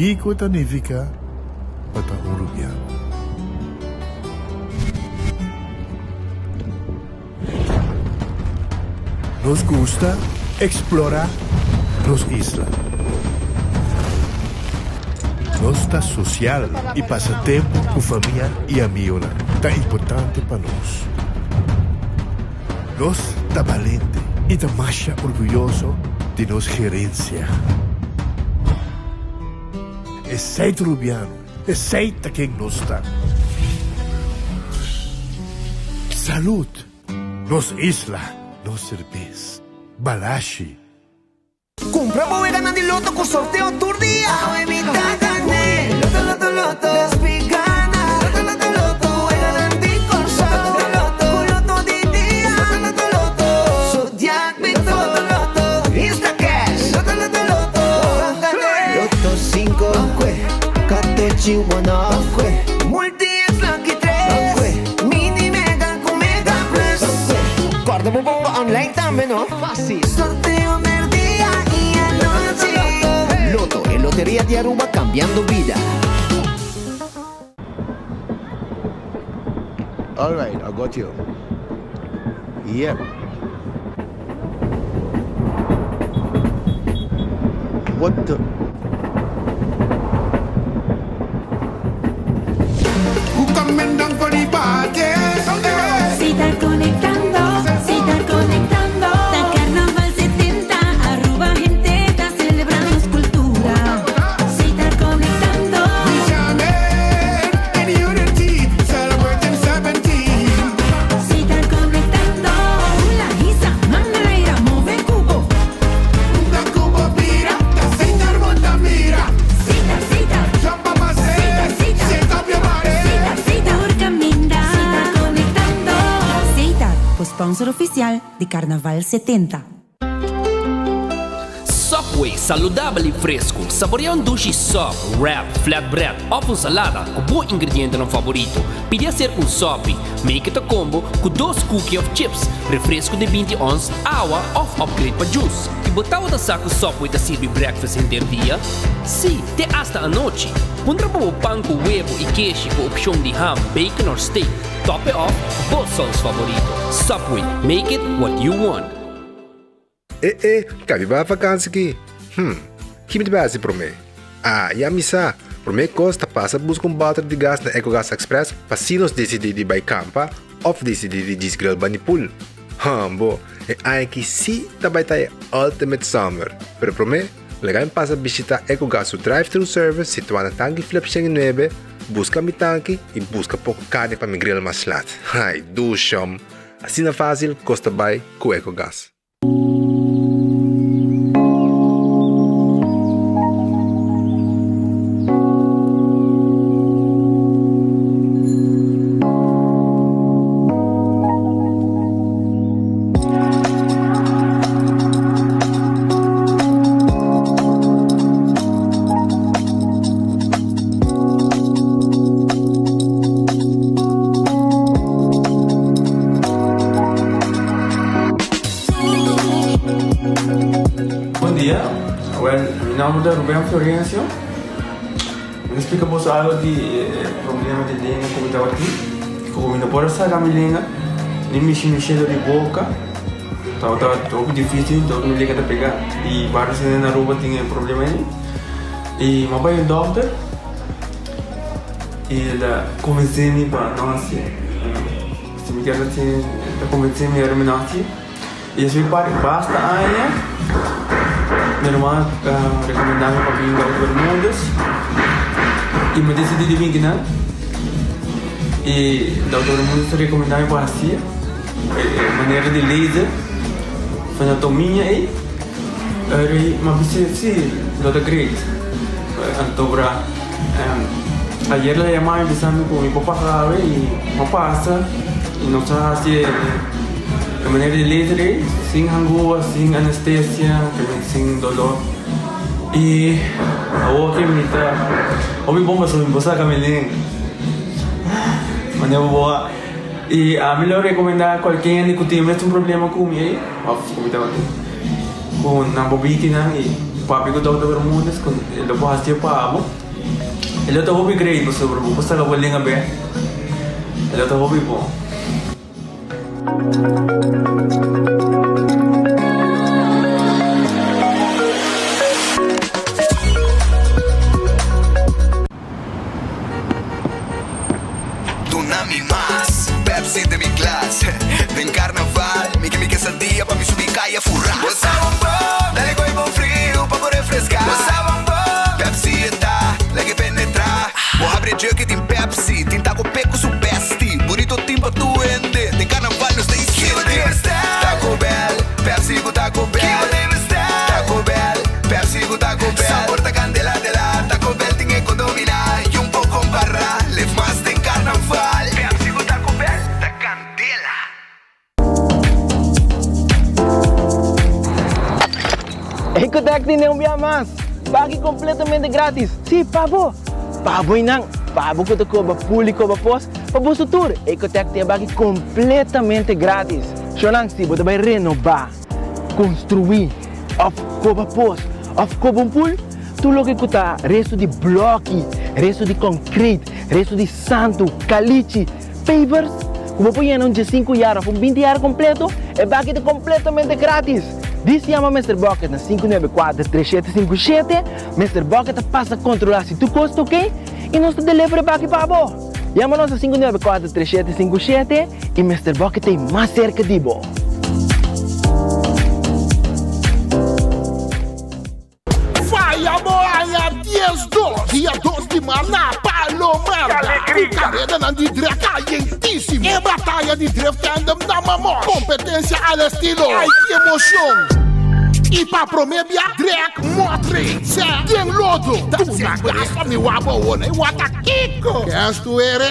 Kiko ta nifiká pa ta un rubiano. Nos gusta eksplorá nos isla. Nos ta sosial i pasa tempu ku famia i amionan ta importante pa nos. Nos ta balente i ta masha orguyoso di nos gerensia. Esei ta Rubiano, esei ta ken nos ta. Salud! Nos isla, nos serbes. Balashi. Cumpra bo weganan di loto cu sorteo tur dia. Awe mi ta gane. Loto loto loto. Nos pi gana. Loto loto loto. Weganan di Corsou. Loto loto. Cu loto di dia. Loto loto loto. Zodiac Big Four. Loto loto. Instacash. Loto loto loto. Ban gane. Loto cinco. Ban cue. Catochi one off. Ban cue. Multi X lucky tres. Ban cue. Mini mega cu mega plus. Ban cue. Corda bo ponga online tambe no. Fácil. Sorteo merdia y anochi. Lotto, e loteria di Aruba cambiando bida. Alright, I got you. Yep. What the. Si ta conectando, si ta conectando. Ta Carnaval 70, Aruba hende ta celebra nos cultura. Si ta conectando. Si ta conectando. Hula, hisa, man na aire, move cubo. Sita, sita. Sita, sita. Sita, sita. Tur caminda. Si ta conectando. Setar, bo sponsor oficial di Carnaval 70. Subway, saludabel y fresco. Saborea un dushi sub, wrap, flatbread of un salada cu bo ingredientenan favorito. Pidi hacer un sopi. Make it a combo cu dos cookie of chips, refresco di binti ons, awa of upgrade pa juice. Y bo tabata sa cu Subway ta sirbi breakfast henter dia? Sí, te hasta anochi. Puntra pa bo pan cu webo y keshi cu opcion di ham, bacon or steak. Top it off cu bo saus favorito. Subway, make it what you want. E e, ka biba vakansi ki? Hm, ki mi ta bai hasi promé? Ah, ya mi sa! Promé kos ta pasa buska un bòter di gas na Ecogas Express pa si nos disidí di bai kampa òf disidí di djis grill bani pool. Hòmbo, e aña aki sí ta bai ta e ultimate summer! Pero promé, laga mi pasa bishitá Ecogas su drive-thru service situá na Tanki Flip 109, buska mi tanki i buska poko karni pa mi grill mas lat. Ai, dushòm! Asina fásil kos ta bai ku Ecogas. Bon dia, well mi nomber ta Ruben Florencio. Mi ta splika boso algo di e problema di lenga ku mi tabatin. Ku mi no por a saka mi lenga ni mishi mi shelo di boka. Tabata hopi dificil, tabata mi lenga ta pega. I varios hende na Aruba tin e problema ei. I mi a bai un dokter i el a konvensé mi pa no hasié. Si mi kier hasié, el ta konvensé mi ora mi no hasié. I esei par basta aña mi ruman a rekomendá mi pa bin Dokter Bermudez i mi disidí di bin kinan. I Dokter Bermudez a rekomendá mi pa hasié e manera di laser fenotomia ei. Eri mi a bisa si lo ta great. Anto bra ayer el a yama mi bisa mi ku mi por pasa awe i mi a pasa i nos a hasi e manera di laser ei sin hangua, sin anestesia, sin dolor i awor ke mi ta hopi bon pasobra mi por saka mi lenga manera bo a i ami lo rekomenda kualke hende ku tin e mesun problema ku mi ei òf ku mi tabatin. Ku nan bo bitinan i. Papia ku Dòkter Bermudez ku e lo por hasié pa bo. E lo ta hopi great pasobra bo por saka bo lenga bek. E lo ta hopi bon. Duna mi mas Pepsi den mi glas Den carnaval mi ke mi quesadilla pa mi subi caya fura Bo sa bon bon, dale gooi bon friu pa bo refresca Bo sa bon bon, Pepsi e ta lag'e penetra Bo habri e jug y tin Pepsi Tin taco pe cu su bestie Burrito tin pa tur hende Den carnaval nos ta insiente Taco Bell, Pepsi cu Taco Bell Taco Bell, Pepsi cu Taco Bell Sabor ta candela dela Taco Bell tin e codomina Y un poco compara Leef mas den carnaval Pepsi cu Taco Bell ta candela. Ecotec tin un bia mas! Baki completamente gratis! Si, pa bo! Pa bo y nan! Pa bo cu ta coba pool y coba pos, pa boso tur! Ecotec tin e baki completamente gratis! Shownan, si bo ta bay renoba, construi, of coba pos, of coba un pool, tur loke cu ta resto di bloki, resto di concrete, resto di santo, calichi, pavers, cu bo por yena un diesinku yard of un binti yard completo, e baki ta completamente gratis! Dis yama Mister Bucket na 594 3757, Mister Bucket ta pasa controla si tur cos ta ok y nos ta deliver e baki pa bo! Yama nos na 594 3757 y Mister Bucket ta mas cerca di bo! Faya bo aña 12, dia 2 di maart na Palomar. Ku karedanan di dref kalientísimo. E bataya di dref tandem na Mamon. Kompetensia al estilo Ay ki emoshon! I pa promé bia drek motre sè den lodo. Duna gas pa mi wak bo wona i wak ta kiko. Kes tu eres?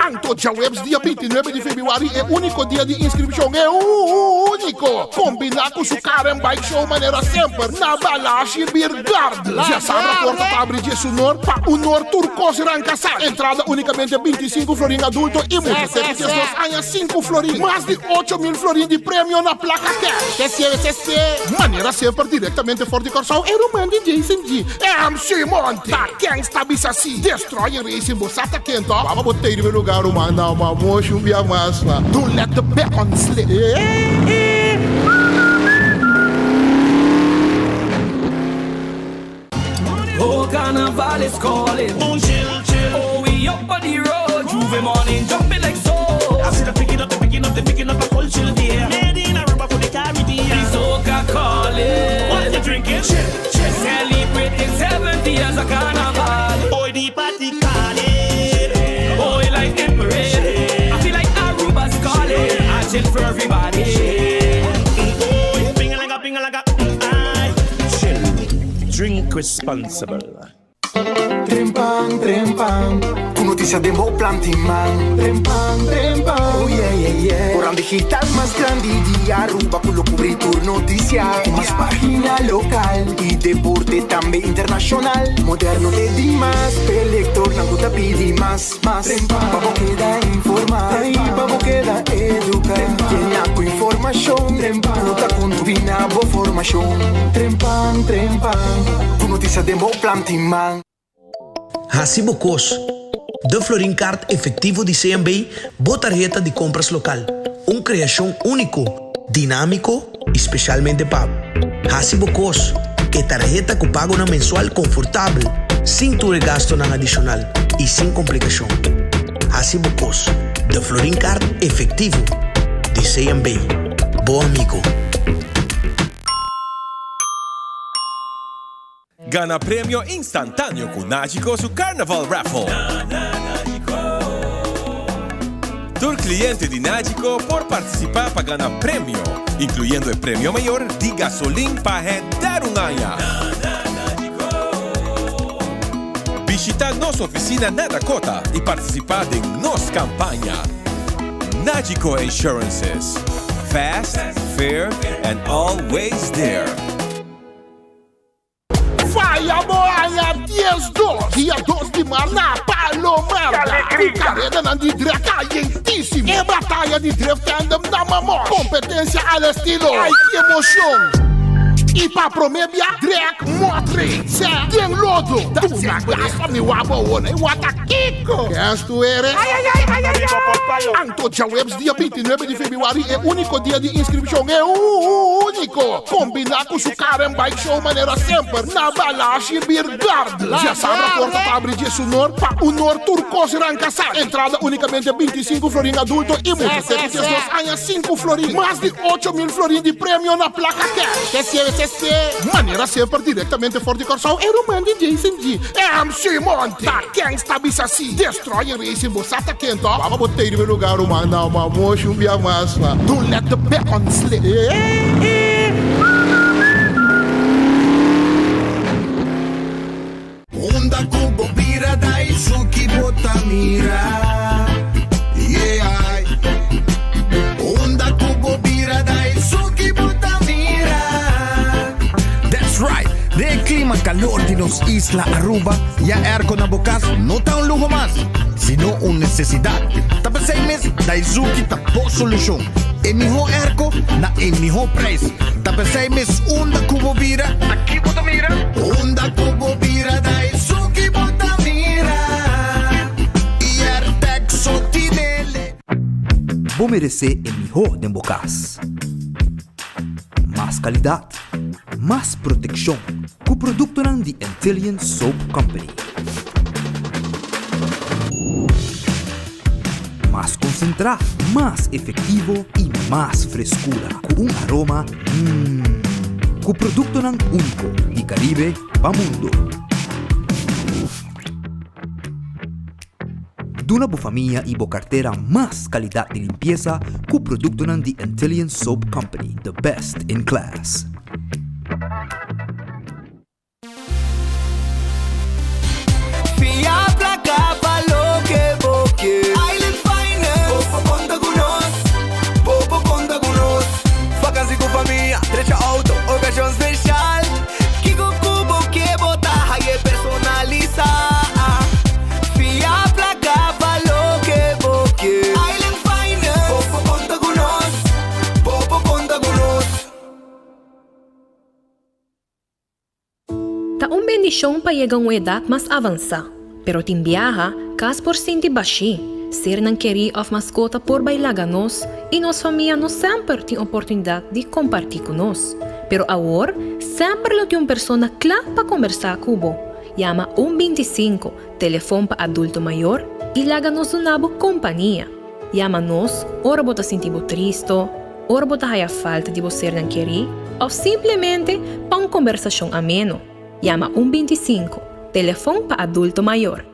Anto djaweps dia 29 di febrüari e úniko dia di inskripshon e úniko. Kombiná ku su Car and Bike Show manera semper na Balashi Beer Garden. Djasabra porta ta abri dje sunor pa unor tur kos ranka sa. Entrada únikamente 25 florin adulto i mucha te ku 12 aña 5 florin. Mas di 8000 florin di premio na plaka cash. Te sieve se se. Manera semper direktamente for di Kòrsou e ruman di Jason G. MC Monty. Ta ken sta bisa si. Destroyer Racing bo sa ta ken to? Baba bo tei riba e lugar ruman na ma moshi un bia mas ma. Don't let the bacon slip. Oh, carnival is calling. Chill, chill. Oh, we up on the road. J'ouvert morning, jumping like so. I see the picking up, the picking up, the picking up a culture there. Made in Aruba for the Caribbean. The soca calling. What you drinking? Chill, chill. Celebrating 70 years of carnival. Oh, the party calling. Oh, like in parade. I feel like Aruba's calling. I chill for everybody. Oh, ping like a ping like a. I chill. Drink responsible. Trempan, trempan, ku notisia den bo planti man. Trempan, trempan, oh yeah, yeah, yeah. Koran digital mas grandi di Aruba ku lo kubri tur notisia. Ku mas pagina lokal i deporte tambe internashonal. Moderno te dimas, p'e lektornan ku ta pidi mas, mas. Pa bo keda informá i pa bo keda eduká. Yena ku informashon ku ta kontribuí na bo formashon. Trempan, trempan, ku notisia den bo planti man. Hasi bo kos. De Florin Card Efectivo di CMB, bo tarheta di kompras lokal. Un kreashon úniko, dinámiko i spesialmente pa bo. Hasi bo kos. E tarheta ku pagonan mensual konfortabel, sin tur e gastonan adishonal i sin komplikashon. Hasi bo kos. De Florin Card Efectivo di CMB. Bo amigo. Gana premio instantáneo ku Nagico su Carnaval Raffle. Tur kliente di Nagico por partisipá pa gana premio, inkluyendo e premio mayor di gasolin pa henter un aña. Bishitá nos ofisina na Dakota i partisipá den nos kampaña. Nagico Insurances, fast, fair and always there. Faya bo aña 12, dia 2 di maart na Palomar. Ku karedanan di dref kalientísimo. E bataya di dref tandem na Mamon. Kompetensia al estilo Ay ki emoshon! I pa promé bia drag motre sè den lodo. Duna gas pa mi wak bo wona i wak ta kiko. Kes tu ere? Anto djaweps dia 29 di febrüari e úniko dia di inskripshon e úniko kombiná ku su Car and Bike Show manera semper na Balashi Beer Garden. Djasabra porta ta abri dje su nor pa un or tur kos ranka sa. Entrada únikamente 25 florin adulto i mucha te ku 12 aña sinku florin. Mas di 8000 florin di premio na plaka cash. Manera semper direktamente for di Kòrsou e ruman di Jason G. MC Monty ta ken sta bisa si Destroyer Racing bo sa ta ken to? Baba bo tey riba e lugar ruman na ma moshi un bia mas ma Don't let the baton slip. Unda ku bo bira dai suki bo ta mira Yeah Unda ku bo bira dai suki bo ta mira That's right! Den e clima calor di nos isla Aruba, ya airco na bo cas no ta un luho mas, sino un necesidad. Ta p'esey mes Daizuki ta bo solucion. E miho airco na e miho prijs. Ta p'esey mes unda cu bo bira, ta ki bo ta mira? Unda cu bo bira, Daizuki bo ta mira. Y Airtec so tinele. Bo meresé e mihó den bo kas. Mas kalidat, mas protekshon ku produktonan di Antillian Soap Company. Mas konsentrá, mas efektivo i mas freskura ku un aroma mmm. Ku produktonan úniko di Karibe pa mundo. Duna bo famia i bo kartera mas kalidat di limpiesa ku produktonan di Antillian Soap Company, the best in class. Fia plaka pa loke bo ke. Island Finance. Bo por konta ku nos. Bo por konta ku nos. Vakansi ku famia, drecha outo, okashon speshal. Kiko ku bo ke bo ta haye personalisa. Fia plaka pa loke bo ke. Island Finance. Bo por konta ku nos. Bo por konta ku nos. Ta un bendishon pa yega un edat mas avansá, pero tin biaha kas por sinti bashí, sernan kerí òf maskota por bai laga nos i nos famia no semper tin oportunidat di kompartí ku nos. Pero awor semper lo tin un persona kla pa kombersá ku bo. Yama un 25, telefon pa adulto mayor, i laga nos duna bo kompania. Yama nos ora bo ta sinti bo tristo, ora bo ta haya falta di bo sernan kerí òf simplemente pa un kombersashon ameno. Yama un 25, telefon pa adulto mayor.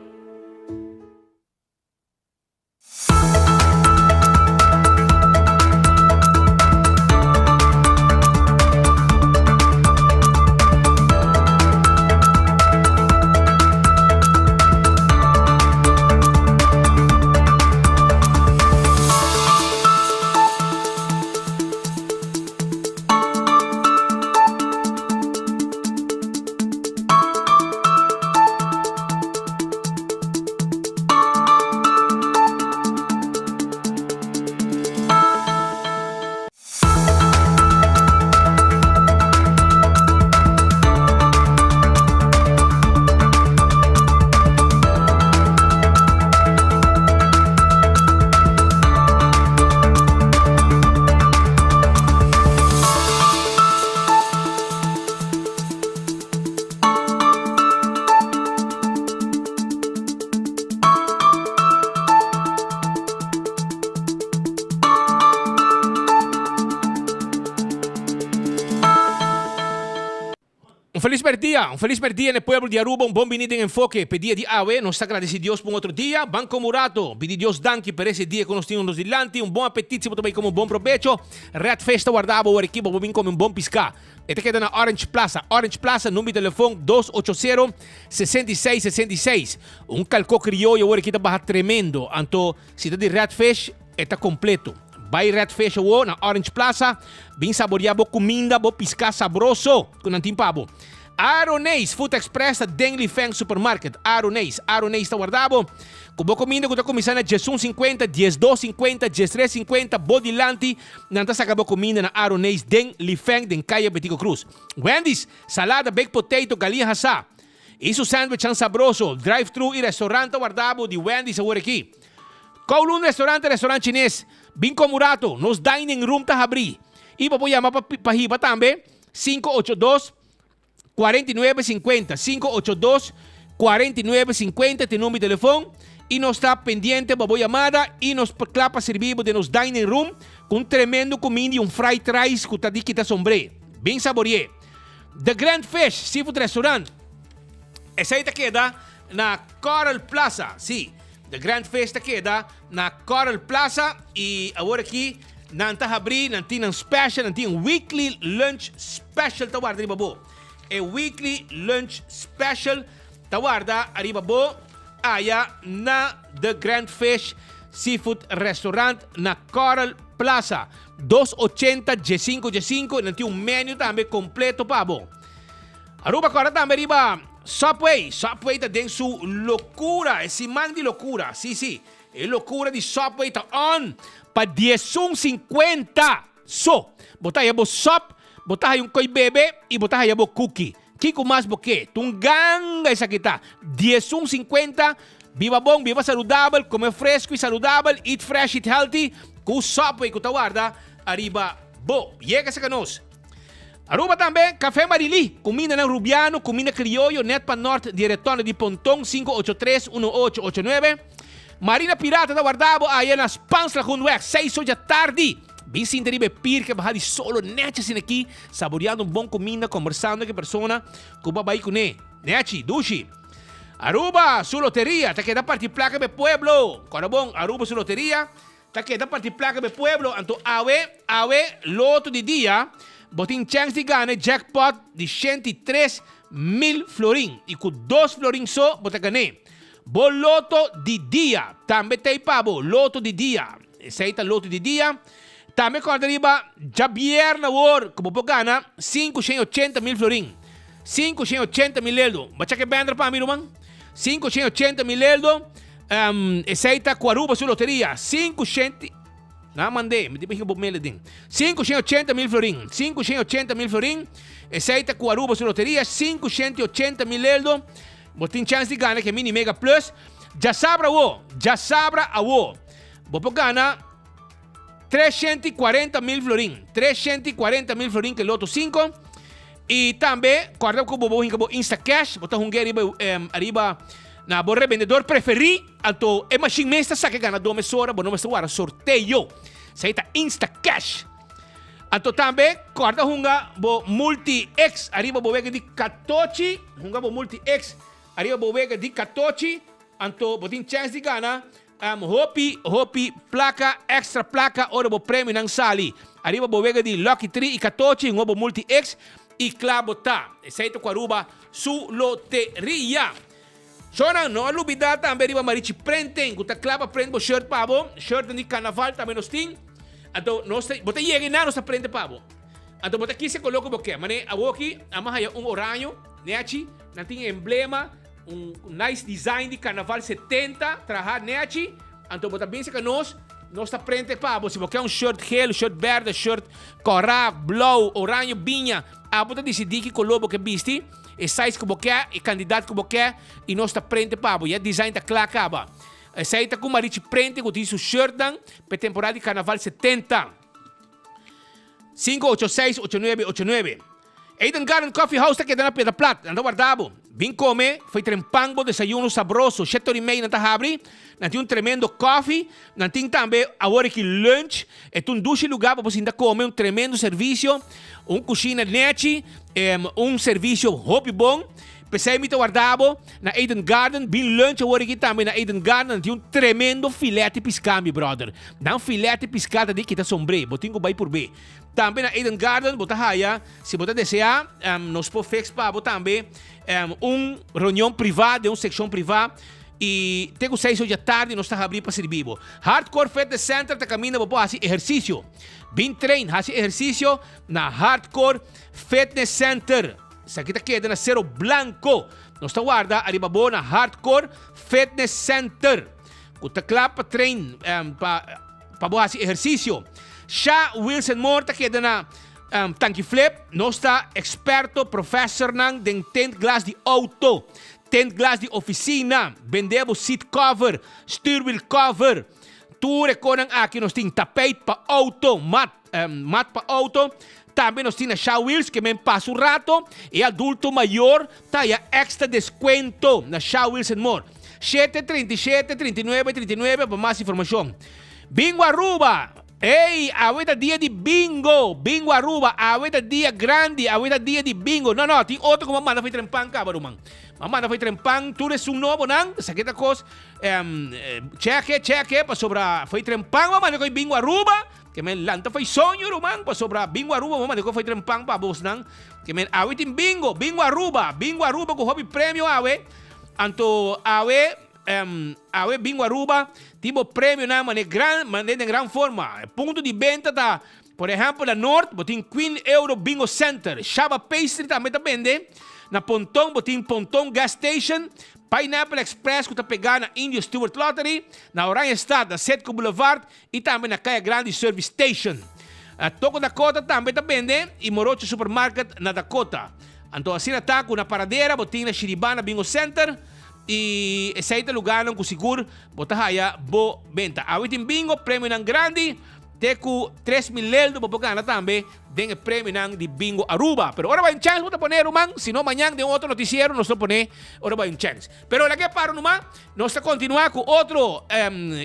Un felis merdia, un felis merdia na e pueblo di Aruba, un bon bini den Enfoke p'e dia di awe. Nos ta gradeci Dios pa un otro dia. Ban come un rato, pidi Dios danki per ese dia cu nos tin nos dilanti. Un bon apetit si bo ta bay come un bon probecho. Red Fish ta warda bo awor aki pa bo bin come un bon pisca. E ta keda na Orange Plaza. Orange Plaza, number di telefon dos ocho sero, 66 66. Un calco crioyo awor aki ta baha tremendo. Anto si ta di Red Fish, e ta completo. Bai Red Fish awor na Orange Plaza, bin saborea bo cuminda, bo pisca sabroso cu nan tin pa bo. Aroneis Food Express ta den Li Feng Supermarket. Aroneis, Aroneis ta warda bo ku bo kuminda ku ta kuminsá na diesun sinkuenta, diesdos sinkuenta, diestres sinkuenta, bo dilanti nan ta saka bo kuminda na Aroneis den Li Feng den Kaya Betico Cruz. Wendy's, salada, baked potato, galia hasá i su sandwichnan sabroso. Drive thru i restaurant ta warda bo di Wendy's awor aki. Kowloon Restaurant ta restaurant chines. Bin komo un rato, nos dining room ta habrí i bo por yama pa hiba tambe. 582 4950 582 4950 ta e number di telefon y nos ta pendiente pa bo yamada y nos kla pa sirbi bo den nos dining room cu un tremendo cuminda y un fried rice cu ta di kita sombre. Bin saborie. The Grand Fish Seafood Restaurant esey ta keda na Coral Plaza. Si, The Grand Fish ta keda na Coral Plaza y awor aki nan ta habri, nan tin nan special, nan tin weekly lunch special ta warda riba bo. E weekly lunch special ta warda ariba bo aya na The Grand Fish Seafood Restaurant na Coral Plaza. 280 15 15, nan tin un menu tambe completo pa bo. Aruba kòrda tambe riba Subway. Subway ta den su lokura, e siman di lokura. Sí, sí, e lokura di Subway ta on pa diesun sinkuenta so. Bo ta haya bo sub, bo ta haya un koi bebe i bo ta haya bo cookie. Kiko mas bo ke? Ta un ganga esaki ta. Diesun sinkuenta, biba bon, biba saludabel, kome fresku i saludabel, eat fresh, eat healthy, ku Subway ku ta warda ariba bo. Yega serka nos. Aruba tambe, Café Marilí, cumindanan Rubiano, cuminda crioyo net pa nort di e retonde di Ponton 583 1889. Marina Pirata ta warda bo aya na Spaans Lagoenweg, seis or djatardi. Bin sinta riba e pier ke baha di solo nechi asina aki, saboreando un bon cuminda, combersando ku e persona ku bo a bai kuné. Nechi, dushi. Aruba su loteria ta keda parti placa pa e pueblo. Kòrda bon, Aruba su loteria Ta keda parti plaka pa e pueblo, anto awe, awe, loto di dia, bo tin chèns di gana e jackpot di 103 mil florin i ku dos florin so bo ta gan'é. Bo loto di dia tambe t'ei pa bo, loto di dia, esei ta loto di dia. Tambe kòrda riba djabièrnè awor ku bo por gana 580 mil florin, 580 mil eldo. Bo a chèk e bènder pa mi, ruman? 580 mil eldo. Esei ta ku Aruba su loteria, sinku shenti, nan a mand'é, mi tin bo mele den, 580 mil florin, 580 mil florin, esei ta ku Aruba su loteria, 580 mil eldo, bo tin chèns di gana ku e Mini Mega Plus, djasabra awo, djasabra awo, bo por gana 340 mil florin, 340 mil florin ku e Loto sinku, i tambe kòrda ku bo bo hinka bo Instacash, bo ta hung'é riba, ariba. Na bo rebendedor preferí, anto e mashin mes ta saka e ganadó mesora, bo no mester wara sorteo. Esei ta Instacash. Anto tambe kòrda hunga bo Multi X ariba bo wega di katochi, hunga bo Multi X ariba bo wega di katochi, anto bo tin chèns di gana hopi hopi plaka, èkstra plaka ora bo premionan sali. Ariba bo wega di Lucky Tri i katochi hunga bo Multi X i kla bo ta. Esei ta ku Aruba su loteria. Shownan, no a lubida tambe riba Marichi Printing ku ta kla pa print bo shirt pa bo. Shirtnan di karnaval tambe nos tin. Anto nos ta, bo ta yega einan nos ta printe pa bo. Anto bo ta kis e koló ku bo ke. Mane awoki a mi haya un oraño, nechi, nan tin emblema, un nice design di karnaval 70 traha nechi. Anto bo ta bin seka nos, nos ta printe pa bo. Si bo ke un shirt geel, shirt berde, shirt kòrá, blou, oraño, biña, abo ta disidí ki koló bo ke bisti, e size ku bo ke, e kandidat ku bo ke, i nos ta printe pa bo. Ya design ta kla kaba. Esei ta ku Marichi Printe ku tin su shirtnan pa e temporada di karnaval 70. 586 8989. Eden Garden Coffee House ta keda na Piedra Plat. Nan ta warda bo. Bin kome, fo'i trempan bo desayuno sabroso. Shete ora i mei nan ta habri. Nan tin un tremendo koffie. Nan tin tambe awor aki lunch. E ta un dushi lugar pa bo sinta kome, un tremendo servisio, un kushina nechi, un servisio hopi bon. P'esei mi ta warda bo na Eden Garden. Bin lunch awor aki tambe na Eden Garden. Nan tin un tremendo filet di piská, mi brother. Nan filet di piská ta di kita sombré. Bo tin ku bai purb'é. Tambe na Eden Garden bo ta haya, si bo ta desea, nos por fix pa bo tambe un reunion priva den un seccion priva y te cu seis or dja tardi nos ta habri pa sirbi bo. Hardcore Fitness Center ta caminda bo por haci ehercicio. Bin train, haci ehercicio na Hardcore Fitness Center. Esaki ta keda na Cero Blanco. Nos ta warda ariba bo na Hardcore Fitness Center ku ta kla pa train pa pa bo hasi ehersisio. Sha Wilson Moore ta keda na Tanki Flip. Nos ta eksperto, profesornan den tint glas di outo, tint glas di ofisina, bende bo seat cover, stuurwiel cover. Tur e konan aki nos tin tapijt pa outo, mat, mat pa outo. Tambe nos tin na Sha Wheels ke men pasa un rato. E adulto mayor ta haya extra descuento na Sha Wheels and More. Shete, 37, 39, 39 pa mas informacion. Bingo Aruba! Ey, awe ta dia di bingo! Bingo Aruba, awe ta dia grandi, awe ta dia di bingo. No, no, tin otro ku bo a manda for e trempan kaba, ruman. Bo a manda for e trempan tur esun nobonan, esaki ta kos. Cheke, cheke, pasobra foi trempan bo manda koe bingo Aruba, ke men lanta foi soño ruman, pasobra bingo Aruba bo manda koe foi trempan pa bosnan, ke men awe tin bingo, bingo Aruba, bingo Aruba ku hopi premio awe, anto awe, awe bingo Aruba tin bo premionan mane gran, mane den gran forma, punto di benta ta, por ehempel na Noord bo tin Queen Euro Bingo Center, Shaba Pastry tambe ta bende, na Ponton bo tin Ponton Gas Station, Pineapple Express ku ta pegá na Indio Stewart Lottery, na Oranjestad na Citgo Boulevard i tambe na Kaya Grandi Service Station. Toko Dakota tambe ta bende i Morocho Supermarket na Dakota. Anto asina ta ku na Paradera bo tin na Shiribana Bingo Center i esei ta lugánan ku sigur bo ta haya bo benta. Awe tin bingo, premionan grandi te ku 3000 leldo bo por gana tambe. Den e premionan di Bingo Aruba. Pero ora bai un chance bo ta pone ruman, si no mañan den otro noticiero nos lo pone ora bai un chance. Pero laga e paro numa, nos ta continua cu otro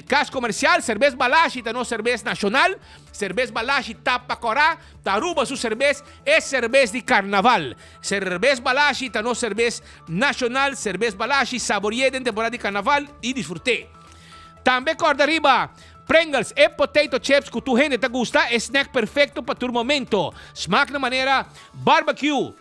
cas comercial, Cerbes Balashi ta nos cerbes nacional, Cerbes Balashi ta pa cora, ta Aruba su cerbes, e cerbes di carnaval. Cerbes Balashi ta nos cerbes nacional, Cerbes Balashi saborie den temporada di carnaval y disfrute. Tambe corda riba Pringles, e potato chips cu tur hende ta gusta, e snack perfecto pa tur momento. Smaak na manera barbecue,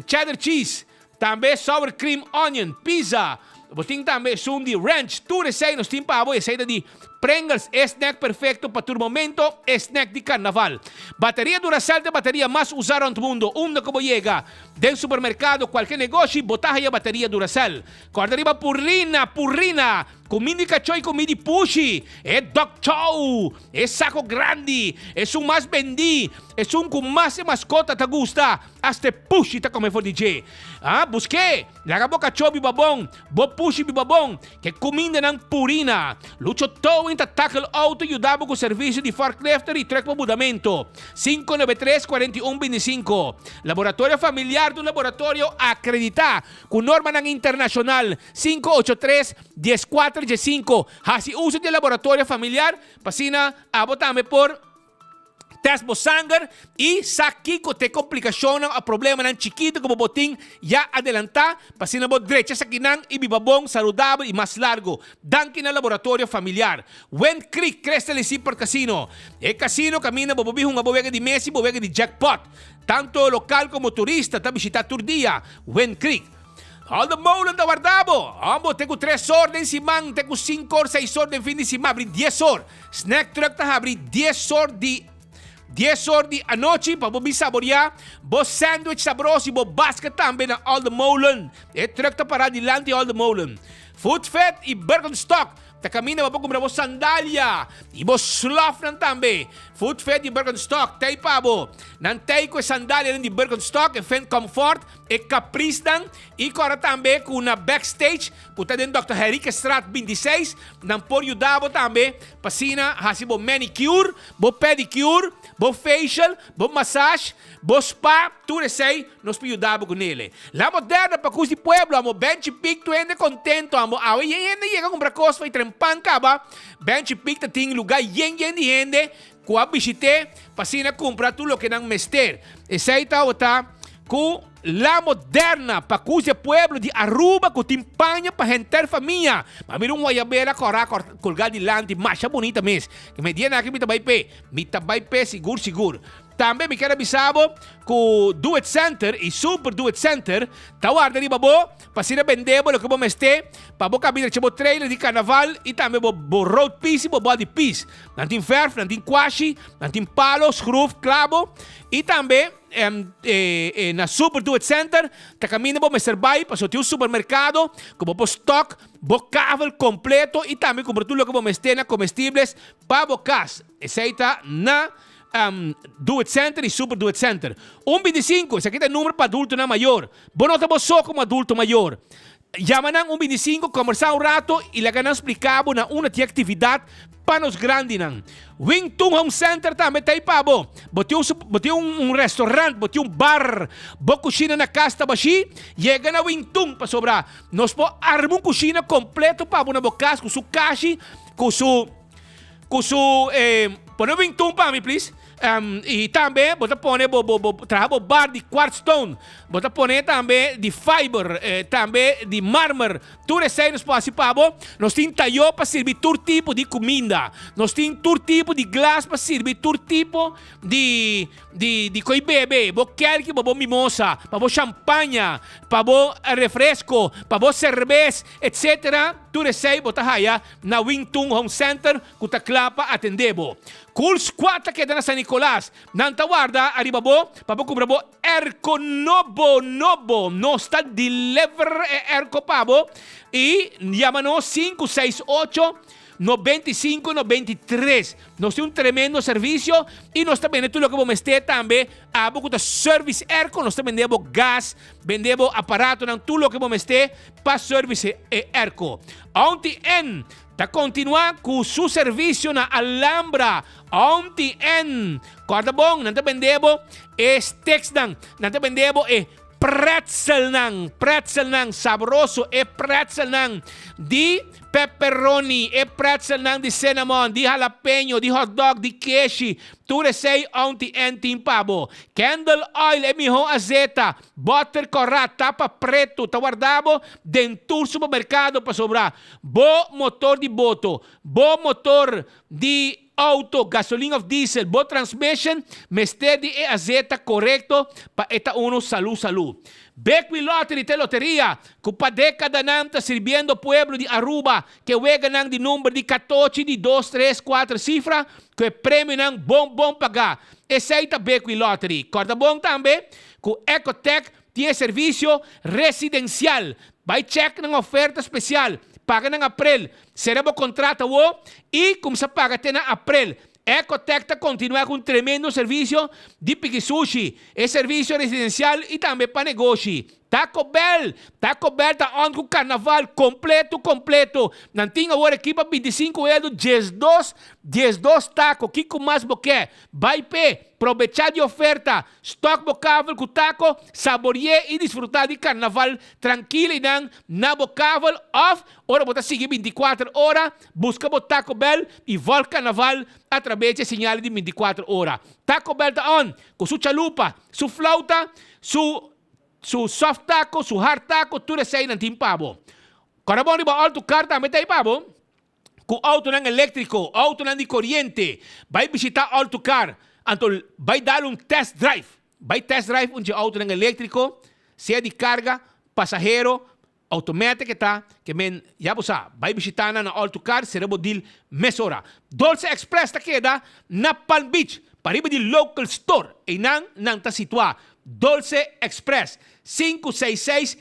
cheddar cheese, tambe sour cream onion, pizza. Bo tin tambe esun di ranch. Tur esey nos tin pa bo, esey ta di Pringles, e snack perfecto pa tur momento, e snack di carnaval. Bateria Duracell ta e bateria mas usa rond mundo. Unda cu bo yega, den supermercado, cualke negoshi, bo ta haya bateria Duracell. Corda riba Purina, Purina! Kumindi kachó i kumindi pushi, e dog chow, e sako grandi, esun mas bendí, esun ku mas e maskota ta gusta, asta e pushi ta kome for di dje. Ah, busk'é! Laga bo kachó biba bon, bo pushi biba bon, ke kumindanan purina. Lucho Towing ta tackle outo yuda bo ku servisio di forklifter i trùk pa mudamentu. 593 41 25 Laboratorio Familiar ta un laboratorio akreditá ku normanan internashonal. 583 14 15 Hasi uso di e laboratorio familiar pa asina abo tambe por test bo sanger y sa kico ta e complicacionnan o problemanan chikito cu bo por tin ya adelanta pa asina bo drecha esakinan y biba bon, saludabel y mas largo. Danki na Laboratorio Familiar. Wind Creek Crystal y Seaport Casino. E casino caminda bo por bin hunga bo wega di mesa y bo wega di jackpot. Tanto local como turista ta bishita tur dia Wind Creek. All the molen ta warda bo. Hombo te ku tres or den siman, te ku sinku or, seis or den fin di siman, habri dies or. Snack truck ta habri dies or di dies or di anochi pa bo bin saboria bo sandwich sabroso i bo basket tambe na All the Molen. E truck ta para dilanti All the Molen. Food Fit i Birkenstock Ta kaminda bo por kumpra bo sandalia i bo slòfnan tambe. Food Fit di Birkenstock t'ei pa bo. Nan t'ei ku e sandalianan di Birkenstock, e Finn Comfort, e Capricenan i kòrda tambe ku na Backstage ku ta den Dòkter Henriquezstraat 26 nan por yuda bo tambe pa asina hasi bo manicure, bo pedicure, bo facial, bo massage. Bo spa, tur esei nos por yuda bo ku nele. La moderna pa kus di pueblo amo Benchi Pik tur hende kontento amo awe yen hende yega kumpra kos pa i tren pan kaba Benchi Pik ta tin luga yen yen di hende ku a bishit'é pa asina kumpra tur loke nan mester. Esei tabata ku La moderna pa kus di pueblo di Aruba ku tin paña pa henter famia. Ma mira un guayabera kòrá kolgá dilanti masha bunita mes. Ke me dia aki mi ta bai p'e. Mi ta bai p'e sigur sigur. Tambe mi kier a bisa bo ku Do It Center i Super Do It Center ta warda riba bo pa asina bende bo loke bo mester pa bo kabia drecha bo trailer di karnaval i tambe bo bo road piece i bo body piece. Nan tin verf, nan tin kwashi, nan tin palo, schroef, klabo i tambe. na Super Do It Center ta kaminda bo mester bai pasobra tin un supermerkado ku bo por stock bo kavel kompleto i tambe kumpra tur loke bo mester na komestibles pa bo kas. Esei ta na Do It Center i Super Do It Center. Un 25, esaki ta e number pa adultonan mayor. Bo no ta bo so komo adulto mayor. Yama nan un 25, kombersá un rato i laga nan splika bo na unda tin aktividat pa nos grandinan. Wing Tun Home Center tambe ta ei pa bo. Bo tin un bo tin un restaurant, bo tin un bar, bo kushina na kas ta bashí? Yega na Wing Tun pasobra nos por arma un kushina kompleto pa bo na bo kas ku su kashi, ku su. Ku su eh, pone un wingtun pa mi please. Um, y tambe bo ta pone bo, bo, bo traha bo bar di quartz stone. Bo ta pone tambe di fiber, eh, tambe di marmer. Tur esei nos por hasi pa bo. Nos tin tayo pa sirbi tur tipo di kuminda. Nos tin tur tipo di glas pa sirbi tur tipo di di di koi bebe. Bo kelki pa bo mimosa, pa bo champaña, pa bo refresco, pa bo cerbes, etc. Tur esei bo ta haya na Wing Tun Home Center ku ta kla pa atendé bo. Cool Squad ta keda na San Nicolas. Nan ta warda ariba bo pa bo kumpra bo airco nobo nobo. Nos ta deliver e airco pa bo i yama nos 568 95 93. Nos tin un tremendo servisio i nos ta bende tur loke bo mester tambe. Abo ku ta service airco nos ta bende bo gas, bende bo aparatonan, tur loke bo mester. Pa service e airco. Aunty N ta continua cu su servicio na Alhambra. Aunty N. Corda bon, nan ta bende bo e sticksnan, nan ta bende bo e pretzelnan, pretzelnan sabroso, e pretzelnan di pepperoni, e pretzelnan di cinnamon, di jalapeño, di hotdog, di keshi. Tur esey Aunty N tin pa bo. Candle oil, e miho azeta. Bòter kòrá tapa pretu ta warda bo den tur supermerkado pasobra bo motor di boto, bo motor di outo, gasolin òf diesel, bo transmission mester di e azeta korekto pa e ta unu salú salú. Bekwin Lottery ta e loteria ku pa dékadanan ta sirbiendo pueblo di Aruba ke weganan di number di katochi di dos, tres, kuater sifra ku e premionan bon bon pagá. Esei ta Bekwin Lottery. Kòrda bon tambe Ku Ecotec tin e servisio residensial. Bai chèk nan oferta spesial. Paga nan aprel. Sera bo kontrato awo i kumsa paga te na aprel. Ecotec ta kontinuá ku un tremendo servisio di piki sushi, e servisio residensial i tambe pa negoshi. Taco Bell! Taco Bell ta on ku karnaval kompleto kompleto. Nan tin awor aki pa 25 euro 12 12 tako. Kiko mas bo ke? Bai p'e! Probechá di oferta! Stok bo kavel ku tako, sabori'é i disfrutá di karnaval trankil einan na bo kavel òf ora bo ta sigui 24 ora, buska bo Taco Bell i vòlg karnaval atrabes di e señal di 24 ora. Taco Bell ta on ku su chalupa, su flauta, su su soft taco, su hard taco, tur eseinan tin pa bo. Kòrda bon riba òltu kar tambe ta ei pa bo. Ku outonan eléktriko, outonan di koriente, bai bishitá Alto Car, anto bai dal un test drive. Bai test drive un dje outonan eléktriko, sea di karga, pasahero, automatic e ta, ke men ya bo sa, bai bishitá nan na Alto Car, sera bo deal mesora. Dolce Express ta keda na Palm Beach, pariba di Local Store, einan nan ta situá. Dolce Express, 566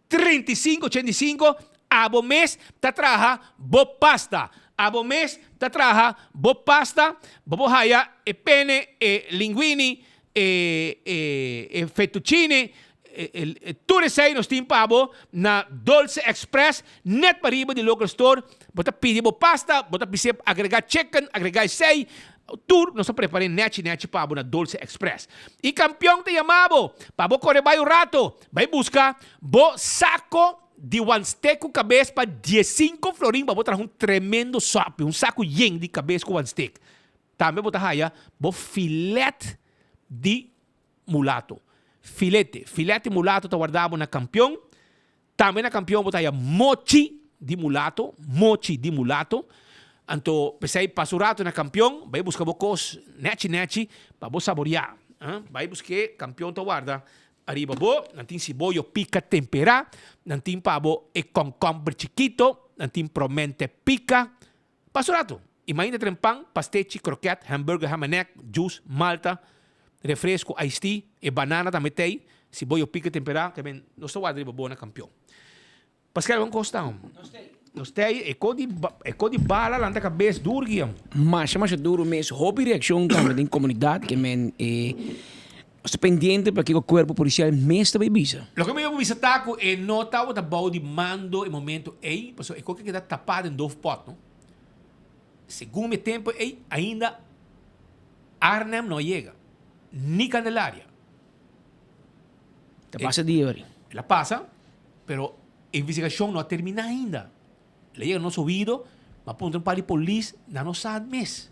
35 85 Abo mes ta traha bo pasta Abo mes ta traha bo pasta Bo por haya e pene, e linguini, e e e fettuccine e e tur esei nos tin pa bo na Dolce Express net pariba di local store Bo ta pidi bo pasta, bo ta bis'é agrega chicken, agrega esei Tur nos a prepar'é nechi nechi pa bo na Dolce Express. I kampion ta yama bo pa bo kore bai un rato, bai buska bo sako di wanstek ku kabes pa diesinko florin pa bo traha un tremendo sòpi, un saku yen di kabes ku wanstek. Tambe bo ta haya bo filet di mulato. Filete, filet di mulato ta warda bo na kampion. Tambe na kampion bo ta haya mochi di mulato, mochi di mulato. Anto p'esei pasa un rato na kampion, bai buska bo kos nechi nechi pa bo saboriá. Bai busk'é, kampion ta warda ariba bo. Nan tin siboyo pika temperá, nan tin pa bo e kònkòmber chikito, nan tin promente pika. Pasa un rato, i mainta tren pan, pastechi, kroket, hamburger, ham en egg, juice, malta. Refresco, iced tea, e banana tambe t'ei, si bo yo pica tempera, ke men nos ta warda riba bo na campeon. Pascal, bon cos ta? Nos t'ei, e co di, e co di bala lanta cabes dur guiam. Masha masha duro mes, hopi reaccion tambe den comunidad ke men e nos ta pendiente pa kiko cuerpo policial mes ta bay bisa. Loke mi a bisa ta cu e no tabata bou di mando e momento ei, pasobra e co ke keda tapa den doofpot, no. Segun mi tempo ei ainda Arnhem no a yega, ni Candelaria. Ta pasa dia ori. El a pasa, pero e investigacion no a termina ainda. El a yega nos oido, ma puntra un par di polis, nan no sa mes.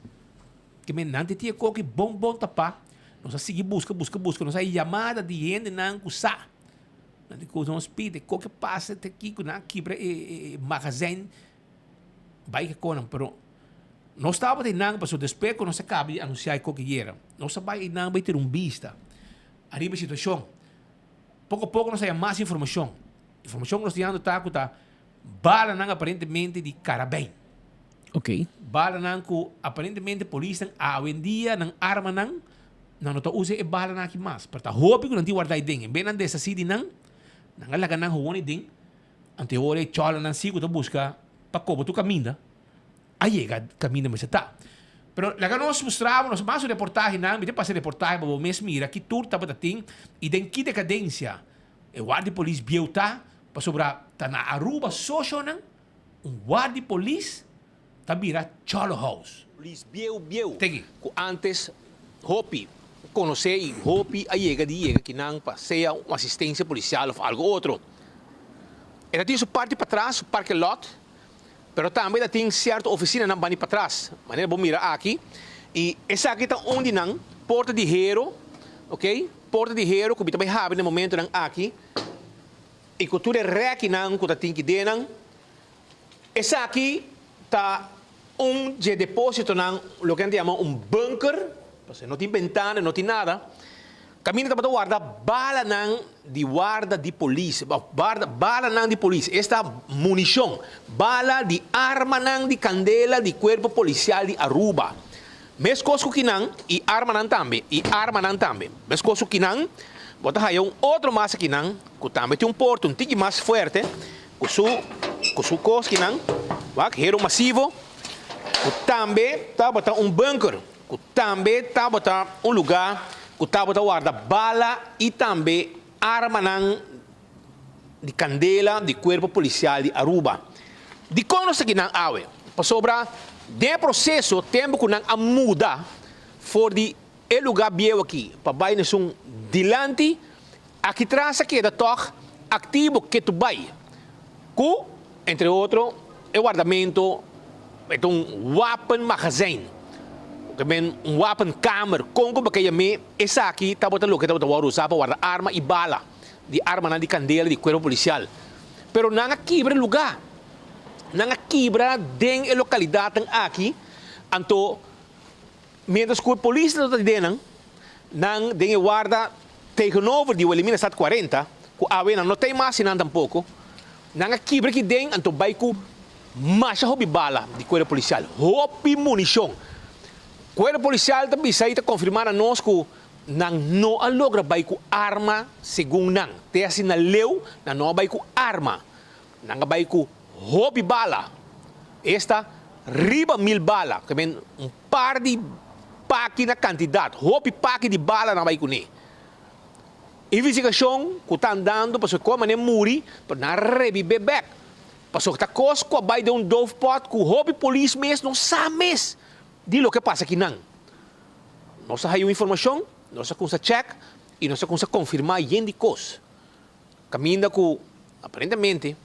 Ke men nan te tin e koki bon bon tapa, nos a sigui buska, buska, buska, nos a haña yamada di hendenan ku sa. Nan di ku nos pidi, e koki a pasa te aki ku nan a kibra e magazijn. Bai ke konan, pero nos tabata einan pasobra despues ku nos a kaba di anunsiá e koki yera, nos a bai einan bai tira un bista ariba e situashon. Poko a poko nos a haña mas informashon. Informashon ku nos ta hañando ta ku ta balanan aparentemente di karabèin. Ok. Balanan ku aparentemente polisnan awendia nan armanan nan no ta usa e balanan aki mas, pero ta hopi ku nan tin wardá aden. En bes nan deshasí di nan, nan a laga nan howon aden. Anto e ora e chòlanan si ku ta buska pa koba tur kaminda a yega kaminda mester ta. Pero laga nos mustra bo nos mas un reportahenan, mi ta pasa e reportahe pa bo mes mira ki tur tabata tin i den ki dekadensia e warda di polis bieu ta, pasobra ta na Aruba soshonan un warda di polis ta bira chòlo house. Polis bieu bieu ku antes hopi konosé i hopi a yega di yega kinan pa sea un asistensia polisial òf algu otro. E ta tin su parti patras, su parke lot, pero tambe ta tin sierto ofisinanan bani patras, manera bo mira aki. I esaki ta un di nan, porta di hero, ok, porta di hero ku mi ta bai habri na e momentonan aki, i ku tur e rèkinan ku ta tin ki den nan. Esaki ta un dje depositonan, loke nan ta yama un bunker, pasobra no tin bentana, no tin nada, kaminda tabata warda balanan di warda di polis, òf warda balanan di polis, esta munishon, bala di armanan di kandela di kuerpo polisial di Aruba. Meskos ku kinan, i armanan tambe, i armanan tambe. Meskos ku kinan, bo ta haya un otro mas akinan, ku tambe tin un porta un tiki mas fuerte, Ku su ku su koskinan, wak, hero masivo, ku tambe tabata un bunker, ku tambe tabata un lugá ku tabata warda bala i tambe armanan di kandela di kuerpo polisial di Aruba. Dikon nos ta kinan awe? Pasobra den e proseso tempu ku nan a muda for di e lugá bieu aki pa bai na esun dilanti, Aki tras a keda tòg aktivo ketu bai ku, entre otro, e wardamentu e ta un wapenmagazijn, ta men un wapenkamer, kon ku bo ke yam'é, esaki tabata loke tabata wòrdu usá pa warda arma i bala di armanan di kandela di kuerpo polisial. Pero nan a kibra e lugá, nan a kibra den e lokalidatnan aki, anto Mientras cu e polis ta ta den nan, nan den e warda tegenover di Wilhelminastraat 40, cu awe nan no ta e mas y nan tampoco, nan a kibra ki den anto bay cu masha hopi bala di cuerpo policial, hopi municion. Cuerpo policial ta bisa y ta confirma na nos cu nan no a logra bay cu arma segun nan, te asina leu nan no a bay cu arma, nan a bay cu hopi bala, esta riba mil bala, ke men un par di paki na kantidat, hopi paki di bala nan bai kuné. Investigashon ku ta andando pasobra kon manera muri, pero nan a rebibé bèk, pasobra ta kos ku a bai den un doofpot ku hopi polis mes no sa mes di loke a pasa akinan. Nos a haña un informashon, nos a kumsa chèk i nos a kumsa konfirmá yen di kos. Kaminda ku aparentemente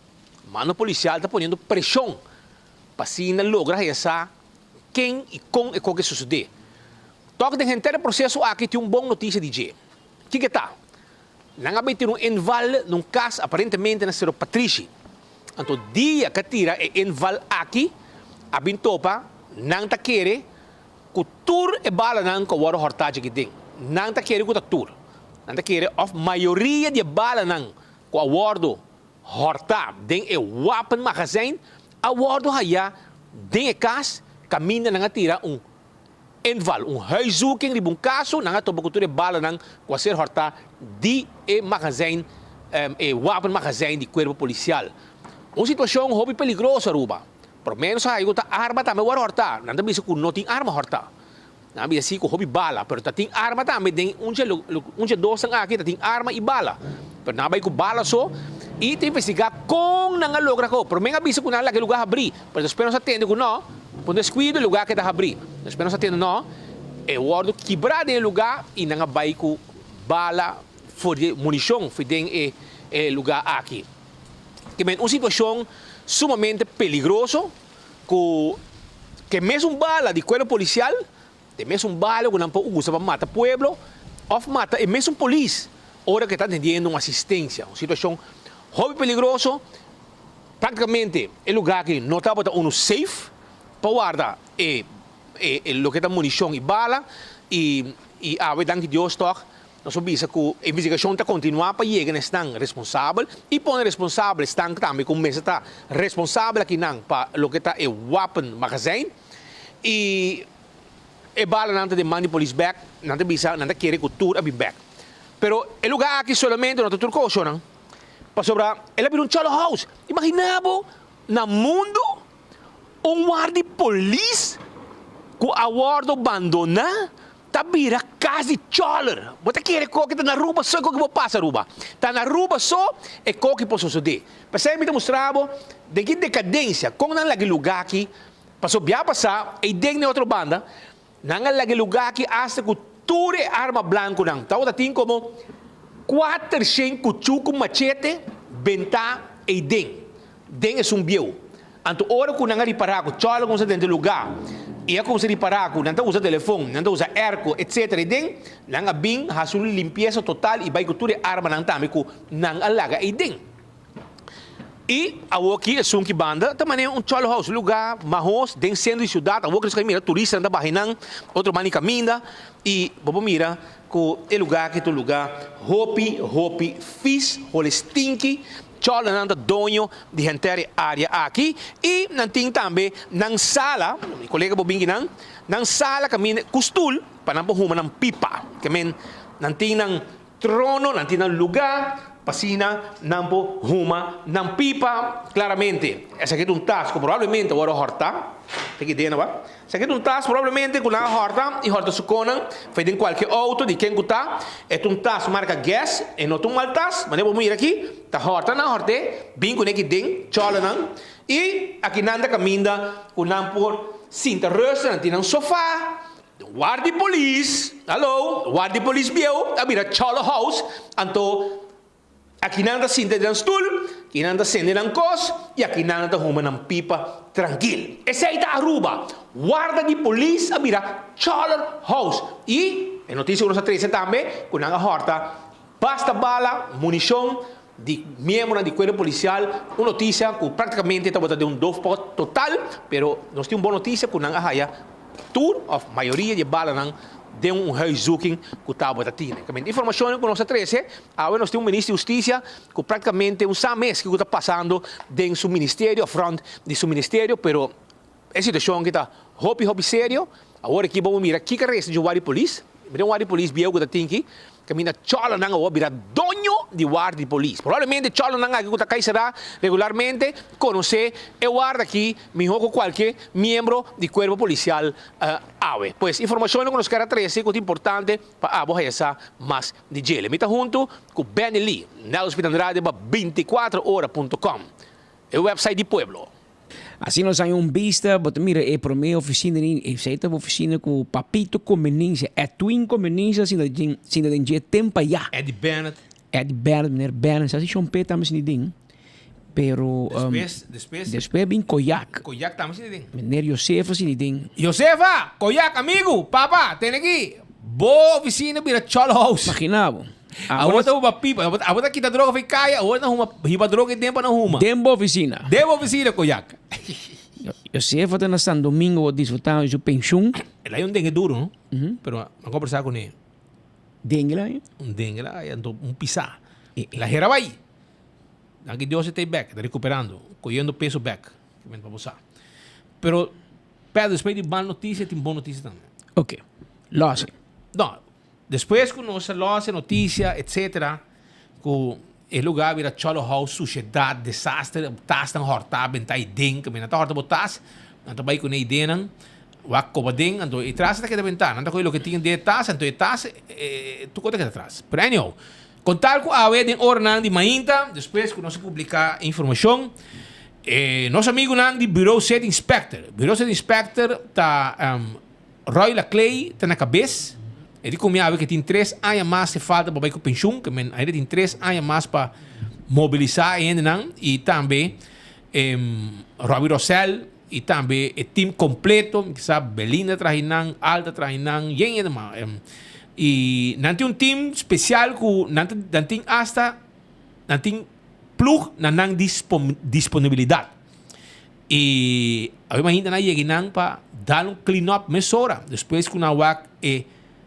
mando polisial ta poniendo preshon pa asina logra haya sa ken i kon e koke sosodé. Tòg den henter e proseso aki tin un bon notisia di dje. Kiko e ta? Nan a bai tira un inval na un kas aparentemente na Sero Patrishi. Anto dia ku a tira e inval aki a bin topa nan ta kere Ku tur e balanan ku a wòrdu hòrtá dje kiden, nan ta kere ku ta tur. Nan ta kere òf mayoria di e balanan ku a wòrdu hòrtá den e wapenmagazijn a wòrdu hayá den e kas kaminda nan a tira un inval, un huiszoeking riba un kaso, nan a topa ku tur e balanan ku a ser hòrtá di e magazijn, e wapenmagazijn di Kuerpo Polisial. Un situashon hopi peligroso Aruba. Por menos a haya ku ta arma tambe wòrdu hòrtá. Nan ta bisa ku no tin arma hòrtá. Nan a bisa si ku hopi bala, pero ta tin arma tambe den un dje un dje dosnan aki ta tin arma i bala. Pero nan a bai ku bala so i ta investigá kon nan a logra ko. Promé nan a bisa ku nan a laga e lugá habrí, pero despues nos a tende ku nò, ku un deskuido e lugá keda habrí. Despues nos a tende nò, e wòrdu kibrá den e lugá i nan a bai ku bala for di munishon for den e e lugá aki. Ke men un situashon sumamente peligroso. Ku ke mesun bala di kuerpo polisial, e mesun bala ku nan por usa pa mata pueblo òf mata e mesun polis ora ku e ta atendiendo un asistensia. Un situashon hopi peligroso. Praktikamente e lugá aki no tabata unu safe pa warda e e loke ta munishon i bala i i awe danki Dios tòg Nos por bisa ku e investigashon ta kontinuá pa yega na esnan responsabel i pone responsabel esnan tambe ku mester ta responsabel akinan pa loke ta e wapenmagazijn i e balanan ta den man di polis bèk. Nan ta bisa nan ta kere ku tur a bin bèk. Pero e lugá aki solamente no ta tur koshonan pasobra el a bira un cholo house. Imaginá bo na mundu un wardi polis ku a wòrdu bandoná Ta bira kas di choler. Bo ta kere koki ta na Aruba so e koki bo pasa Aruba. Ta na Aruba so e koki por sosode. P'esei mi ta mustra bo den ki dekadensia kon nan laga e luga aki. Paso bia pasa ei den den otro banda nan a laga e luga aki asta ku tur e arma blankunan. Tabata tin komo kuatershen kuchu ku machete bentá ei den. Den esun bieu. Anto ora ku nan a ripará ku chòla kumsa drenta e lugá i a kumsa ripará ku nan ta usa telefon, nan ta usa airco, etsetera ei den, nan a bin hasi un limpiesa total i bai ku tur e armanan tambe ku nan a laga ei den. I awoki esun ki banda ta manera un chòla house, un lugá mahos den sentro di siudat. Awoki nos ka mira turistanan ta baha einan, otro banda di kaminda i bo por mira ku e lugá aki ta un lugá hopi hopi fis, hole stinki. Chòlanan ta doño di henter e área aki i nan tin tambe nan sala, mi kolega por bin kinan, nan sala kaminda ku stul pa nan por huma nan pipa. Ke men nan tin nan trono, nan tin nan lugá pa asina nan por huma nan pipa. Klaramente esaki ta un tas ku probablemente a wòrdu hòrtá, ta ki idea no ba? Esaki ta un tas probablemente ku nan a hòrta i hòrta su konan for den kualke outo di ken ku ta. E ta un tas marka Guess, e no ta un mal tas, manera bo mira aki, ta hòrta nan hòrt'é, bin kuné aki den, chòla nan. I aki nan ta kaminda ku nan por sinta rùst, nan tin nan sofá, ward di polis, hallo, ward di polis bieu a bira chòla house, anto Aki nan ta sinta den nan stul, aki nan ta sende nan kos i aki nan ta huma nan pipa trankil. Esei ta Aruba. Warda di polis a bira Choller House. I e notisia ku nos a trese tambe ku nan a hòrta basta bala, munishon di miembronan di kuerpo polisial. Un notisia ku praktikamente tabata den un doofpot total, pero nos tin un bon notisia ku nan a haya tur òf mayoria di e balanan den un huiszoeking ku tabata tine. Kamente informashonnan ku nos a trese, awe nos tin un minister di hustisia ku praktikamente un sa mes kiko ta pasando den su ministerio òf rònt di su ministerio, pero e situashon aki ta hopi hopi serio. Awor aki bo mira kiko a resta dje un ward di polis. Mira un ward di polis bieu ku ta tin aki. Kaminda chòlanan awor bira doño di warda di polis. Probablemente chòlanan aki ku ta kai será regularmente konosé e warda aki mihó ku kualke miembro di kuerpo polisial awe. Pues informashonnan ku nos ker a trese ku ta importante pa abo haya sa mas di djele. Mi ta huntu ku Benny Lee, Nelson Pita Andrade pa bintikuatro ora punto com, e website di pueblo. Asina nos haña un bista, bo ta mira e promé ofisina den, esei ta ofisina ku Papito Comenencia, Edwin Comenencia sinta den, sinta den dje tempo ayá. Eddie Bennett. Eddie Bennett, meneer Bennett, sa si Shon Pe tambe sinti den, pero Despues, despues. Despues bin Koyak. Koyak tambe sinti den. Meneer Josefa sinti den. Josefa! Koyak, amigu, papa, tene aki, bo ofisina bira Cholo House. Imagina bo. Awor ta huma pipa, awor ta kita droga for kaya, awor ta huma, hiba droga den pa nan huma. Den bo oficina. Den bo oficina, koyak. Josefa ta na San Domingo disfrutando di su pensioen. El hay un dengue duro, no? Pero a conversa con él. Dengue la hay? Un dengue la hay, anto un pisá. La hera bai. Danki Dios e ta bek, ta recuperando, cogiendo peso bek. Kimen pa bo sa. Pero, Pedro, despues di mal noticia tin bon noticia tambe. Ok. Lòs e. No, despues ku nos a lòs e notisia etcetera ku e lugá bira cholo house, sushedat, desaster, tasnan hòrtá, bentá ei den, kaminda nan ta hòrta bo tas, nan ta bai kuné ideanan, wak koba den, anto e tras ta keda bentá, nan ta kohe loke tin den e tas, anto e tas tur kos ta keda atras. Pero anyhow, kon tal ku awe den oranan di mainta, despues ku nos a publiká e informashon, e nos amigunan di Bureau City Inspector, Bureau City Inspector ta Roy Laclay ta na kabes, e di ku mi awe ke tin tres aña mas e falta pa bai ku penshun, ke men ainda tin tres aña mas pa mobilisá e hendenan i tambe Robbie Rosell i tambe e team kompleto, mi sa Belinda traha einan, Alda traha einan, yen hende mas. I nan tin un team spesial ku nan ta nan tin asta nan tin plug na nan disponibilidat. I awe mainta nan a yega einan pa dal un clean up mesora despues ku nan wak e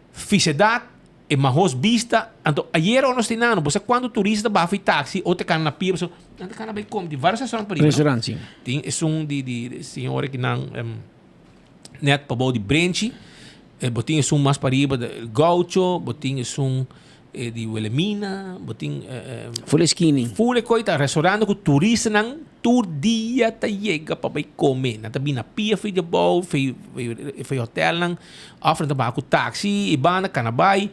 fisedat E mahos bista, anto ayera ora nos tin nano, bo sa cuanto turista ta baha fi taxi o ta cana na pia, pasobra nan ta cana bay come, tin varios restaurant pariba, no? Restaurant, si. Tin esun di di señora ki nan net pabou di Brenchi, bo tin esun mas pariba di El Gaucho, bo tin esun di Wilhelmina, bo tin. Full e skini. Full e coy ta restaurant cu turistanan tur dia ta yega pa bay come, nan ta bin na pia fi di abou, fi fi hotelnan. Of nan ta baha ku taxi i banda kana bai.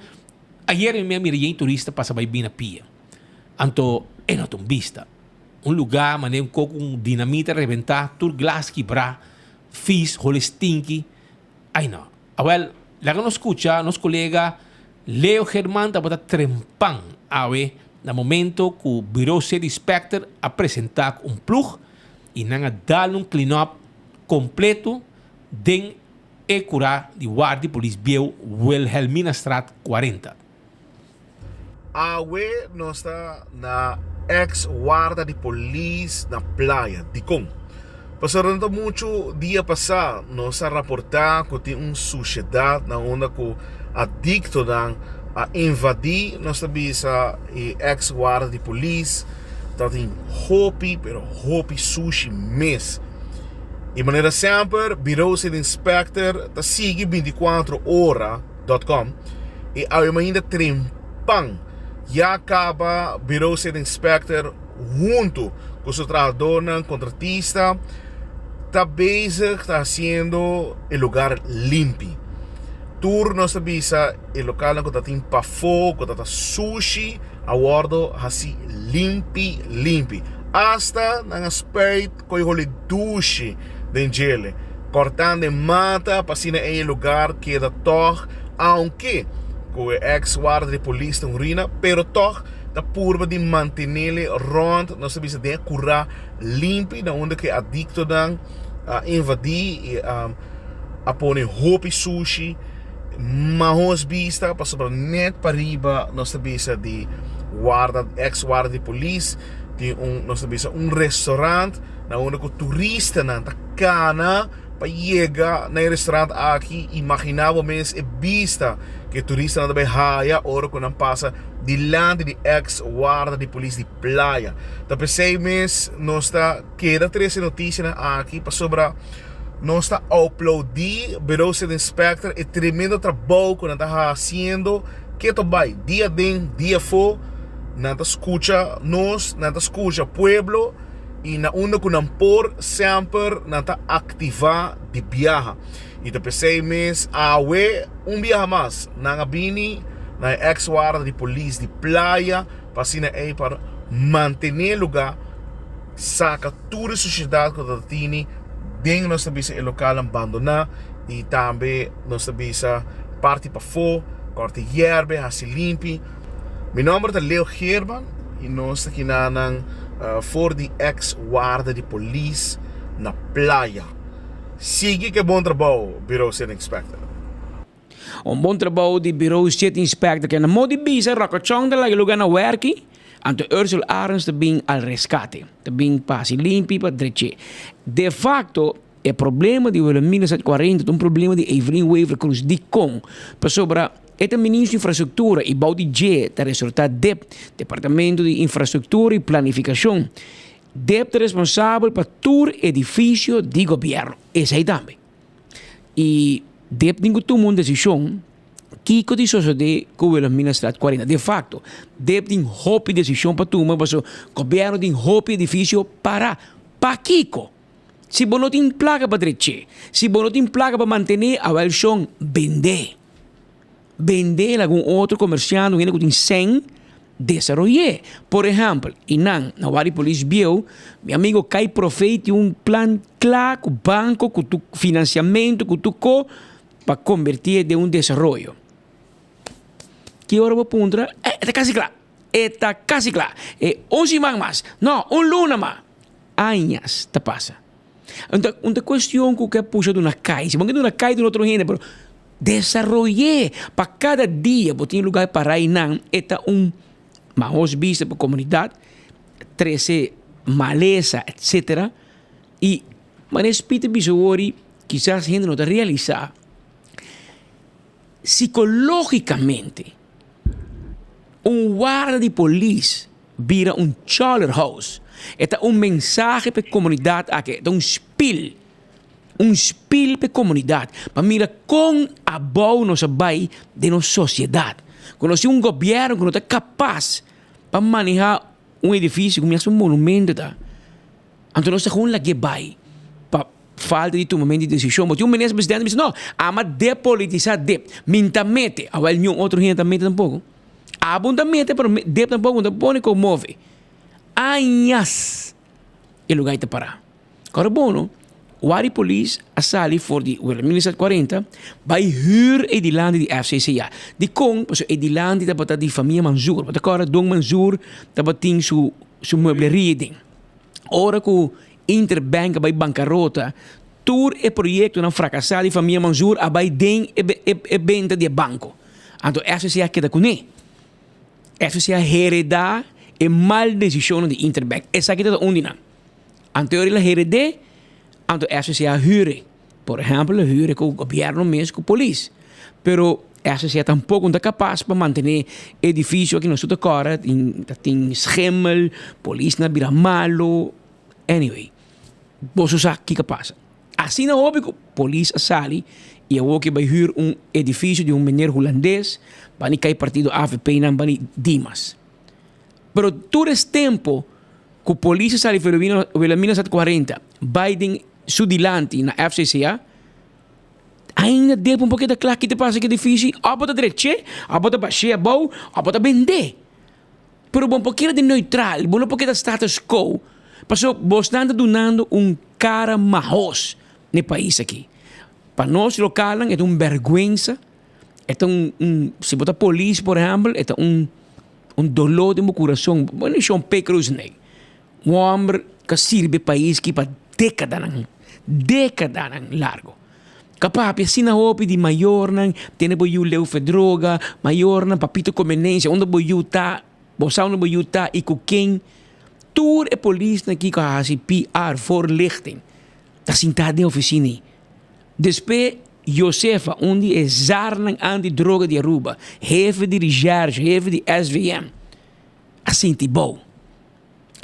Ayer mi a mira yen turista pasa bai bina pia. Anto e no ta un bista. Un lugá manera un koko un dinamita rebentá, tur glas kibrá, fis, hole stinki. Ai no. Awel, laga nos skucha nos kolega Leo German tabata trempan awe na momento ku Bureau City Inspector a presentá ku un plug i nan a dal un clean up kompleto den E kurá di Wardi Polis Bieu Wilhelminastraat 40. Awe nos ta na ex warda di polis na Playa. Dikon? Pasobra no ta muchu dia pasá nos a raportá ku tin un sushedat na unda ku adiktonan a invadí nos ta bisa e ex warda di polis. Ta tin hopi pero hopi sushi mes. I manera semper Bureau City Inspector ta sigui 24 ora dot com i awe mainda trempan ya kaba Bureau City Inspector huntu ku su trahadornan kontratista ta bezig ta hasiendo e lugar limpi. Tur nos ta bisa e lokalnan ku ta tin pafó ku ta ta sushi a wòrdu hasi limpi limpi asta nan a spuit Koe holi dushi den djele, kortando e mata pa asina ei e lugar keda tòg, aunke ku e eks warda di polis ta un ruina, pero tòg ta purba di mantenele rònt, nos ta bisa den e kurá limpi na unda ku e adiktonan a invadí i a pone hopi sushi, mahos bista pasobra nèt pariba nos ta bisa di warda, eks warda di polis. Tin un, nos ta bisa un restaurant na unda ku turistanan ta kana pa yega na e restaurant aki. Imagina bo mes e bista ku e turistanan ta bai haya ora ku nan pasa dilanti di ex warda di polis di Playa. Ta p'esei mes nos ta keda trese notisianan aki pasobra nos ta aplaudi Bureau City Inspector e tremendo trabou ku nan ta hasiendo keto bai dia aden dia afó. Nan ta skucha nos, nan ta skucha pueblo i na unda ku nan por semper nan ta aktivá di biaha. I ta p'esei mes awe un biaha mas nan a bini na e eks warda di polis di Playa pa asina ei pa mantené lugá, saka tur e sushedat ku ta tini den nos ta bisa e lokalnan bandoná i tambe nos ta bisa parti pafó, kòrta yerbe, hasi limpi. Mi nomber ta Leo Geerman y nos ta kinanan for di ex warda di polis na Playa. Sigui cu e bon trabou, Bureau City Inspector. Un bon trabou di Bureau City Inspector ke na mo di bisa Rocochon ta laga e lugar na werki, anto Ursel Arends ta bin al rescate, ta bin pa hasi limpi pa dreche. De facto e problema di Wilhelmina 740 ta un problema di Evelyn Wever Croes. Dikon? Pasobra E ta Ministro di Infrastructura y bou di dje ta resorta dep, Departamento di Infrastructura y Planificacion. Dep ta responsabel pa tur edificio di gobierno. Esey tambe. Y. Dip tin ku tuma un desishon kiko di sosodé ku Wilhelminastraat 40. De fakto, dip tin hopi desishon pa tuma pasobra gobièrnu tin hopi edifisio pará. Pakiko? Si bo no tin plaka pa drech'é, si bo no tin plaka pa mantené, awèl shon, bend'é. Bend'é algun otro komersiante, un hende ku tin sèn, desaroy'é. Por ehèmpel, i nan na wak di polis bieu, mi amigo Kai Profee tin un plan kla ku banko, ku tur finansiamentu, ku tur ko, pa kombertié den un desaroyo. Ki ora bo puntra? Eh, e ta kasi kla! E ta kasi kla! E un siman mas! No, un luna mas! Añas ta pasa. Un ta un ta cuestion cu ke pusha duna cay. Si bo ke duna cay duna otro hende pero desaroy'é pa cada dia bo tin lugar para einan e ta un mahos bista pa comunidad, trece malesa etcetera y manera Speed ta bisa wori kisas hende no ta realisa psicologicamente un warda di polis bira un chollerhouse. E ta un mensahe pa e komunidat aki, e ta un spil, un spil pa e komunidat pa mira kon abou nos a bai den nos sosiedat. Ku nos tin un gobièrnu ku no ta kapas pa maneha un edifisio ku mester un monumento ta, anto nos ta gewoon lag'é bai pa falta di tumamentu di desishon. Bo tin un minister presidente bisa no, ama depolitisá dip, mi n'ta mete, awel niun otro hende ta mete tampoko. Abo no ta mete pero dip tampoco no ta pone con move. Añas e lugar ta para. Ora bono, wari polis a sali for di Wilhelminastraat 40 bai huur e dilanti di FCCA. Dikon? Pasobra e dilanti tabata di famia Manzoor. Bo ta kòrda Don Manzoor tabatin su su muebleria den. Ora ku Interbank a bai bankarota, tur e proyektonan frakasá di famia Manzoor a bai den e benta di e banko. Anto FCC a keda kuné. FCC a heredá e mal desishonnan di Interbank. Esaki ta un di nan. Anto el a hered'é, anto FCC a hür'é. Por ehèmpel, a hür'é ku gobièrnu mes, ku polis. Pero FCC tampoko no ta kapas pa mantené e edifisio aki. Nos tur ta kòrda, tin ta tin schimmel, polisnan a bira malu. Anyway, boso sa kiko a pasa. Asina hopi ku polis a sali i awor ke bai hür un edifisio di un mener hulandes, bani kai partido avp nan bani Dimas. Pero tur es tempo ku polis a sali Wilhelminastraat 40 bai den su dilanti na FCCA, ainda depo un poquito kla ki ta pasa ku edifisio, òf bo ta drech'é, òf bo ta bash'é abou, òf bo ta bend'é. Pero bo no por keda den neutral, bo no por keda status quo, pasobra bosnan ta dunando un cara mahos n'e pais aki. Pa nos localnan e ta un berguensa, e ta un, un, si bo ta polis por ehempel, e ta un, un dolor den bo curason. Bo no shon P. Cruz nee, un homber cu a sirbi e pais aki pa decadanan, decadanan largo. Ka papia asina hopi di mayornan tene bo yu leu fe droga, mayornan papito comenencia unda bo yu ta, bo sa unda bo yu ta y cu ken. Tur e polisnan aki cu a haci PR, voorlichting, ta sinta den oficina ey. Despues Josefa, un di e zarnan anti droga di Aruba, hefe di recherche, hefe di SVM, a sinti bou.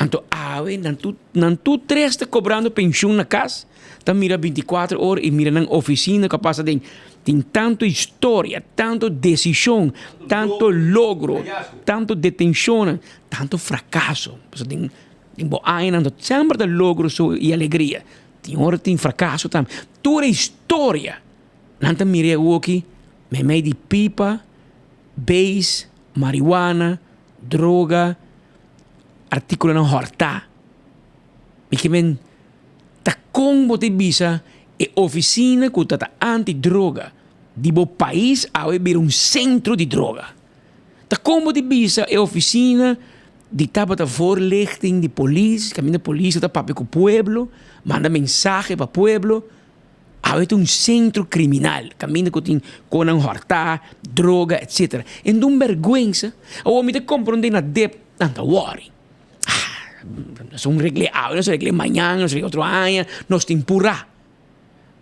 Anto awe nan tur nan tur tres ta kobrando penshun na kas, ta mira bintikuater ora i mira nan ofisina ku a pasa den. Tin tantu historia, tantu desishon, tantu logro, tantu detenshonnan, tantu frakaso. Pasobra den den bo añanan no semper ta logro so i alegria, tin ora tin frakaso tambe. Tur e historia nan ta mira e awoki meimei di pipa, beis, mariwana, droga. Artíkulonan hòrtá. Mi ke men ta kon bo ta bisa e ofisina ku ta ta anti droga di bo pais awe bira un sentro di droga. Ta kon bo ta bisa e ofisina di tabata voorlichting di polis, kaminda polis ta papia ku pueblo, manda mensahe pa pueblo. Awe ta un sentro kriminal kaminda ku tin konan hòrtá, droga etsetera. E no un bèrgwensa. Awor mi ta komprondé na dep nan ta wòri. Ah, nos un regl'é awe, nos regl'é mañan, nos regl'é otro aña, nos tin purá.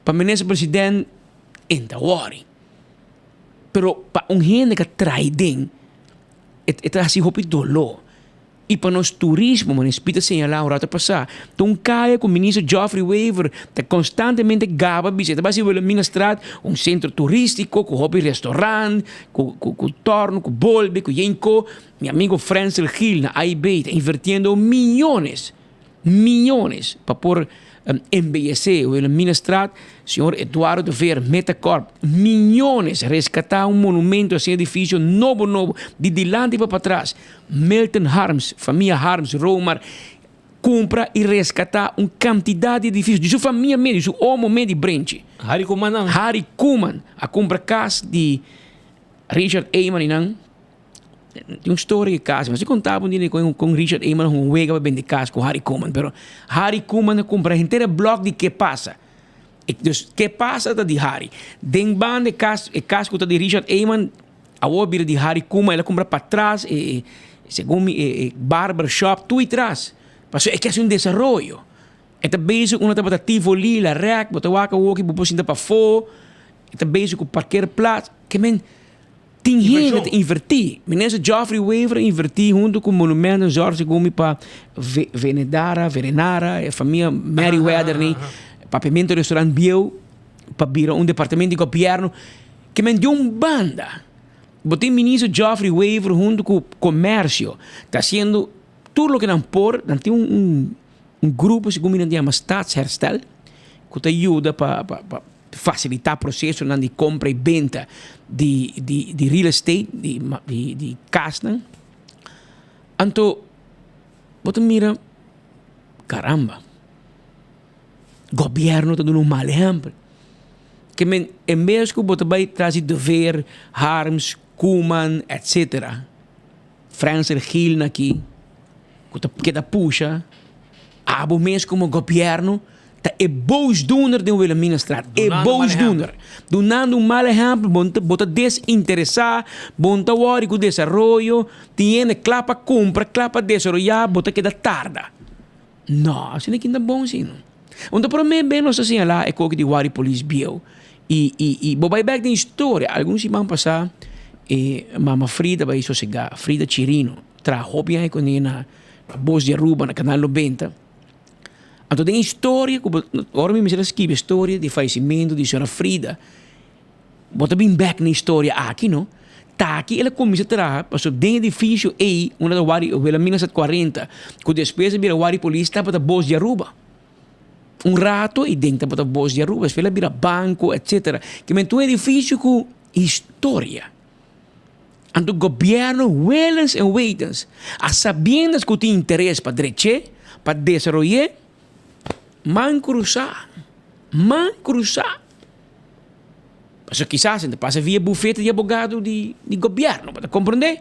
Pa minister president e no ta wòri. Pero pa un hende ku a tra'i den e ta hasi hopi doló. Y pa nos turismo, manera Speed a señala un rato pasa, ta un caya cu Minister Geoffrey Wever ta constantemente gaba bisa. E ta basi Wilhelminastraat, un centro turistico cu hopi restaurant, cu cu cu torno, cu bolbe, cu yenco. Mi amigo Frensel Gil na AIB ta invertiendo miyones, miyones pa por embeyece Wilhelminastraat. Señor Eduardo de Veer, Metacorp, miyones rescata un monumento asina edificio nobo nobo di dilanti pa patras. Milton Harms, famia Harms, Romar, cumpra y rescata un cantidad di edificio di su famia mes, di su omo mes di Brenchi. Harry Koeman nan. Harry Koeman a cumpra cas di Richard Eman y nan. Tin un storia di cas, mi a contaba un dia con Richard Eman a hunga wega pa bende cas cu Harry Koeman, pero Harry Koeman a cumpra henter e blok di Ke Pasa. Dus Ke Pasa ta di Harry. Den banda e cas, e cas cu ta di Richard Eman, Awor bira di Harry Kuma el a kumpra patras e segun mi e barber shop tur tras pasobra e ke hasi un desaroyo e ta bezig unda tabata Tivoli la rek bo ta wak awoki bo por sinta pafó e ta bezig ku parkeerplaats ke men tin hende ta invertí minister Geoffrey Wever a invertí hunto ku Monumenten Zorg segun mi pa Venedara Verenara e famia Merryweather ni Papiamento restaurant bieu pa bira un departamento di gobièrnu. Ke men di un banda, bo tin Minister Geoffrey Wever hunto ku Comercio ta hasiendo tur loke nan por, nan tin un un grupo segun mi nan ta yama Stadsherstel ku ta yuda pa pa pa fasilitá prosesonan di kompra i benta di di di real estate di di di kasnan. Anto bo ta mira caramba. Gobierno ta duna un mal ehempel. Ke men en bes ku bo ta bai tras di De Veer, Harms, Koeman etcetera. Frensel Gil na aki ku ta keda pusha abo mes komo gobierno ta e boosdoener den Wilhelminastraat. E boosdoener. Dunando un mal ehempel bo ta bo ta desinteresa, bo no ta wòri ku desaroyo, tin hende kla pa kumpra, kla pa desaroyá, bo ta keda tarda. No, asina ki ta bon si no. Un ta prome be nos ta señala e koki di wari polis bieu y y y bo bai bek den historia algun siman pasa e mama Frida bai sosega Frida Chirino traha hopi aña kuné na Bos di Aruba na Canal 90 anto den historia ku bo ora mi mester a skibi historia di fayecimento di señora Frida Bo ta bin bek na historia aki no. Ta aki el a kuminsá traha pasobra den edifisio ei unda ta wari Wilhelminastraat 40 ku despues a bira wari polis tabata Bos di Aruba. Un rato ei den tabata Bos di Aruba despues el a bira banko etcetera. Kimen tur edifisio ku historia. Anto gobièrnu willens en wetens a sabiendas ku tin interes pa drech'é, pa desaroy'é, man krusá, man krusá. Pasobra kisas nan ta pasa via bufete di abogado di di gobièrnu, bo ta komprondé?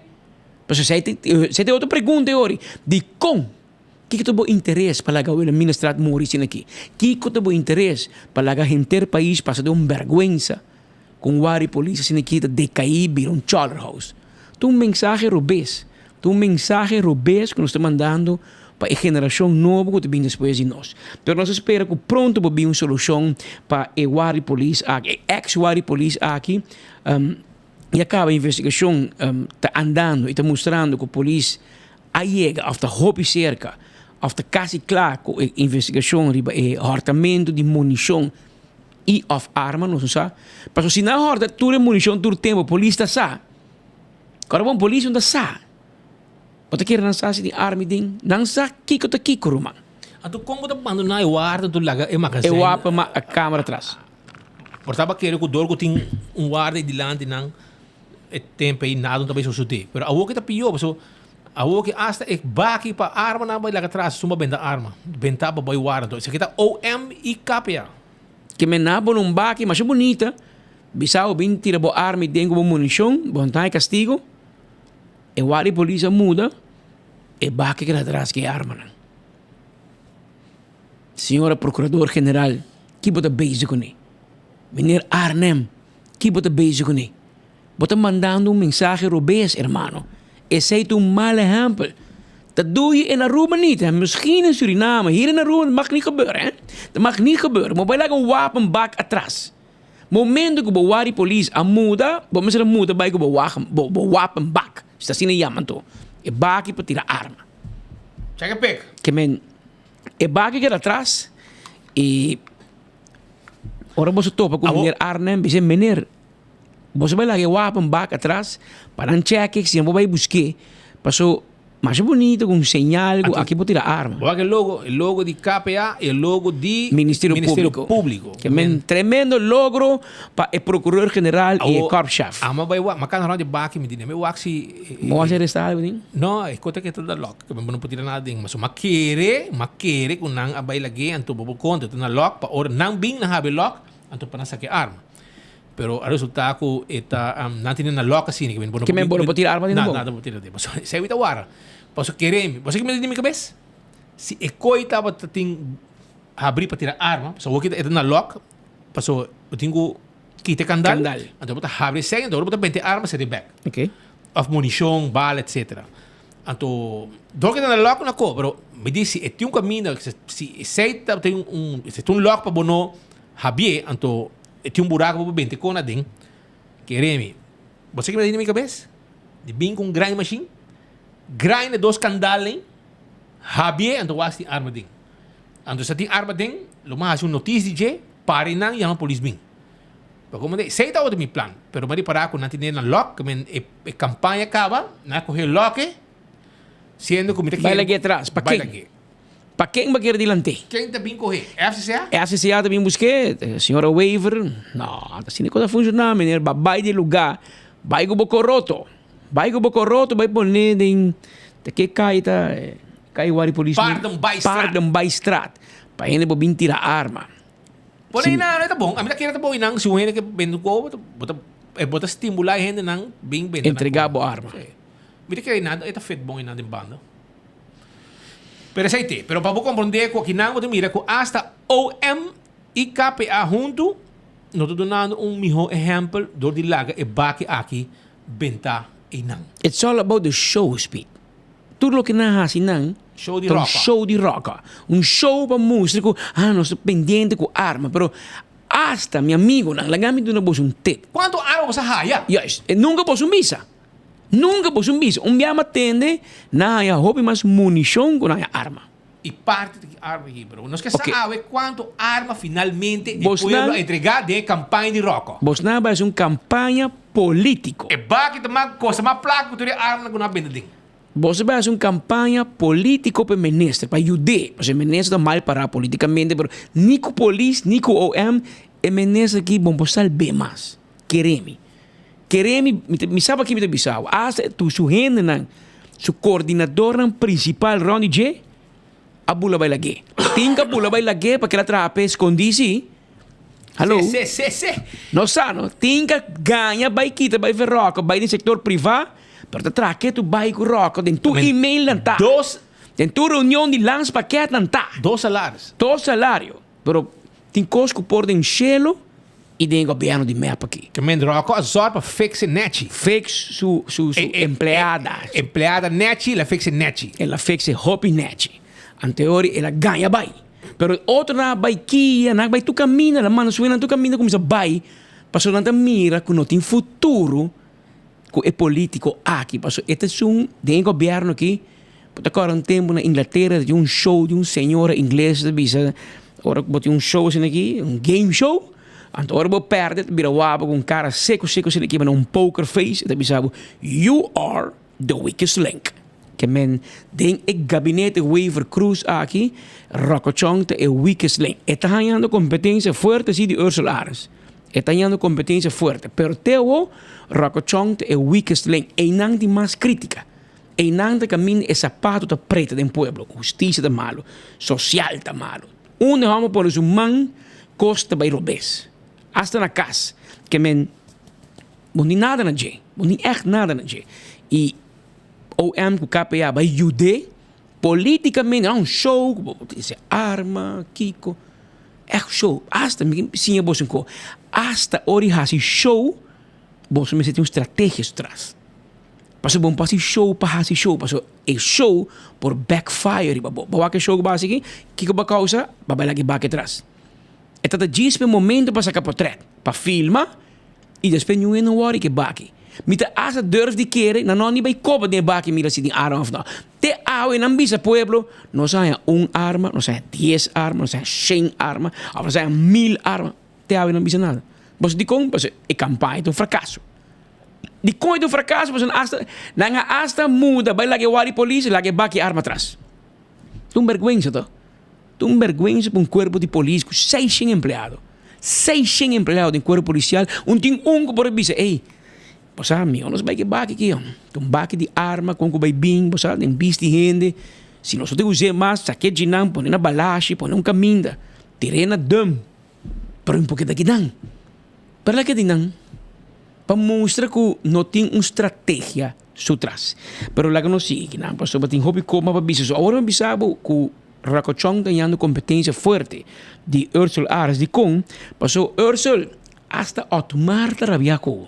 Pasobra esei ta esei ta e otro pregunta e ori, dikon? Kiko ta bo interes pa laga Wilhelminastraat muri asina aki? Kiko ta bo interes pa laga henter pais pasa den un bèrgwensa ku un wari polis asina aki ta dekaí bira un chollerhouse? Ta un mensahe robes, ta un mensahe robes ku nos ta mandando pa e generashon nobo ku ta bin despues di nos. Pero nos ta spera ku pronto por bin un solushon pa e wari polis aki, e eks wari polis aki. Ya kaba investigashon ta andando i ta mustrando ku polis a yega òf ta hopi serka òf ta kasi kla ku e investigashon riba e hòrtamentu di munishon i òf arma, nos no sa. Pasobra si nan hòrta tur e munishon tur tempu polis ta sa. Kòrda bon polis no ta sa. Bo ta kere nan sa si tin army den? Nan sa kiko ta kiko ruman. Anto kon bo ta bandoná e warda anto laga e magazijn? E wapa ma a kamera tras. Por taba kere ku dor ku tin un warda ei dilanti nan e tempo ei nada no ta bai sosodé. Pero awor ke ta pió pasobra awor ke asta e baki pa armanan bai laga tras esun pa benta arma. Benta pa bai warda. Anto esaki ta OM i KPA. Ke men na pone un baki masha bunita bisa bo bin tira bo arma ei den ku bo munishon bo no ta haña kastigo. E wak di polis a muda, e baki keda atras ku e armanan. Señora Procurador General, ki bo ta bezig kuné? Meneer Arnhem, ki bo ta bezig kuné? Bo ta mandando un mensahe robes, hermano. Esei ta un mal ehèmpel. Ta doe je in Aruba niet, hè? Misschien in Suriname, hier in Aruba, dat mag niet gebeuren, hè? Dat mag niet gebeuren. Bo bai laga un wapenbak atras. Momento ku bo wak di polis a muda, bo mester a muda bai ku bo wagen, bo bo wapenbak, si ta asina yama anto, e baki pa tira arma. Check e pic. Ke men e baki keda atras y ora boso topa ku meneer Arnhem bisa meneer boso bai laga e wapen bak atras pa nan check e si nan por bai buske paso masha bunito ku un señal ku aki por tira arma. Bo wak e logo, e logo di KPA y e logo di Ministerio Publico. Publico. Ke men tremendo logro pa e Procureur General y e Korpschef. Amo bai wak, ma kana rond di baki mi di mi wak si Bo a ser arestado bo tin? No, e kota ke ta da lock, ke bo no por tira nada den. Ma so ma kere, ma kere ku nan a bai lag'é anto bo por konta ta na lock pa ora nan bin nan habri lock anto pa nan saka e arma. Pero a resulta ku e ta nan tene na lock asina ke men bo no Ke men bo no por tira arma den bo? Nada bo tira den. Pasobra esei ta wara. Pasobra kere mi, bo sa ke mi ta di mi kabes? Si e koi tabata tin habri pa tira arma, pasobra awor e ta na lock, pasobra bo tin ku kita e kandal, anto bo ta habri esei, anto ora bo ta benta e arma sete bek. Of munishon, bala, etcetera. Anto dor ke ta na lock na ko, pero mi di si e tin un kaminda, si esei ta tin un, si tin un lock pa bo no habié, anto E tin un buraco bo por bente con aden. Kere mi. Bo sa ki mi ta di na mi cabes? Di bin cu un grind machine, grind e dos candal ey, habie anto wak si tin arma den. Anto si tin arma den, lo mi haci un noticia di dje, pari nan yama polis bin. Pa como de, esey tabata mi plan, pero mi a ripara cu nan tene nan lock, cu men e campaña caba, nan a coge lock e, siendo cu mi ta kere. Bai lag'e atras, pa Bai ken? lag'e. Pa ken bo kier dilant'é? Ken ta bin kohe? FCCA? FCCA ta bin busk'é, señora Wever, no, ta asina e kos a funshoná, meneer, ba bai di e lugá, bai ku bo koroto, bai ku bo koroto, bai pone den, ta ke kai ta, kai wari polis. Paardenbaaistraat. Paardenbaaistraat, pa hende por bin tira arma. Pone einan, e ta bon, ami ta kere ta bon einan, si un hende ke bende un kobo, bo ta, bo ta stimulá e hendenan bin bende nan kobo. Entregá bo arma. Sí. Mi ta kere einan, e ta fit bon einan den banda. Pero esei te. Pero pa bo komprondé ku akinan bo ta mira ku asta OM i KPA huntu no ta dunando un mihó ehèmpel dor di laga e baki aki bentá einan. It's all about the show, Speed. Tur loke nan hasi nan Show di ta un roka. show di roka. Un show pa mustra ku ah nos ta pendiente ku arma. Pero asta mi amigonan, laga mi duna boso un tip. Kuantu arma boso a haya? Juist. E nunka boso bisa. Nunka boso un bisa. Un bia mi a tende nan haña hopi mas munishon ku nan haña arma. I parti di ki arma aki, bro. Nos ke sa Oké. awe kuantu arma finalmente e Bosnan- pueblo a entregá den e kampaña di Rocco. Bosnan a bai hasi un kampaña polítiko. E baki ta mas kosta mas plaka ku tur e armanan ku nan a bende den. Boso bai hasi un kampaña polítiko pa e minister, pa yud'é. Pasobra e minister ta mal pará polítikamente, pero ni ku polis ni ku OM e minister aki bon por salb'é mas. Kere mi. Kere mi, mi ta, mi sa paki mi ta bisa bo. Asta tur su hendenan, su koordinadornan prinsipal rònt di dje, a bula bai lag'é. Tin ku a bula bai lag'é pa kila traha p'e skondí sí. Haló. Se, se, se. No sa no. Tin ku a gaña bai kita bai veròka, bai den sektor privá, pero ta traha ketu bai ku ròka den tur emailnan ta. Dos. Den tur reunion di landspakket nan ta. Dos salaris. Dos salario. Pero tin kos ku por den shelu i den e gobièrnu di mep aki. Ke men Rocco a zòrg pa fix e nèchi. Fix su su su empleada. Empleada nèchi, el a fix e nèchi. El a fix e hopi nèchi. Anteori el a gaña bai. Pero e otronan a bai kia, nan a bai tur kaminda, el a manda su hendenan tur kaminda kuminsá bai, pasobra nan ta mira ku no tin futuro ku e politico aki pasobra e ta esun den e gobierno aki bo ta kòrda un tempu na Inglatera tin un show di un señora ingles ta bisa ora ku bo tin un show asina aki un game show anto ora bo pèrdè ta bira wak bo ku un kara seku seku asina aki manera un poker face e ta bisa bo you are the weakest link ke men den e gabinete Wever Croes aki Rockochong ta e weakest link e ta hañando kompetensia fuerte si di Ursula Arends. E ta hañando kompetensia fuerte, pero te awo Rocco Chong ta e weakest link. Einan tin mas kritika. Einan ta kaminda e sapato ta preta den pueblo. Hustisia ta malu, sosial ta malu. Unda e hòmber pone su man, kos ta bai robes. Asta na kas. Ke men, bo no tin nada na dje. Bo no tin ègt nada na dje. I OM ku KPA bai yud'é politikamente. No un show ku bo tin se arma, kiko. Echt show, hasta mi siña boso un ko, hasta ora di hasi show, boso mester tin un strategia su tras. Pasobra bo no por hasi show pa hasi show, pasobra e show por backfire riba bo. Bo wak e show ku bo hasi aki, kiko bo a kousa? Bo a bai laga e baki atras. E ta ta djis pa e momento pa saka potrèt, pa filma, i despues niun hende no wòri ku e baki. Mi ta hasta durf di kere nan no ni bai koba den e baki mira si tin arma of no. Te awe nan bisa pueblo, nos a haña un arma, nos a haña dies arma, nos a haña shen arma, of nos a haña mil arma. Te awe nan bisa nada. Pasobra dikon? Pasobra e kampaña ta un frakaso. Dikon e ta un frakaso? Pasobra nan hasta nan a hasta muda bai laga e wari polis i laga e baki arma atras. Ta un bèrgwensa to. Ta un bèrgwensa pa un kuerpo di polis ku seishen empleado. Seishen empleado den kuerpo polisial, un tin un ku por a bisa, ey, bo sa mihó nos bai ku e baki aki yo. Ta un baki di arma kon ku bai bin, bo sa, den bisti hende. Si nos no ta us'é mas, sak'é djinan, pone na balashi, pone un kaminda, tir'é na dùm. Pero un poquito aki nan. Pero la ke di nan pa mustra ku no tin un strategia su tras. Pero laga nos sigui aki nan pasobra tin hopi kos mas pa bisa. So awor mi bisa bo ku Rakochon ta yando kompetensia fuerte di Ursel Ares. Dikon? Pasobra Ursel asta Otmar ta rabia ku bo.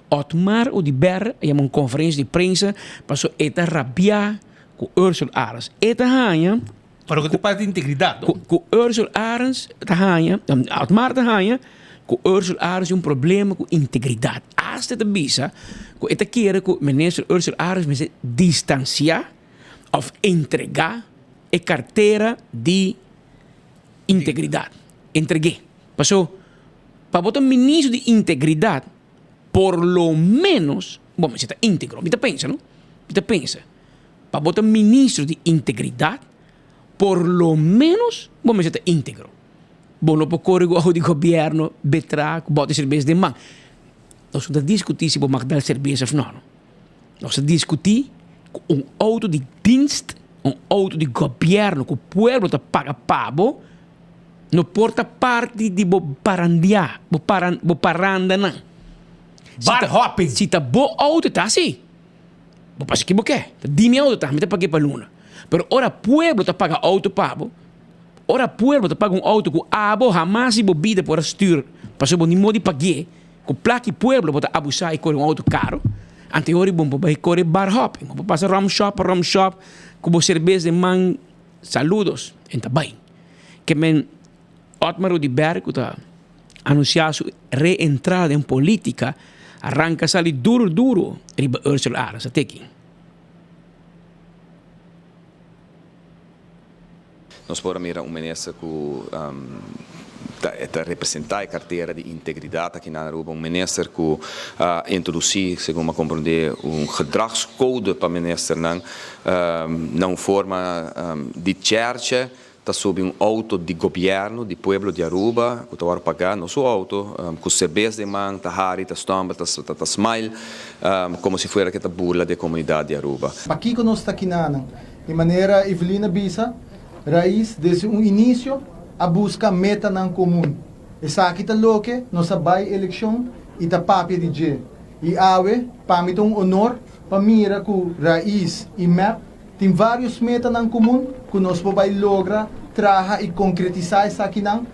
Otmar Oduber a yama un konferensia di prensa pasobra e ta rabia ku Ursel Ares. E ta haña. Pero ku ta parti di integridat no? Ku Ursel Arends ta haña, Otmar ta haña ku Ursel Arends tin un problema ku integridat. Asta e ta bisa ku e ta kere ku minister Ursel Arends mester distansiá òf entregá e kartera di integridat. Entreg'é. Paso pa bo ta minister di integridat por lo ménos bo mester ta íntegro. Mi ta pensa no, mi ta pensa. Pa bo ta ministro di integridat, por lo menos bo mester ta integro. Bo no por kore ku ojo di gobierno betra ku bote serbes den man. Nos no ta diskutí si bo mag dal serbes of no. Nos ta diskutí ku un outo di dienst, un outo di gobierno ku pueblo ta paga pa bo, no por ta parti di bo parandiá, bo paran, bo parandanan. Bar hopping. Si ta bo outo ta así. Bo pasa ki bo ke. Ta di mi auto ta, mi ta pag'é pa luna. Pero ora pueblo ta paga auto pa bo, ora pueblo ta paga un auto ku abo hamas di bo bida por a stuur pasobra bo ni modo di pag'é, ku plak di pueblo bo ta abusá i kore un auto karo, anto e ora bo por bai kore bar hopping, bo por pasa rum shop pa rum shop ku bo serbes den man, saludos, en ta bai. Ke men Otmar Oduber ku ta anunsiá su reentrada den polítika a ranka sali duru duru riba Ursula Arends a teki. Nos por a mira un minister ku ta representá e kartera di integridat aki na Aruba, un minister ku a introdusí, segun mi a komprondé, un gedragscode pa ministernan na un forma di chèrchè. Ta subi un auto di gobierno di pueblo di Aruba cu ta worde paga, no su auto, cu cerbes den man, ta hari, ta stomp, ta ta smile, como si fuera cu ta burla di e comunidad di Aruba. Pakiko nos ta kinanan? Di manera Evelyn a bisa, Rais desde un inicio a busca metanan comun. Esaki ta loke nos a bay eleccion y ta papia di dje. Y awe pa mi ta un honor pa mira cu Rais y mep Tin varios metanan comun cu nos por bay logra traha y concretisa esakinan.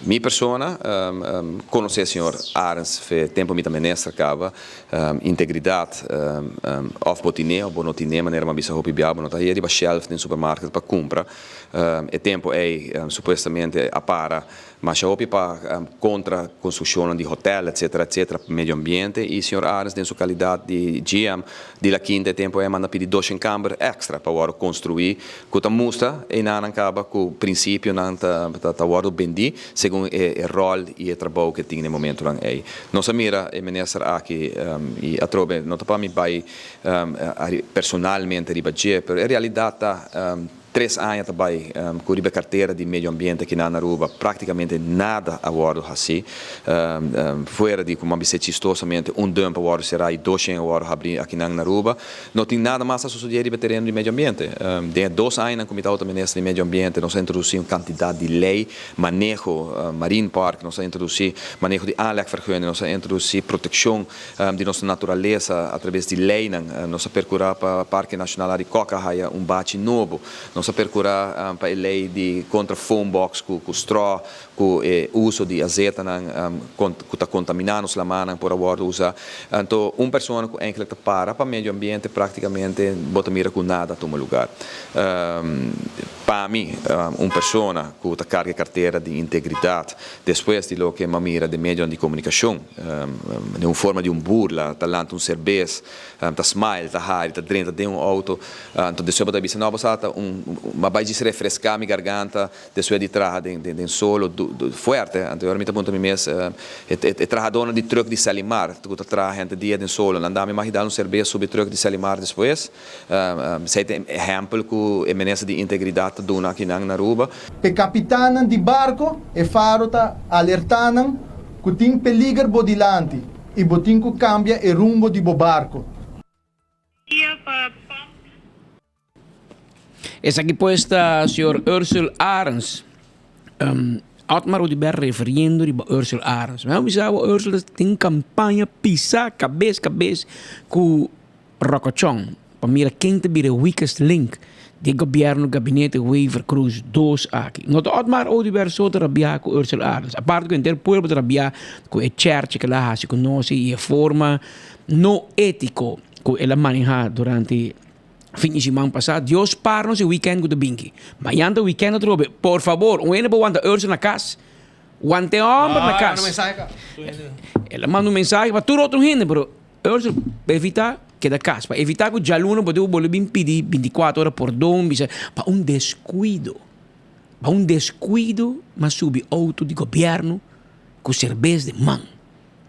Mi persona conoce señor Arends fe tempo mi ta minister caba. Integridad of bo tine of bo no tine manera mi a bisa hopi bia bo no ta haya riba shelf den supermarket pa cumpra. E tempo ey supuestamente a para Masha hopi pa contra construccionnan di hotel etcetera etcetera pa medio ambiente y señor Arends den su calidad di GM di La Quinta e tempo ey a manda pidi doshen camber extra pa wordo construi cu ta mustra eynanan caba cu principionan ta ta wordo bendi segun e rol y e trabou cu e tin na e momentonan ey. Nos a mira e minister aki y atrobe no ta pa mi bay personalmente riba dje pero e realidad ta Tres aña ta bai ku riba e kartera di medio ambiente akinan na Aruba práktikamente nada a wòrdu hasí. Fuera di ku bis'é chistosamente un dump a wòrdu será i doshen a wòrdu habrí akinan na Aruba, no tin nada mas a sosodié riba e tereno di medio ambiente. Den e dos añanan ku mi tabata minister di medio ambiente nos a introdusí un kantidat di lei, maneho marine park, nos a introdusí maneho di aanlegvergunning, nos a introdusí protekshon di nos naturalesa atraves di leinan. Nos a percura pa Parke Nacional Arikok a haya un bachi nobo. Nos a. Nos a percura pa e ley di contra foambox cu cu straw, cu e uso di azetanan cu ta contamina nos lamanan por a wordo usa. Anto un persona cu eigenlijk ta para pa medio ambiente practicamente bo ta mira cu nada a tuma lugar. Pa mi un persona cu ta carga e cartera di integridad despues di loke m'a mira den medionan di comunicacion den un forma di un burla ta lanta un cerbes ta smile ta hari ta drenta den un auto anto despues bo ta bisa no bo sa ta un m'a bay djis refresca mi garganta Despues di traha den solo fuerte, anto ora mi ta puntra mi mes, e trahadornan di truck di Selimar ku ta traha henter dia den solo, nan dami mag dal un serbes subi truck di Selimar despues? Esei ta e ehempel ku e minister di integridat ta duna akinan na Aruba. P'e kapitannan di barko, e faro ta alertá nan ku tin peliger bo dilanti i bo tin ku kambia e rumbo di bo barko. Esaki pues ta señor Ursel Arends. Otmar Oduber referiendo riba Ursel Arends. Mi a bisa bo Ursel tin campaña pisa cabes cabes cu Rocochon pa mira ken ta bira e weakest link di e gobierno gabinete Wever Croes dos aki. No ta Otmar Oduber so ta rabia cu Ursel Arends. Aparte cu henter pueblo ta rabia cu e cherche cu el a haci cu nos y e forma no etico cu el a maneha durante Fin di siman pasá, Dios par nos e weekend ku ta binki. Mañan ta weekend atrobe. Por fabor, un hende por wanta Ursel na kas. Wanta e hòmber na kas. El a manda un mensahe pa tur otro hende, pero Ursel, pa evitá, keda kas. Pa evitá ku djaluna bo tin ku bolbe bin pidi bintikuater ora pordon, bisa pa un deskuido. Pa un deskuido m'a subi outo di gobièrnu ku serbes den man.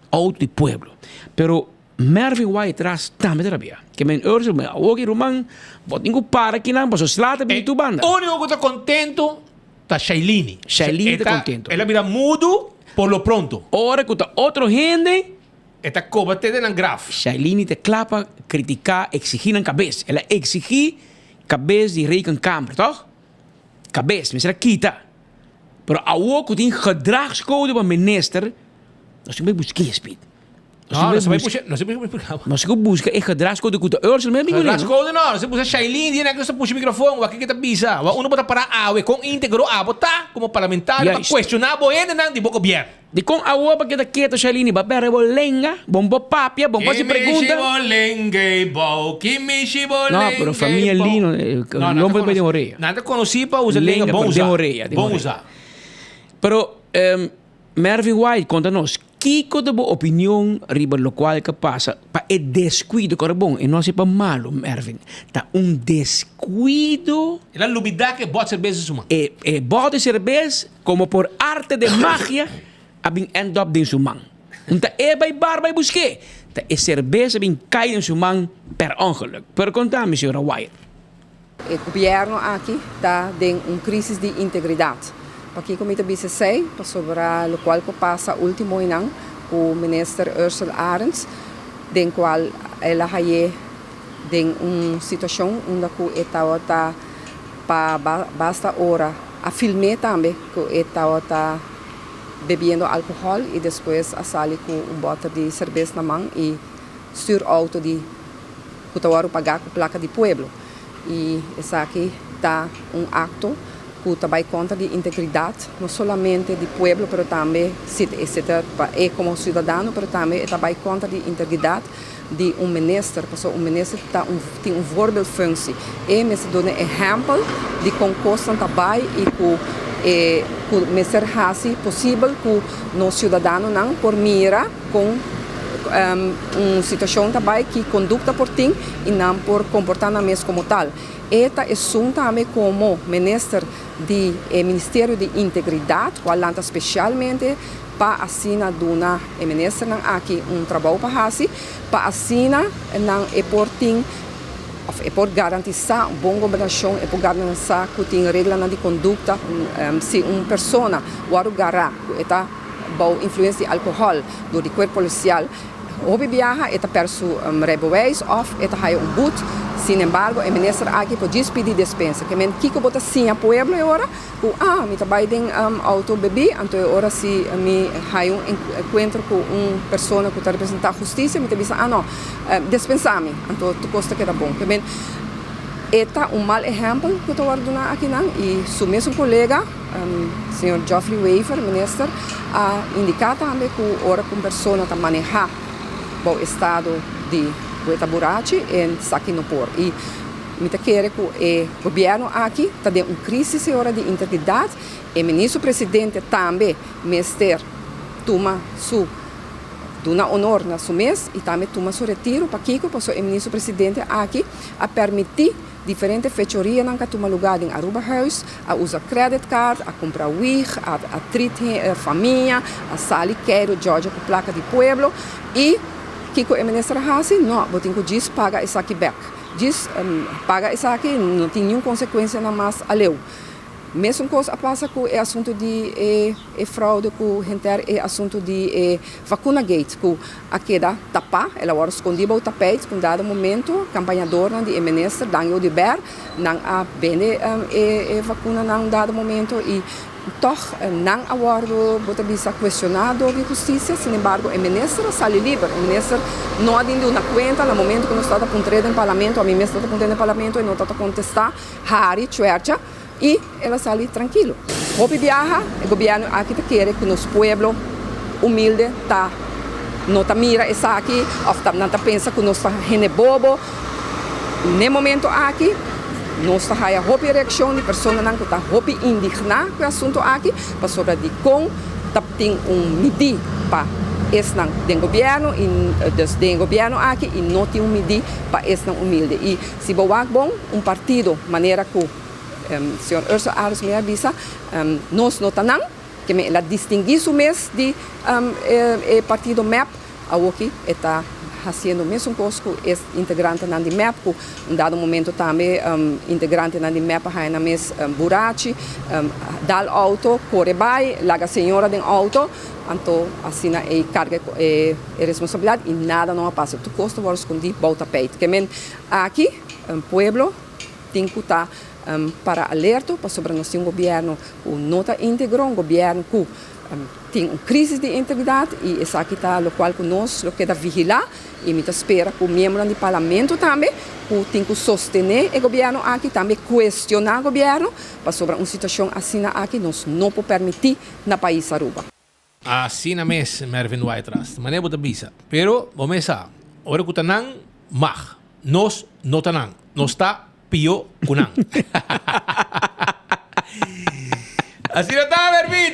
Outo di pueblo. Pero Mervin White ras tambe ta rabia. Ke men Ursel men awoki ruman bo tin ku para kinan paso sla ta bini tur banda. Uniko ku ta kontento ta Shailini. Shailini ta kontento. El a bira mudu por lo pronto. Ora ku ta otro hende. E ta koba te den nan graf. Shailini ta kla pa kritiká eksigí nan kabes. El a eksigí kabes di rekenkamer tòg? Kabes mester a kita. Pero awo ku tin gedragscode pa minister nos tin ku bai busk'é Speed. No, no se bai pusha, no se bai pusha. Nos ku buska e gedragscode ku ta Ursel mes amigo Gedragscode no, nos buska Shailene di nek nos ta pusha microfoon, wak ke ta bisa. Wa uno bo ta para awe kon integro abo ta komo parlamentario pa cuestiona bo hendenan di bo gobierno. Di kon awo bo keda keto Shailene, bo a bere bo lenga, bo no por papia, bo no por hasi pregunta. Kimi shi bo lenga e bou, kimi shi bo No, lenga pero e famia bou. Lino, No, nan lomba ta bai den konosi, orea. nan ta konosi pa usa lenga Lenga, bon pero den usa, orea, den bon orea. usa. Pero Mervin White konta nos, Kiko ta bo opinion riba lokual ka pasa pa e deskuido? Kòrda bon, e no a hasi pa malu, Mervin. Ta un deskuido. El a lubidá ku e bòt serbes den su man. E e bòt di serbes, komo por arte de magia, a bin end up den su man. Un ta e bai bar bai busk'é, ta e serbes a bin kai den su man per ongeluk. Pero konta mi, señora Wyatt. E gobierno aki ta den un crisis di integridad. Pakico mi ta bisa esey? Pasobra locual cu pasa ultimo einan cu Minister Ursell Arends, den cual el a haye den un situacion unda cu e tawata pa basta ora, a film'e tambe cu e tawata bebiendo alcohol y despues a sali cu un boter di cerbes na man y stuur auto di ku ta wòrdu pagá ku plaka di pueblo i esaki ta un akto ku ta bai kontra di integridat no solamente di pueblo pero tambe si e ta pa e komo siudadano pero tambe e ta bai kontra di integridat di un minister pasobra un minister ta un tin un voorbeeldfunctie e mester duna ehèmpel di kon kosnan ta bai i ku e ku mester hasi posibel ku nos siudadanonan por mira Kon un situashon ta bai, ki kondukta por tin i nan por komportá nan mes komo tal. E ta esun tambe komo minister di e Ministerio di Integridat ku a lanta spesialmente pa asina duna e ministernan aki un trabou pa hasi, pa asina nan e por tin òf e por garantisá un bon gobernashon, e por garantisá ku tin reglanan di kondukta. Si un persona wòrdu gará ku e ta. Bou influensia di alkohòl dor di kuerp polisial, hopi biaha e ta pèrdè su rijbewijs òf e ta haya un but. Sin embargo, e minister aki por djis pidi despensa. Ke men kiko bo ta siña pueblo e ora ku ah mi ta bai den outo bebí, anto e ora si mi haya un enkuentro ku un persona ku ta representá hustisia mi ta bisa ah no, despensá mi, anto tur kos ta keda bon. Ke men. E ta un mal ehèmpel ku ta wòrdu duna akinan i su mesun kolega, señor Geoffrey Wever, minister, a indiká tambe ku ora ku un persona ta manehá bou estado di ku e ta burachi e esaki no por. I mi ta kere ku e gobièrnu aki ta den un krísis e ora di integridat. E ministro presidente tambe mester tuma su duna honor na su mes y tambe tuma su retiro. Pakico? Pasobra e ministro presidente aki a permiti diferente fechorianan cu a tuma lugar den Arubahuis, a usa credit card, a cumpra wig, a a treat famia, a sali keiro djodje cu placa di pueblo y kico e minister a haci? No, bo tin cu djis paga esaki bek. Djis paga esaki, no tin niun consecuencianan mas aleu. Mesun kos a pasa ku e asuntu di e e fraude ku henter e asuntu di e vacunagate ku a keda tapá, el a wòrdu skondí bou tapijt ku un dado momento kampañadornan di e minister Dangio Oduber nan a bende e e vakunanan un dado momento i tòg nan a wòrdu bo ta bisa kuestioná dor di hustisia, sinembargo e minister a sali liber, e minister no a dindi una kuenta na momento ku nos tabata puntr'é den parlamento, ami mes tabata puntr'é den parlamento e no tabata kontestá. Hari chuercha y el a sali trankilo. Hopi biaha e gobierno aki ta kere cu nos pueblo humilde ta no ta mira esaki of ta nan ta pensa cu nos ta hende bobo. N'e momento aki nos ta haya hopi reaccion di personanan cu ta hopi indigna cu e asunto aki pasobra dicon ta tin un midi pa esnan den gobierno y dus den e gobierno aki y no tin un midi pa esnan humilde y Si bo wak bon, un partido manera ku señor Ursula Arends mi a bisa, nos no ta nan, ke men el a distinguí su mes di e partido mep, awoki e ta hasiendo mesun kos ku e integrantenan di mep, ku un dado momento tambe integrantenan di mep a haña nan mes burachi, dal outo, kore bai, laga señora den outo, anto asina e karga e responsabilidat i nada no a pasa, tur kos ta wòrdu skondí bou tapijt. Ke men Aki pueblo tin cu ta para alerto pasobra nos tin un gobierno cu no ta integro, un gobierno cu tin un crisis di integridad y esaki ta locual cu nos lo keda vigila y mi ta spera cu miembronan di parlamento tambe cu tin cu sostene e gobierno aki tambe cuestiona gobierno pasobra un situacion asina aki nos no por permiti na pais Aruba. Asina mes, Mervin Whiteras. Manera bo ta bisa. Pero, bo mes sa, ora ku ta nan, mag. Nos no ta nan. Nos ta pió ku nan. Asina ta, Mervin!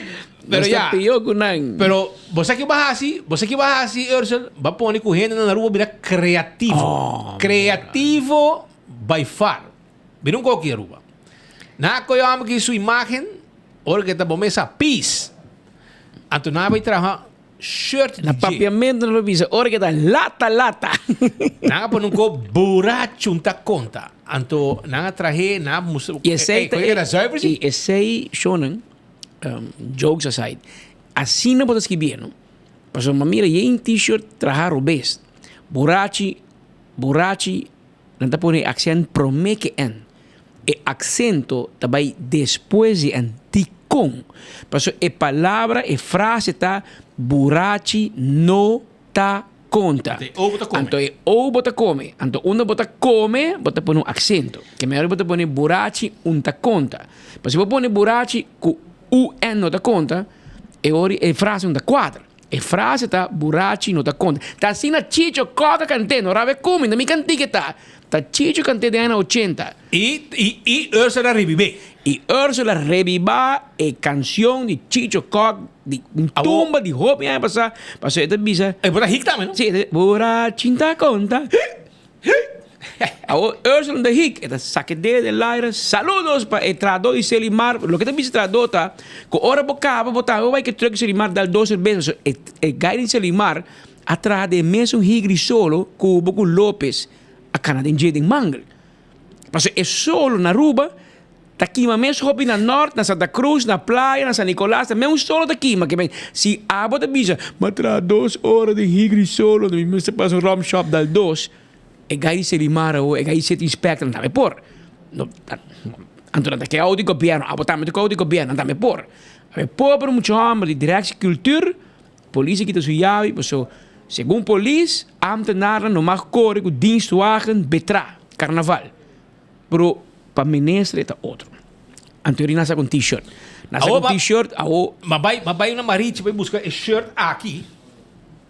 Pero Nos ya. ta pió ku nan. Pero, bo sa ki bo a hasi? Bo sa ki bo a hasi, Ursel? Bo a pone ku hendenan na Aruba bira kreativo. Kreativo by far. Bira un koki Aruba. Nan a koyo amo ki su imagen, ora ke ta bo mesa peace. Anto nan a bai traha shirt Na di dje. papiamento nan lo bisa ora ke ta lata lata. Nan a pone un ko buracho un ta konta. Anto nan a trahe, nan a mustra. I esei ta Ey, koe ke ta zuiver si? I esei shownan, jokes aside, asina bo ta skibié no. Pasobra mi a mira yen t-shirt traha robes. Burachi, burachi. Nan ta pone e aksent promé ke n. E aksento ta bai despues di n. Dikon? Pasobra e palabra, e frase ta burachi no ta konta. Anto e o bo ta kome. Anto e o bo ta kome. Anto unda bo ta kome, bo ta pone un aksento. Ke mehor bo ta pone burachi un ta konta. Pasobra si bo pone burachi ku u n no ta konta, e ora e frase no ta kuadra. E frase ta burachi no ta konta. Ta asina Chicho Kok a kant'é, no rabe kumi, no mi kanti ke ta. Ta Chicho kant'é den añanan ochenta. I i i Ursula rebib'é. I Ursula rebibá e kanshon di Chicho Kok di un tumba di hopi aña pasá, pasobra e ta bisa. E por ta hik tambe, no? Si, e ta burachi no ta konta. Awor Ursula ta hik, e ta saka e dedo den laira, Saludos pa e trahadó di Selimar. Loke ta bisa trahadó ta ku ora bo kaba bo tambe bo bai ku e truck di Selimar dal dos serbesa. So e e guy di Selimar a traha den e mesun higri solo ku bo ku Lopez a kana den dje den mangel. Pasobra e solo na Aruba Ta kima mes hopi na Nort, na Santa Cruz, na Playa, na San Nicolas, ta mes un solo ta kima. Ke men, si abo ta bisa, m'a traha dos ora den higri solo, mi mester pasa un rum shop dal dos, e gai di Selimar awo, e gai di City Inspector, nan tambe por. No, anto nan ta ke auto di gobierno, abo tambe ta ke auto di gobierno, nan tambe por. E pober mucha homber di Directie Cultuur, polis a kita su yabi, paso segun polis, ambtenarnan no mag kore ku dienstwagen betra, karnaval. Pero pa minister e ta otro. Anto eri nan sa ku un t-shirt. Nan sa ku un t-shirt awo. Ma bai ma bai na Marichi bai buska e shirt aki.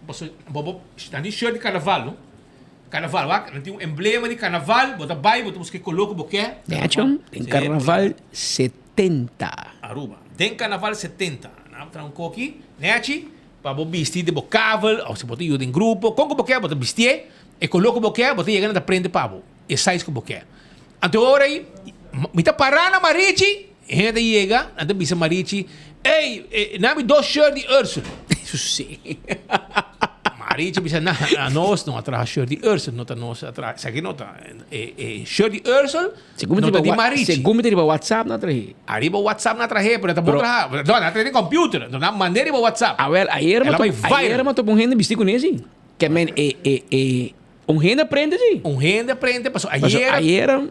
Paso bo bo nan tin shirt di karnaval no. Karnaval wak nan tin un emblema di karnaval bo ta bai bo ta buska e koló ku bo ke. De hecho den karnaval 70. Aruba den karnaval 70 nan a traha un koki nechi pa bo bisti den bo kavel of si bo ta yuda den grupo kon ku bo ke bo ta bistié e koló ku bo ke bo ta yega nan ta prende pa bo. E size ku bo ke. Anto e ora ei, mi ta pará na Marichi, e hende ta yega, nan ta bisa Marichi, Ey, na mi dos shirt di Ursel. Sí. Marichi a bisa, Na, nos no a traha shirt di Ursel, no ta nos a traha, esaki no ta, e, e shirt di Ursel no ta di Marichi. Segun mi ta riba WhatsApp nan a trah'é. Ariba WhatsApp nan a trah'é, pero ta bon traha. No, nan a traha den computer, nan a mand'é riba WhatsApp. Awel, ayer mi a topa un hende bisti kuné si. Ke men e, e, e. Un hende a prende si. Un hende a prende paso Paso ayer. ayer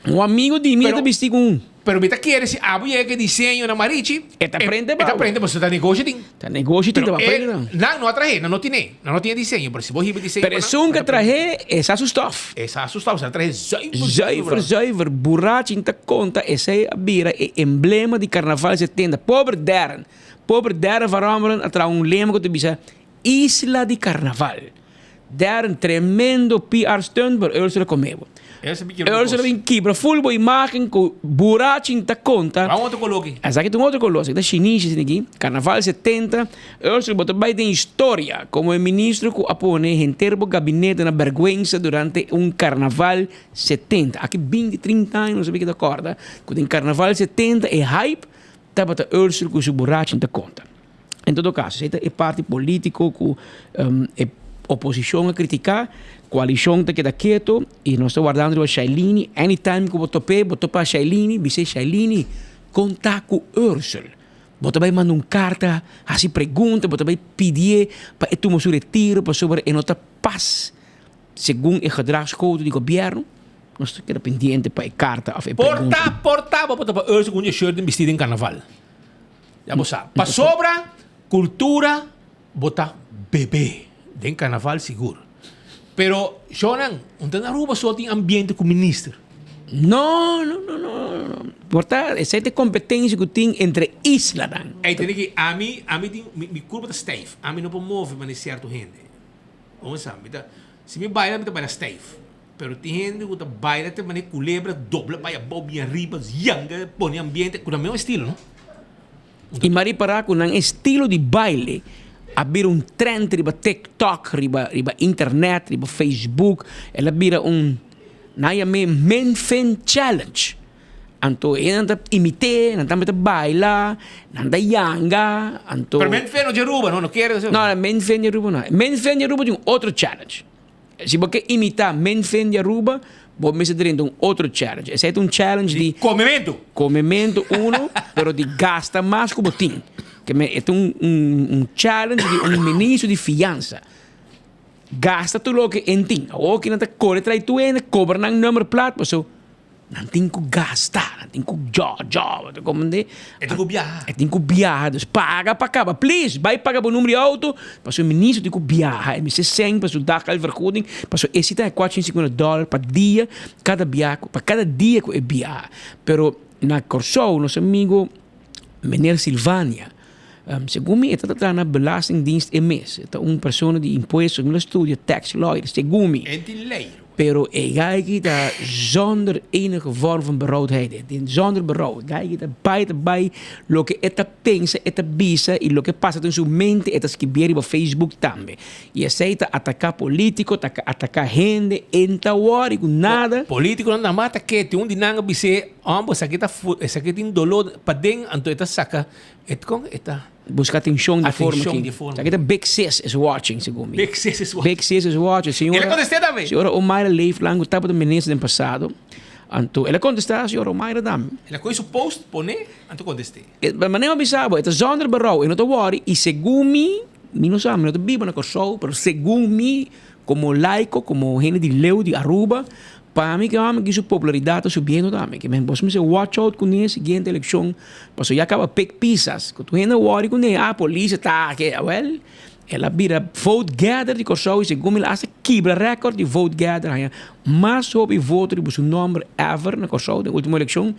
un amigo di mi ta bisti cu un. Pero mi ta kere si abo yega cu e diseño na Marichi. E ta prende E ta prende paso ta negoshi tin. Ta negoshi tin ta ba prende nan. Nan no a trahe, nan no tine. Nan no tin e diseño pero si bo hiba e diseño Pero esun cu a trahe e sa su stof. E sa su stof, sa trahe zuiver zuiver. Zuiver zuiver. Burachi ta conta esey a bira e emblema di carnaval 70. Pober Darren. Pober Darren van Rommelen a traha un lema cu ta bisa Isla di Carnaval. Darren tremendo PR stunt pero Ursula come bo. Ursula bin kibra full bo imagen cu burachin ta conta. Wou otro color aki. Esaki ta un otro color, esaki ta shinishi esaki aki. Carnaval 70, Ursula bo ta bay den historia como e ministro cu a pone henter bo gabinete na berguensa durante un Carnaval 70. Aki binti, trinta aña no sabi ki ta corda cu den Carnaval 70 e hype tabata Ursula cu su burachin ta conta. En todo caso, esey ta e parti politico cu e oposicion a critica, coalicion ta keda keto y nos ta wardando riba Shailini, anytime cu bo top'e, bo topa Shailini, bis'e Shailini, con ta cu Ursel? Bo ta bay manda un carta, haci pregunta, bo ta bay pidi'e pa e tuma su retiro pasobra e no ta pas segun e gedragscode di gobierno. Nos ta keda pendiente pa e carta of e pregunta. Por ta, por ta bo por topa Ursel cu un shirt den bisti den carnaval. Ya bo sa. Pasobra cultura bo ta bebe den carnaval sigur. Pero shownan, un ta na Aruba so tin ambiente cu minister. No, no, no, no, no. Por ta esei ta e competencia cu tin entre islanan. Ey tene ki ami, ami tin, mi, mi curpa ta stijf. Ami no por move manera cierto hende. Bo sa, mi ta, si mi baila mi ta baila stijf. Pero tin hende ku ta baila te manera kulebra dobla bai abou bin ariba yanga pone ambiente ku nan mesmo estilo no. I m'a ripará ku nan estilo di baile a bira un trend riba TikTok, riba riba internet, riba Facebook. El a bira un nan yam'é Menfen Challenge. Anto e nan ta imit'é, nan tambe ta baila, nan ta yanga, anto. Pero Menfen no di Aruba no, no kere. No, Menfen di Aruba no. Menfen di Aruba tin un otro challenge. Si bo ke imitá Menfen di Aruba, bo mester drenta un otro challenge. Esei ta un challenge di. Komementu. Komementu uno, pero di gasta mas ku bo tin. Ke men e ta un un challenge di un ministro di fiansa. Gasta tur loke en tin. Awor ki nan ta kore trai tur hende, kobra nan number plat, paso. Nan tin ku gasta, nan tin ku djo djo, bo ta komprende? E tin ku biaha. E tin ku biaha, dus paga pa kaba. Please, bai paga bo number di auto, pasobra e minister tin ku biaha, e mester sèn pa su daggeldvergoeding, pasobra e si ta 450 dòler pa dia, kada biaha, pa kada dia ku e biaha. Pero na Kòrsou nos amigo meneer Silvania, segun mi e ta traha na belastingdienst e mes, e ta un persona di impuesto, mi lo studia tax lawyer, segun mi. E tin lei. Pero e guy aki ta zonder enige vorm van berouwdheid. E tin zonder berouw. E guy aki ta bai ta bai loke e ta pensa, e ta bisa y loke pasa den su mente e ta skibié riba Facebook tambe. Y esey ta ataca politico, ta ataca hende, e no ta worry cu nada. Politiconan ta mata ke tin un di nan a bis'é, homber esaki ta esaki tin dolor paden anto e ta saca e con e ta. Busca atencion di forma Atencion ki. di forma. Esaki ta Big Sis is watching, segun mi. Big Sis is watching. Big Sis is watching. Señora, El a contesté tambe. Señora Omaira Leeflang, cu tabata minister den pasado. Anto, el a contesta, señora Omaira tambe. El a coge su post, pone, anto contesté. E, manera mi a bisa bo, e ta zonder berouw, e no ta worry. Y segun mi, mi no sa, mi no ta biba na Kòrsou, pero segun mi, como laico, como hende di leu di Aruba, Pa mi ke hòmber ki su popularidat ta subiendo tambe. Ke men bos mester watch out kuné siguiente elekshon pasobra ya kaba pik pisas ku tur hende a wòri kuné ah polis ta ke awèl el a bira vote gather di Kòrsou i segun mi el a hasta. kibra record di vote gather haña mas hopi voto riba su nomber ever na Kòrsou den ultimo elekshon.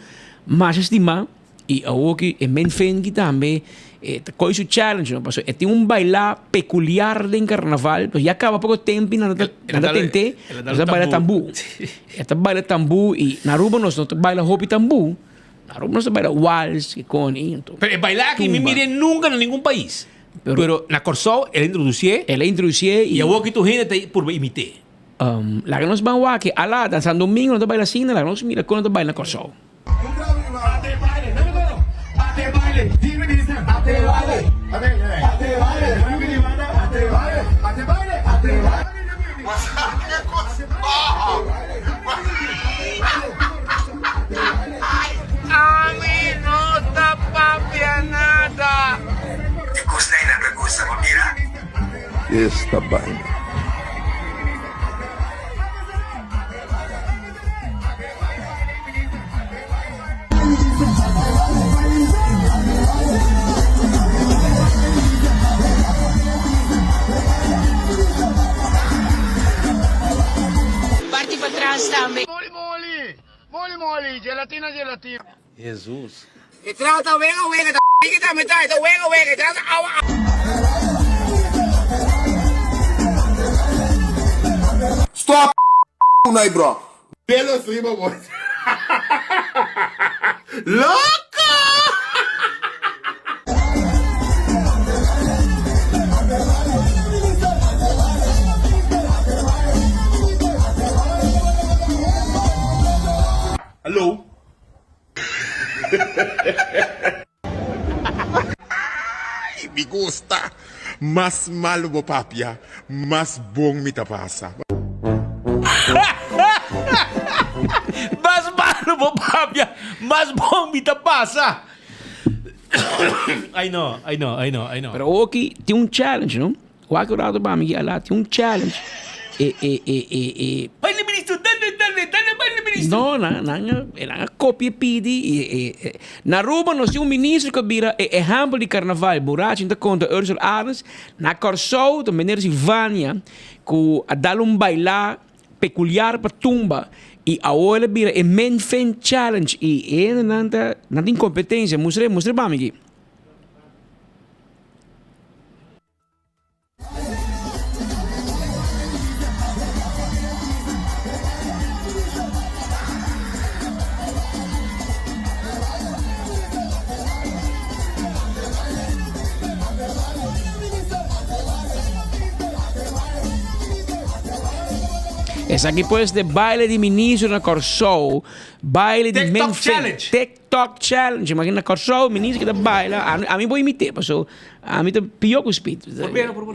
Masha stima i awoki e men fenki tambe e ta koi su challenge no pasobra e tin un baila pekuliar den karnaval pues ya kaba poko tempi nan ta nan ta tent'é e ta baila tambú e ta baila tambú i na Aruba nos no ta baila hopi tambú na Aruba nos ta baila wals kikon i anto Pero e baila aki mi tumba. mir'é nunka na ningun pais. Pero na Kòrsou el a introdusié. El a introdusié i. I awor ki tur hende ta purba imit'é. Laga nos ban wak ala na San Domingo nan ta baila asina laga nos mira kon nan ta baila na Kòrsou. Ami no ta papia nada. E kosnan ei nan ta gusta pa mira. Esta baina. Parti patras tambe. Moli moli, moli moli, gelatina gelatina. Hesus. E trata wega wega ta ki ta meta e ta wega wega e trata awa awa. Stop unai bro. Pelos riba bo. Loco! Hallo. Ay, mi gusta. Mas malo bo papia, mas bon mi ta pasa. Mas malo bo papia, mas bon mi ta pasa. Ay no, ay no, ay no, ay no. Pero awoki tin un challenge, no? Wak un rato pa mi ki ala tin un challenge. E e e e e. Baile ministro, dale, dale, dale baile ministro. No, nan nan a nan a copia pidi y e e na Aruba nos tin un ministro cu a bira e ehempel di carnaval, Burachi ta conta Ursel Arends, na Corsou ta meneer Sivania cu a dal un baila peculiar pa tumba y awor el a bira e Men Fen Challenge y e hendenan ta nan tin competencia, mustra mustra pa mi aki. Esaki pues de baile di ministro na Kòrsou, baile di TikTok men challenge. TikTok challenge. Imagina na Kòrsou, ministro ki ta baila, ami por imit'é paso ami ta pió ku Speed.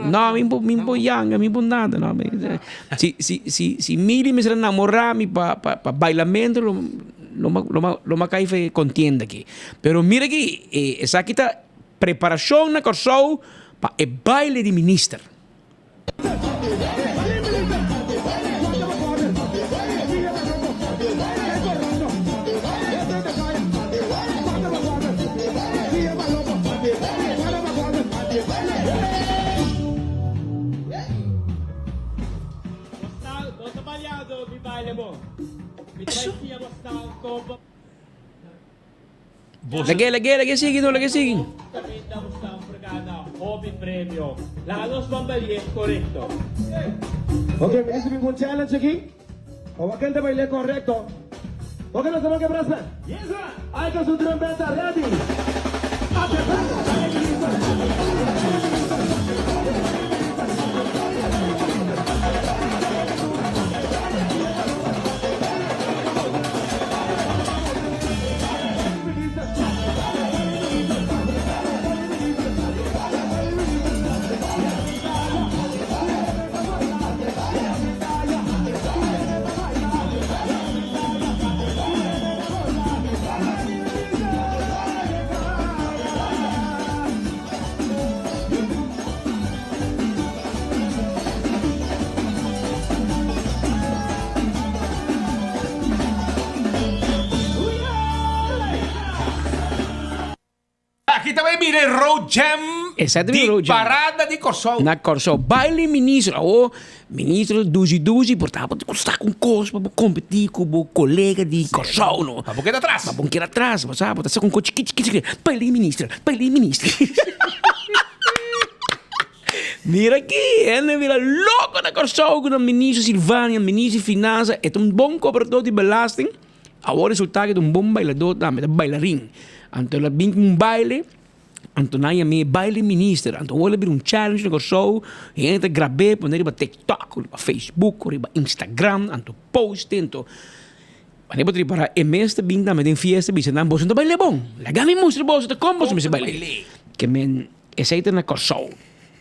No, ami mi por yanga, mi por nada. No. Si, si, si, si Mili mester a namorá mi pa, pa, pa bailamento, lo, lo, lo, lo kai fe kontienda aki. Pero mira aki, esaki ta preparashon na Kòrsou pa e baile di minister. Lag'é, lag'é, lag'é sigui no, lag'é sigui. Ok, minister bin ku un challenge aki. Pa wak ken ta bail'é korekto. Ok, nos ta loke brasa. Ai ka su trompeta ready. Aki ta bay mira e Road Jam. Esei ta Di Bureau General. parada di Kòrsou. Na Kòrsou. Baile ministro. Awo ministro dushi dushi por ta bo ta ku un kos pa bo kompetí ku bo kolega di Kòrsou no. Pa bo keda atras. Pa bo keda atras. Bo sa bo ta sa ku un kos chikí chikí chikí. Baile ministro, baile ministro. Mira aki, hende bira loko na Kòrsou ku nan ministro Silvania, ministro di finansa. E ta un bon kobradó di belasting. Awor resulta ku e ta un bon bailadó tambe, ta bailarin. Anto el a bin ku un baile. Anto nan yam'é baile minister. Anto awor el a bira un challenge na Kòrsou. Hende ta grab'é pone riba TikTok, riba Facebook, riba Instagram. Anto post e. Anto wanneer bo ta ripará e mes ta bin tambe den fiesta bisa nan, Boso no ta baila bon. Laga mi mustra boso ta kon boso mester baila. Ke men esei ta na Kòrsou.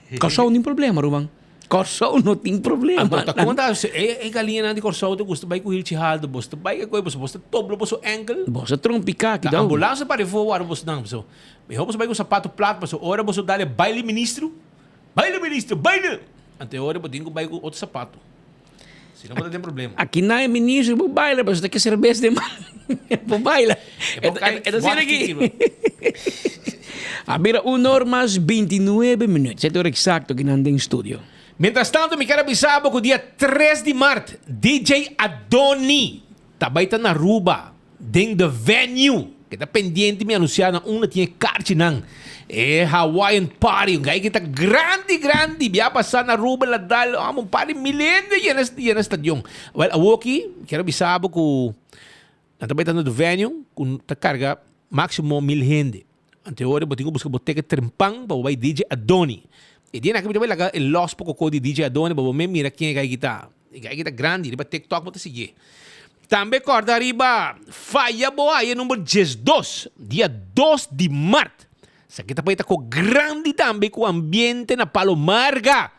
Kòrsou no tin problema, ruman. Kòrsou no tin problema. Anto ta kon ta e e galiñanan di Kòrsou ta gusta bai ku hilchi haltu, boso ta bai ku boso boso ta dobla boso enkel. Boso ta trompiká Ta kidou. ambulans a pari for wara boso nan paso mihó boso bai ku sapato plat paso ora boso dal e baile ministro, baile ministro, baile! Anto e ora bo tin ku bai ku otro sapato si no bo ta den problema. Aki nan e ministro bo baila paso ta ke serbes den man bo baila. E bo kai E ta asina water aki. tiki bro. A bira un or mas bintinuebe minuut, sete ora eksakto ki nan den studio. Mientras tanto mi kier a bisa bo ku dia tres di mart DJ Adoni ta bai ta na Aruba den The Venue. Ke ta pendiente mi anuncia na unda tin e karchinan. E Hawaiian Party, un gai ki ta grandi grandi. Bia pasa na Aruba la dal amo un par di mil hende yena yena stadion. Wel awoki mi kier a bisa bo ku nan ta bai ta na The Venue ku ta karga maximo mil hende. Anteori bo tin ku buska bo teke trempan pa bo bai DJ Adoni. E dia nan aki mi ta bai laga e los poko ko di DJ Adoni pa bo men mira ken e gai kita. E gai kita grandi riba TikTok bo ta sigie. Tambe korda riba faya bo haya number 12 dia 2 di mart. Esaki ta bai ta ko grandi tambe ku ambiente na Palo Marga.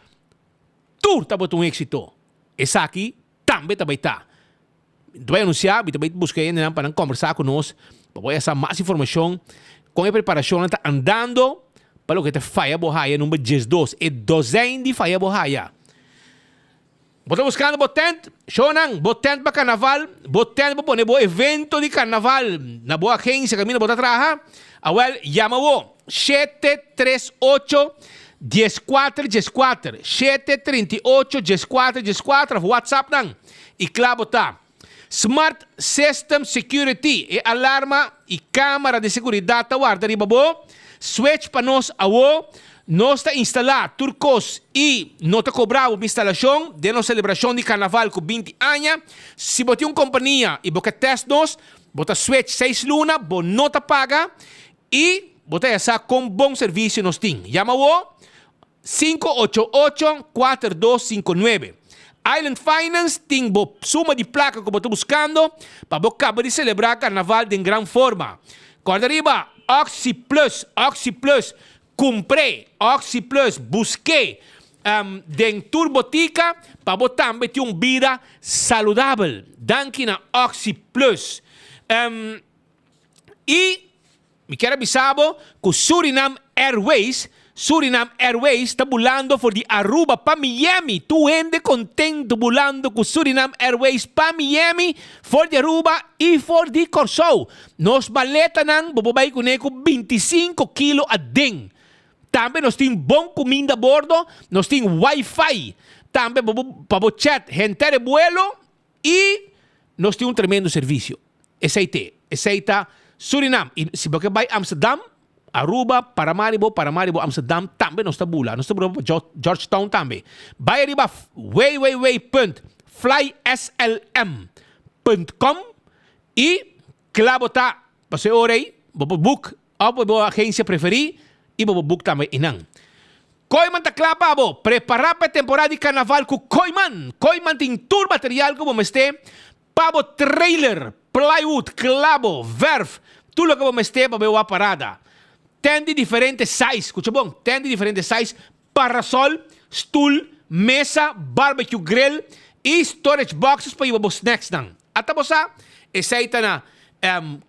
Tur tabata un éxito. Esaki tambe ta bai ta. Mi ta bai anunsiá, mi ta bai buska hendenan pa nan kòmbersá ku nos, pa bo haya sa mas informashon kon e preparashonnan ta andando pa loke ta faya bo haya number 12, e dozèin di faya bo haya. Bo ta buskando bo tènt? Shownan, bo tènt pa karnaval, bo tènt pa pone bo evento di karnaval na bo agensia kaminda bo ta traha? Awèl, yama bo 738 14 14, 738 14 14 òf whatsapp nan. I kla bo ta. Smart System Security, e alarma i kamera di seguridat ta warda riba bo. Switch pa nos awo. Nos ta instalá tur kos i no ta kobra bo pa instalashon den nos selebrashon di karnaval ku 20 aña. Si bo tin un kompania i bo ke tèst nos, bo ta switch seis luna, bo no ta paga i bo ta hesa kon bon servisio nos tin. Yama awo 588 4259. Island Finance tin bo suma di plaka ku bo ta buskando pa bo kaba di selebrá karnaval den gran forma. Kòrda riba Oxi Plus, Oxi Plus, kumpr'é, Oxi Plus, busk'é den tur botika pa bo tambe tin un bida saludabel. Danki na Oxi Plus. I Mi kier a bisa bo ku Surinam Airways, Surinam Airways, ta bulando for di Aruba pa Miami. Tur hende kontentu bulando ku Surinam Airways pa Miami for di Aruba i for di Kòrsou. Nos maletanan bo por bai kuné ku 25 kilo aden. Tambe nos tin bon kuminda a bordo, nos tin wifi tambe pa bo pa bo chat henter e buelo I nos tin un tremendo servisio. Esei te. Esei ta Surinam. I si bo ke bai Amsterdam, Aruba, Paramaribo, Paramaribo, Amsterdam, tambe nos ta bula. Nos ta bula pa Georgetown tambe. Bai ariba www.flyslm.com i kla bo ta. Pasobra e ora ei bo por book òf bo agensia preferí i bo por book tambe einan. Kooiman ta kla pa bo! Prepará pa e temporada di karnaval ku Kooiman! Kooiman tin tur material ku bo mester pa bo trailer, plywood, klabo, verf, tur loke bo mester pa bo e wak parada. Tent di diferente size, skucha bon, tent di diferente size, parasol, stul, mesa, barbecue grill i storage boxes pa hiba bo snacksnan. Ata bo sa, esei ta na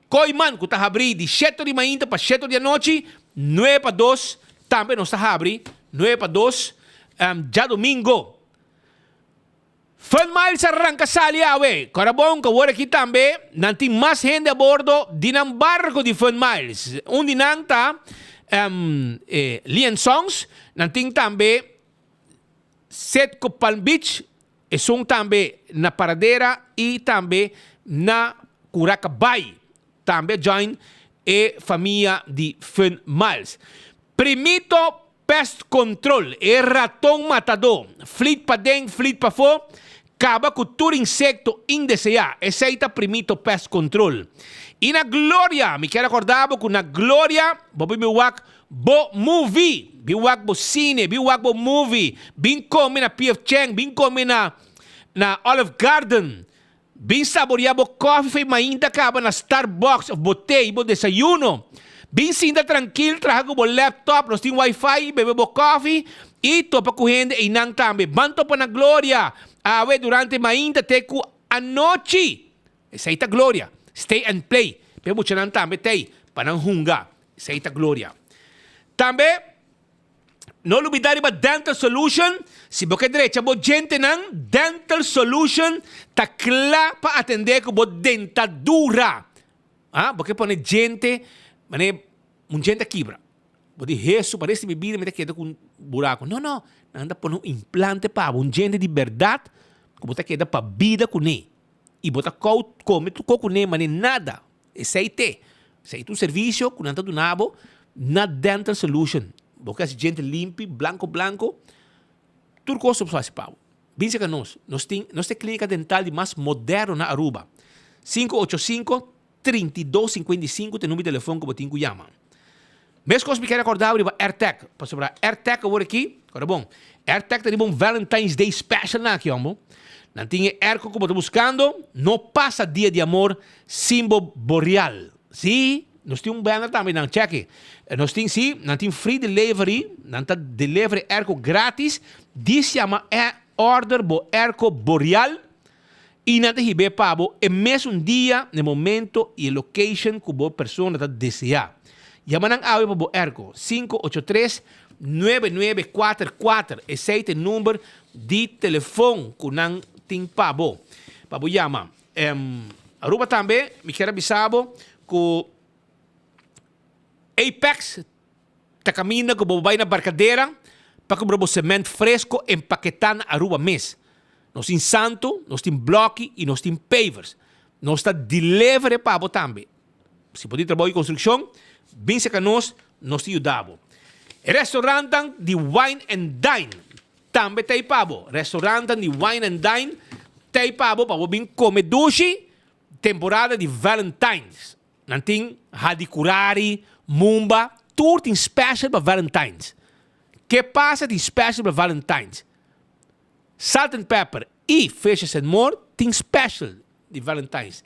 Kooiman ku ta habrí di shete di mainta pa shete di anochi, nuebe pa dos, Tambe nos ta habri nuebe pa dos djadomingo. Fun Miles a ranka sali awe. Kora bon ku awor aki tambe nan tin mas hende a bordo di nan barko di Fun Miles. Un di nan ta. E Lee Sons, nan tin tambe Citgo Palm Beach, esun tambe na Paradera y tambe na Curaca Bay. Tambe a join e famia di Fun Miles. Primito Pest Control, e raton matadó, flit paden, flit pafó, kaba ku tur insekto indeseá. Esei ta Primito Pest Control. I na Gloria, mi kier akorda bo ku na Gloria bo por bin wak bo movie, bin wak bo sine, bin wak bo movie, bin kome na PF Chang, bin kome na na Olive Garden, Bin saborea bo koffie fei mainta kaba na Starbucks of bo te i bo desayuno. Bin sinta trankil traha ku bo laptop, nos tin wifi i bebe bo koffie i topa ku hende einan tambe. Ban topa na Gloria awe durante mainta te ku anochi. Esei ta Gloria. Stay and play. P'e muchanan tambe t'ei pa nan hunga. Esei ta Gloria. Tambe. No lubida riba Dental Solution, si bo ke drecha bo djentenan, Dental Solution ta kla pa atendé ku bo dentadura. Ah, bo ke pone djente, mane un djente a kibra. Bo di, Hesu, pa resti mi bida mi ta keda ku un buraku. No, no, nan ta pone un implante pa bo, un djente di bèrdat ku bo ta keda pa bida kuné. I bo ta kou kome tur kos kuné, mane nada. Esei te. Esei ta un servisio ku nan ta duna bo na Dental Solution. Bo ke hasi djente limpi, blanko blanko, tur kos bo hasi pa bo. Bin serka nos. Nos tin, nos ta e klinika dental di mas moderno na Aruba. 585 32 55 ta e number di telefon ku bo tin ku yama. Meskos mi ke rekorda bo riba Airtag, pasobra Airtag awor aki, ora bon, Airtag ta riba un Valentine's Day special nan aki hombo. Nan tin e airco ku bo ta buskando, no pasa dia di amor sin bo boreal. Si, nos tin un banner tambe nan, cheki. Nos tin, si, nan tin free delivery, nan ta deliver e airco gratis, dis yama e order bo airco boreal I nan ta hib'é pa bo e mesun dia, na e momento i e location ku bo persona ta deseá. Yama nan awe pa bo erko, 583 9944, esei ta e number di telefon ku nan tin pa bo, pa bo yama. Aruba tambe mi kier a bisa bo ku Apex Ta kaminda ku bo bai na Barcadera pa kumpra bo sement fresco empaketá na Aruba mes. Nos tin santo, nos tin bloki i nos tin pavers. Nos ta deliver e pa bo tambe. Si bo tin trabou di konstrukshon, bin serka nos, nos ta yuda bo. E restaurantnan di Wine and Dine tambe ta ei pa bo. Restaurantnan di Wine and Dine ta ei pa bo pa bo bin kome dushi temporada di Valentine's. Nan tin Hadicurari, Mumba, tur tin special pa Valentine's. Ke pasa tin special pa Valentine's? Salt and Pepper y Fishes and More tin special di Valentine's.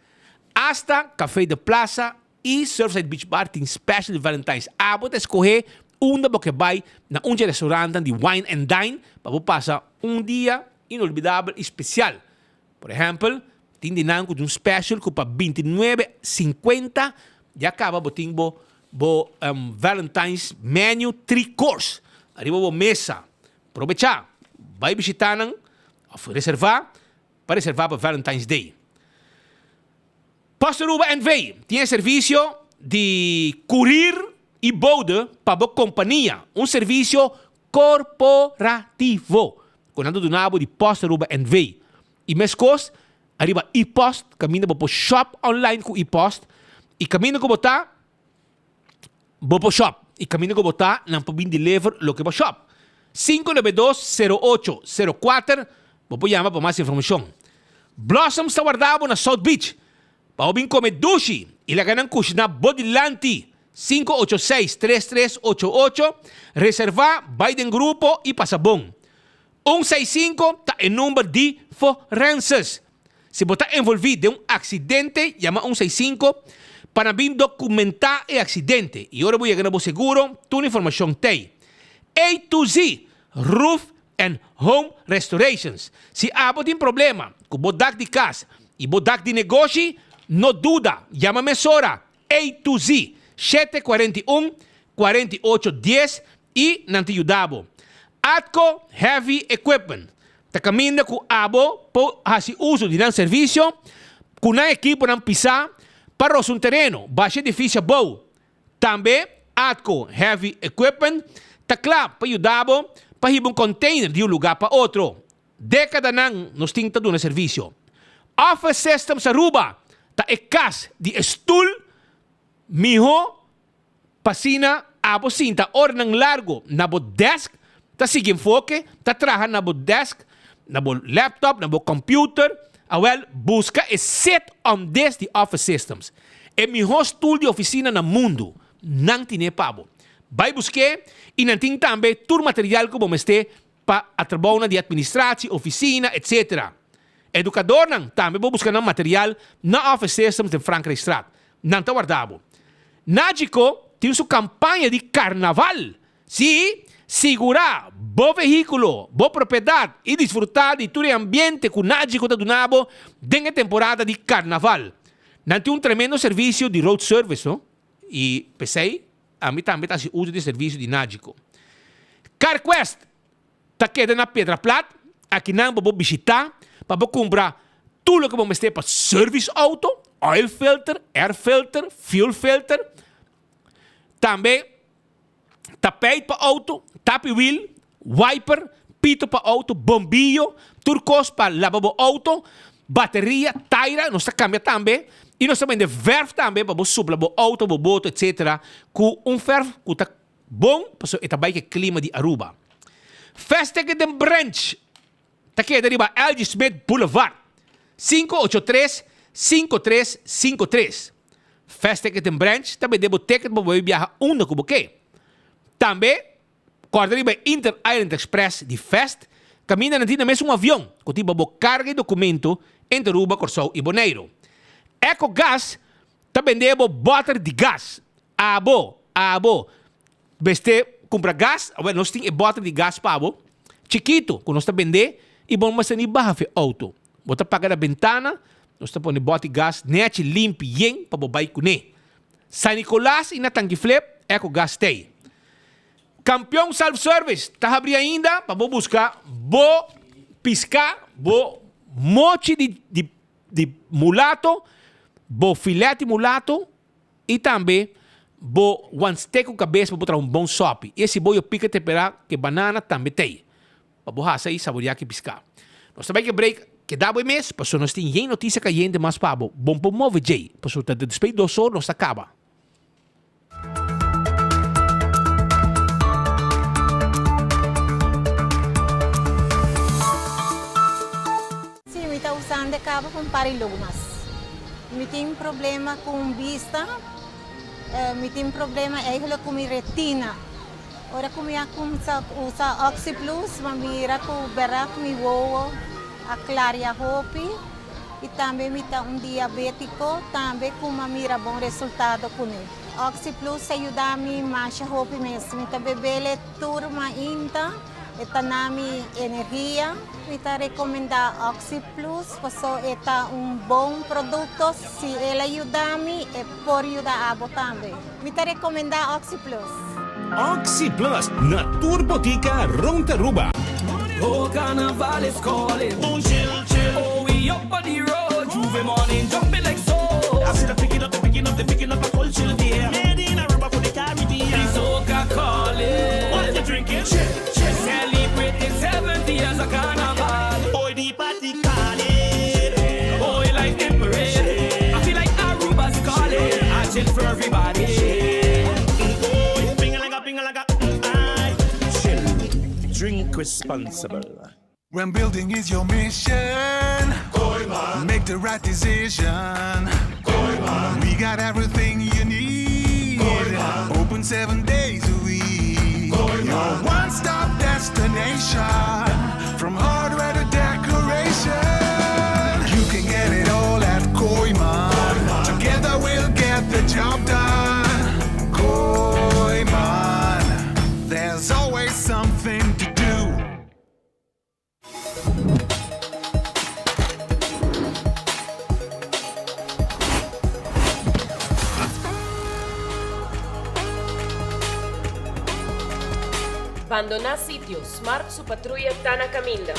Hasta Café de Plaza y Surfside Beach Bar tin special di Valentine's. Abo ta escoge unda bo ke bay na un dje restaurantnan di Wine and Dine pa bo pasa un dia inolvidabel y special. Por ehèmpel, tin di nan ku tin un special ku pa 29 sinkuenta ya kaba bo tin bo bo Valentine's menu tri course ariba bo mesa. Probechá, bai bishitá nan òf reservá pa reservá pa Valentine's Day. Post Aruba NV tin e servisio di kurir i bode pa bo kompania, un servisio korporativo ku nan ta duna bo di Post Aruba NV. I meskos ariba e-post kaminda bo por shop online ku e-post i kaminda ku bo ta bo por shop i kaminda ku bo ta nan por bin deliver loke bo shop. 592 08 04 bo por yama pa mas informashon. Blossoms ta warda bo na South Beach pa bo bin kome dushi i laga nan kushiná bo dilanti. 586 3388 Reservá, bai den grupo i pasa bon. Un seis sinku ta e number di forenses. Si bo ta envolví den un aksidente, yama un seis sinku pa nan bin dokumentá e aksidente i ora bo yega na bo seguro, tur informashon t'ei. A to Z, Roof and Home Restorations. Si abo tin problema ku bo dak di kas i bo dak di negoshi, no duda, yama mesora A to Z, 741 48 dies i nan ta yuda bo. Atco Heavy Equipment ta kaminda ku abo por hasi uso di nan servisio ku nan ekiponan pisá pa rosa un tereno, basha edifisio abou. Tambe. Atco Heavy Equipment ta kla pa yuda bo pa hiba un container di un luga pa otro. Decadanan nos tin ta duna servicio. Office Systems Aruba ta e cas di e stoel miho p'asina abo sinta oranan largo na bo desk ta sigui enfoke, ta traha na bo desk, na bo laptop, na bo computer. Awel, busca e Sit on This di Office Systems. E miho stoel di oficina na mundo. Nan tine pa bo. Bai busk'é y nan tin tambe tur material cu bo mester pa a trabounan di administratie, oficina, etc. Educadornan tambe por busca nan material na Office Systems den Frankrijkstraat. Nan ta warda bo. Nagico tin su campaña di carnaval. Sí, sigura bo vehiculo, bo propiedad y disfruta di tur e ambiente cu Nagico ta duna bo den e temporada di carnaval. Nan tin un tremendo servicio di road service, no? Y p'esey Ami tambe ta hasi uso di servisio di Nagico. CarQuest ta keda na Piedra Plat, akinan bo por bishita pa bo kumpra tur loke bo mester pa service auto, oil filter, air filter, fuel filter, tambe tapijt pa auto, tapi wiel, wiper, pito pa auto, bombillo, tur kos pa laba bo auto, bateria, taira, nos ta kambia tambe i nos ta bende verf tambe pa bo supla bo auto, bo boto etc. Ku un verf ku ta bon pasobra e ta bai ku e klima di Aruba. Festicket den Branch ta keda riba LG Smith Boulevard, 583 5353. Festicket den Branch ta bende bo ticket pa bo bai biaha unda ku bo ke. Tambe Kòrda riba e Inter Island Express di Fest, kaminda nan tin na mes un avion ku tin pa bo karga e dokumento entre Aruba, Kòrsou i Boneiru. Ecogas ta bende bo bòter di gas. Abo, abo mester kumpra gas, awor nos tin e bòter di gas pa bo, chikitu ku nos ta bende i bo no mester ni baha for e outo. Bo ta paga na bentana, nos ta pone bòter di gas nèchi, limpi, yen pa bo bai kuné. San Nicolas i na Tankiflip, Ecogas t'ei. Campeon Self Service ta habri ainda pa bo busca bo pisca, bo mochi di di di mulato, bo filet di mulato y tambe bo wansteak cu cabes pa bo traha un bon sopi. Y e siboyo pica tempera cu e banana tambe t'ey pa bo hasa y saborea cu e pisca. Nos ta bay cu e break, keda bo e mes pasobra nos tin yen noticia cayente mas pa bo. Bon por move djey pasobra ta despues di dos or nos ta caba. Sí, mi ta usando e cabo pa un par di logo mas. Mi tin problema cu un bista, mi tin problema eigenlijk cu mi retina. Ora cu mi a cuminsa usa OxyPlus, mi a mira cu berdad mi wowo a claria hopi. Y tambe mi ta un diabetico tambe cu m'a mira bon resultado cune. Oxi Plus a yuda mi masha hopi mes. Mi ta bebele tur mainta, e ta na mi energia. Mi ta recomenda Oxi Plus paso e ta un bon producto. Si el a yuda mi, e por yuda abo tambe. Mi ta recomenda Oxi Plus. Oxi Plus na tur botica rond Aruba. Oh carnaval is calling Oh chill chill Oh we up on the road J'ouvert morning jumping like so I see the picking up the picking up the picking up a culture there Made in Aruba for the Caribbean The soca calling What you drinking? Chill chill Celebrating 70 years of carnival Oh the party calling Oh life in parade I feel like Aruba's calling I chill for everybody Chill Drink responsible. When building is your mission, make the right decision. We got everything you need. Open seven days a week. Your one stop destination. From hardware to decoration. You can get it all at Kooiman. Together we'll get the job done. Kooiman. There's always something to do. Bandoná sitio, Smart su patruya ta na kaminda.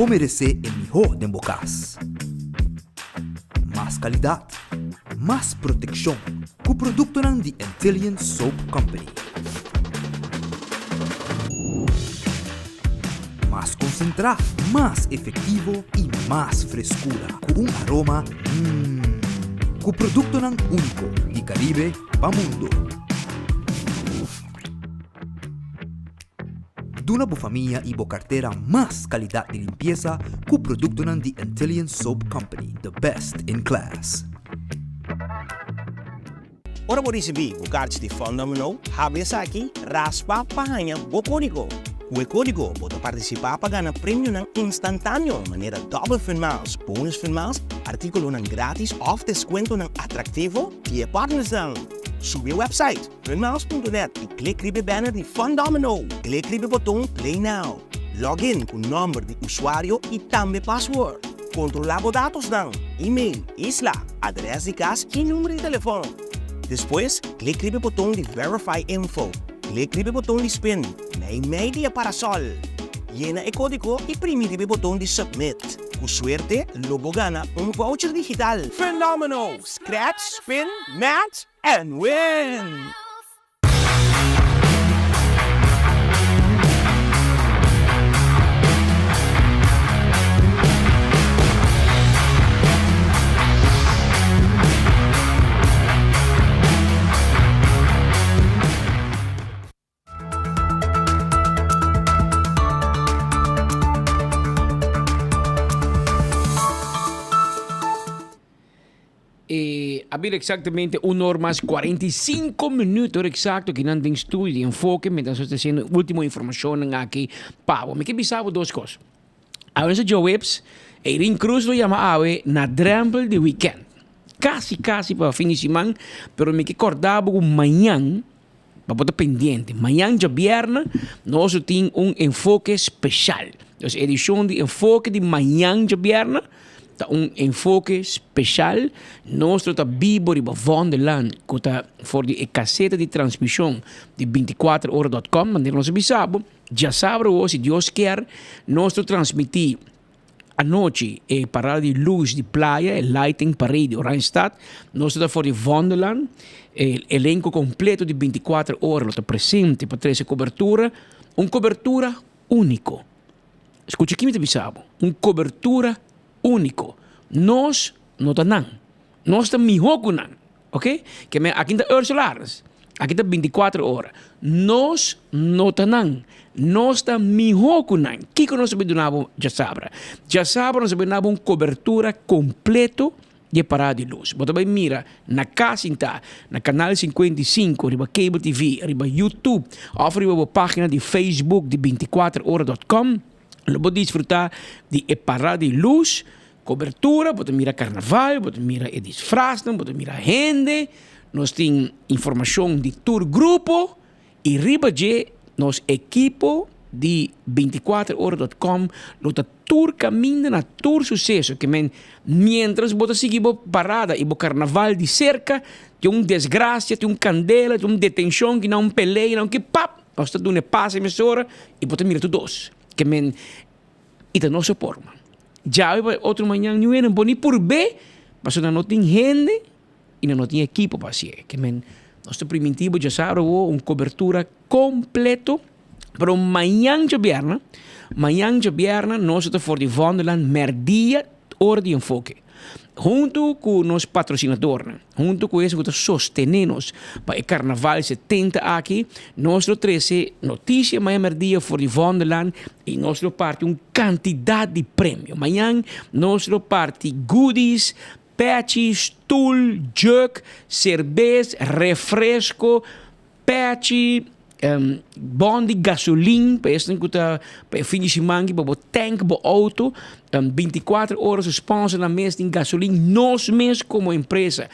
Bo meresé e mihó den bo kas. Mas kalidat, mas protekshon ku produktonan di Antillian Soap Company. Mas konsentrá, mas efektivo i mas freskura ku un aroma mmm. Ku produktonan úniko di Karibe pa mundo. Duna bo famia i bo kartera mas kalidat di limpiesa ku produktonan di Antillian Soap Company, the best in class. Ora bo risibí bo karchi di Fun Domino, habri esaki, raspa pa haña bo kódigo. Ku e kódigo bo ta partisipá pa gana premionan instantáneo manera Double Fun Miles, Bonus Fun Miles, artíkulonan grátis òf deskuentonan atraktivo di e partnersnan. Subi e wèpsait Funmiles.net i klik riba e banner di Fun Domino. Klik riba e boton Play Now. Log in ku nòmber di usuario i tambe password. Kontrolá bo datosnan, email, isla, adrès di kas i number di telefòn. Despues, klik riba e boton di Verify Info. Klik riba e boton di Spin, meimei di e parasòl. Yena e kódigo i primi riba e boton di Submit. Ku suerte, lo bo gana un voucher digital. Fun Domino! Scratch, spin, match and win! E a bira exactamente un or mas 45 minuut, ora exacto ki nan den studio di Enfoke, mientras nos ta haciendo ultimo informacionnan aki pa bo. Mi ke bisa bo dos cos. Awe nos a djoweps, Eirin Cruz lo yama awe na drempel di weekend. Casi casi pa fin di siman, pero mi ke corda bo cu mañan, Pa bo ta pendiente. Mañan djabièrnè nos lo tin un enfoke speshal. Dus edishon di enfoke di mañan djabièrnè ta un enfoke speshal. Nos lo ta bibo riba Vondelland ku ta for di e kaseta di transmishon di bintikuater ora dòt kòm. Manera nos a bisa bo, djasabra awor si Dios kier nos lo transmití. Anochi e parada di luz di playa, e lighting parade di Oranjestad. Nos ta for di Vondelland. E elenco completo di 24 ora lo ta presente pa trece cobertura. Un cobertura unico. Scucha ki mi ta bisa bo. Un cobertura unico. Nos no ta nan. Nos ta miho cu nan. Ok? Ke men aki ta Ursula Arends. Aki ta 24 ora. Nos no ta nan. Nos ta mihó ku nan. Kiko nos ta bin duna bo djasabra? Djasabra nos ta bin duna bo un kobertura kompleto di e parada di lus. Bo ta bai mira na kas sintá, na kanal 55, riba cable TV, riba YouTube òf riba bo página di Facebook di 24 ora dòt kòm. Lo bo disfrutá di e parada di lus. Cobertura, bo ta mira carnaval, bo ta mira e disfraznan, bo ta mira hende, nos tin informacion di tur grupo y riba dje nos ekipo di 24 ora dot com lo ta tur caminda na tur suceso ke men mientras bo ta sigui bo parada y bo carnaval di cerca tin un desgracia, tin un candela, tin un detencion, tin un pelea, tin un ke pap nos ta duna e pase mesora y bo ta mira tur dos ke men I ta nos soporma. Djawe pa otro mañan niun hende por ni purb'é, pasobra nan no tin hende i nan no tin ekipo pa hasié. Ke men nos ta primintí bo djasabra awo un kobertura kompleto, pero mañan djabièrnè, mañan djabièrnè nos ta for di Vondelland mèrdia ora di enfoke. Huntu ku nos patrosinadornan, huntu ku esun ku ta sostené nos pa e karnaval 70 aki, nos lo trese notisia mañan mèrdia for di Vondelland i nos lo parti un kantidat di premio. Mañan nos lo parti goodies, pèchi, stul, jug, serbes, refresko, Pèchi, bòn di gasolin pa esnan ku ta pa e fin di siman aki pa bo tank bo outo 24 ora su sponsornan mes tin gasolin nos mes komo empresa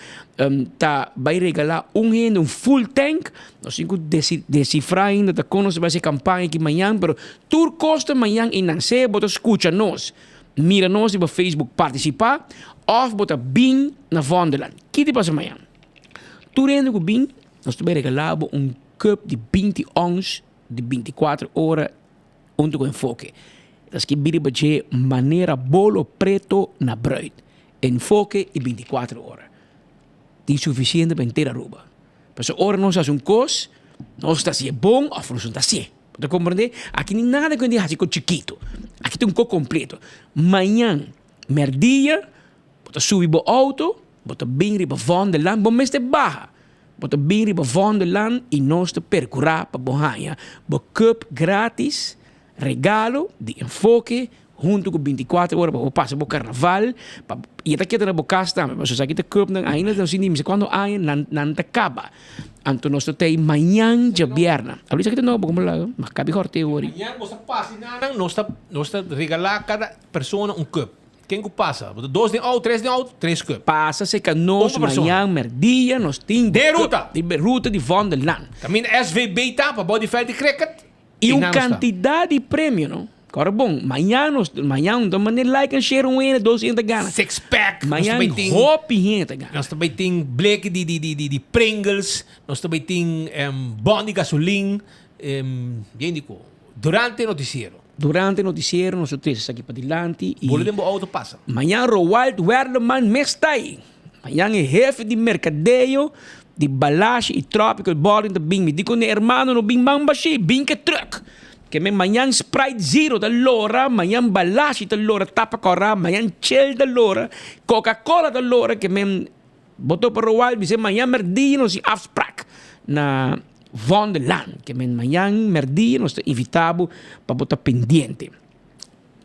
ta bai regalá un hende un full tank nos tin ku desifrá ainda ta kon nos ta bai hasi e kampaña aki mañan pero tur kos ta mañan i nan sea bo ta skucha nos mira nos riba Facebook partisipá òf bo ta bin na Vondelland ki ta pasa mañan tur hende ku bin. Nos ta bay regala bo un cup di 20 ons di 24 ora hunto cu Enfoke. Ta skibi riba dje manera bolo preto na bruid. Enfoke y binticuatro ora. Tin suficiente pa henter Aruba. Pasobra ora nos haci un cos, nos ta hacié bon of nos no ta hacié. Bo ta comprende? Aki ni nada cu hende haci cu chikito. Aki ta un cos completo. Mañan merdia bo ta subi bo auto, bo ta bin riba Vondelland, bo mester baha. Bo ta bin riba Vondelland y nos ta percura pa bo haña bo cup gratis. Regalo di enfoke hunto cu binticuater ora pa bo pasa bo carnaval pa y e ta keda na bo cas tambe pasobra esaki ta cupnan ainda nos tin di misa cuando aña nan nan ta caba anto nos ta tey mañan djabièrnè a esaki ta nobo como laga mas cabi horte hori. Mañan bo ta pasa nan nos ta nos ta regala cada persona un cup ken cu pasa bo ta dos den auto tres den auto tres cup. Pasa cerca nos mañan merdia nos tin Den ruta. Den ruta di Vondellaan. Caminda SVB ta pa bou di veld di cricket. Y un cantidad di premio no. Ora bon, mañan nos, mañan ta manda like and share un hende, dos hende ta gana. Six pack. Mañan hopi hende ta gana. Nos ta bay tin bleki di di di di Pringles, nos ta bay tin bon di gasolin, bien di cu. Durante e noticiero. Durante e noticiero nos ta trece esaki padilanti y. Bolo den bo auto pasa. Mañan Roald Werleman mes ta ahi. Mañan e hefe di merkadeo di Balashi i Tropical Boarding ta bin. Mi di ku ne hermano no bin man bashí, bin ke truck. Ke men mañan Sprite Zero ta lora, mañan Balashi ta lora tapa kòrá, mañan Chel ta lora, Coca Cola ta lora ke men bo topa Roald bis'é mañan mèrdia nos tin afsprak na Vondellaan. Ke men mañan mèrdia nos ta invitá bo pa bo ta pendiente.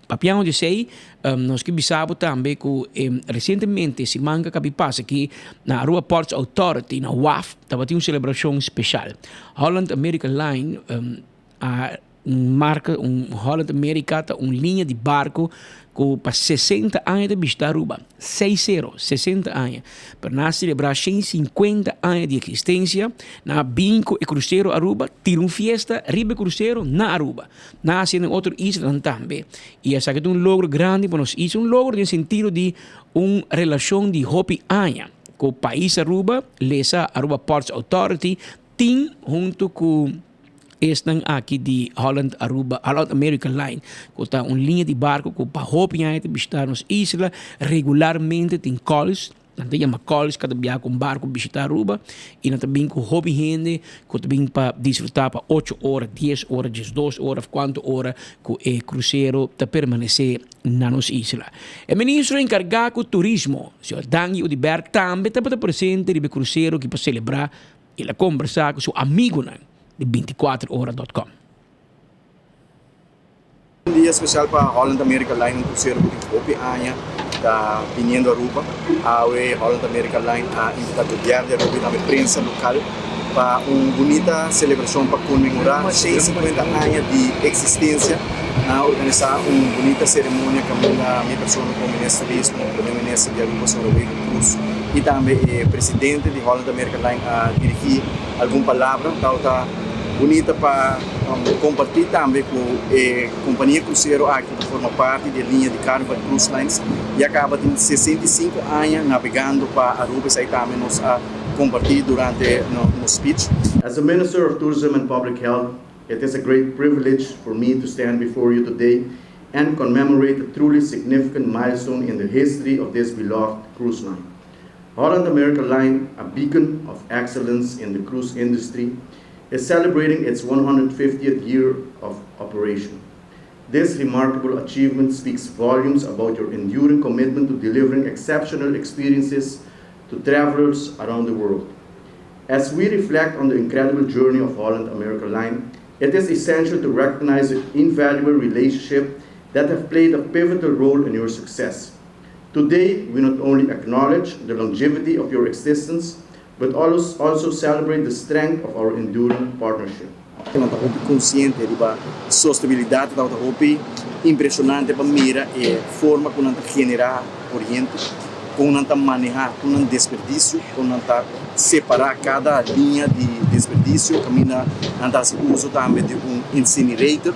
Papiando di esei, nos ke bisa bo tambe ku resientemente siman ku a kabi pasa aki na Aruba Ports Authority na waf tabatin un selebrashon speshal. Holland America Line a marka un Holland America ta un liña di barko ku pa sesenta aña ta bishita Aruba, seis sero, sesenta aña. Pero nan a selebrá shen sinkuenta aña di eksistensia, nan a bin ku e krusero Aruba tira un fiesta riba e krusero na Aruba. Nan hasi den otro islanan tambe. I esaki ta un logro grandi pa nos isla, un logro den sentido di un relashon di hopi aña ku pais Aruba, lesa Aruba Ports Authority, tin huntu ku esnan aki di Holland Aruba, Holland America Line, ku ta un liña di barko ku pa hopi aña ta bishita nos isla regularmente tin calls. Nan ta yama calls kada biaha ku un barku bishita Aruba i nan ta bin ku hopi hende ku ta bin pa disfruta pa ocho ora, dies ora, diesdos ora of kuantu ora ku e krusero ta permanesé na nos isla. E ministro enkargá ku turismo, señor Dangui Oduber tambe tabata presente riba e krusero ki pa selebrá i el a kombersá ku su amigunan di bintikuater ora dot com. Un dia special pa Holland America Line, un crucero cu tin hopi aña ta biniendo Aruba. Awe Holland America Line a invita gobierno di Aruba y tambe prensa local pa un bunita celebracion pa conmemora 150 aña di existencia. Nan a organisa un bunita ceremonia caminda mi persona como Minister di Turismo, Primer Minister di Aruba señor Wever Croes y tambe e presidente di Holland America Line a dirigi algun palabra. Tawata Bunita pa comparti tambe cu e compania crucero aki ta forma parti di e liña di Carnival Cruise Lines ya caba tin 65 aña nabegando pa Aruba esai tambe nos a comparti durante nos speech. As the Minister of Tourism and Public Health, it is a great privilege for me to stand before you today and commemorate a truly significant milestone in the history of this beloved cruise line. Holland America Line, a beacon of excellence in the cruise industry, is celebrating its 150th year of operation. This remarkable achievement speaks volumes about your enduring commitment to delivering exceptional experiences to travelers around the world. As we reflect on the incredible journey of Holland America Line, it is essential to recognize the invaluable relationship that have played a pivotal role in your success. Today, we not only acknowledge the longevity of your existence, but also celebrate the strength of our enduring partnership. Nan ta hopi konsiente riba sostenibilidat, tabata hopi impreshonante pa mira e forma ku nan ta generá koriente, kon nan ta manehá tur nan desperdisio, kon nan ta separá kada liña di desperdisio, kaminda nan ta hasi uso tambe di un incinerator.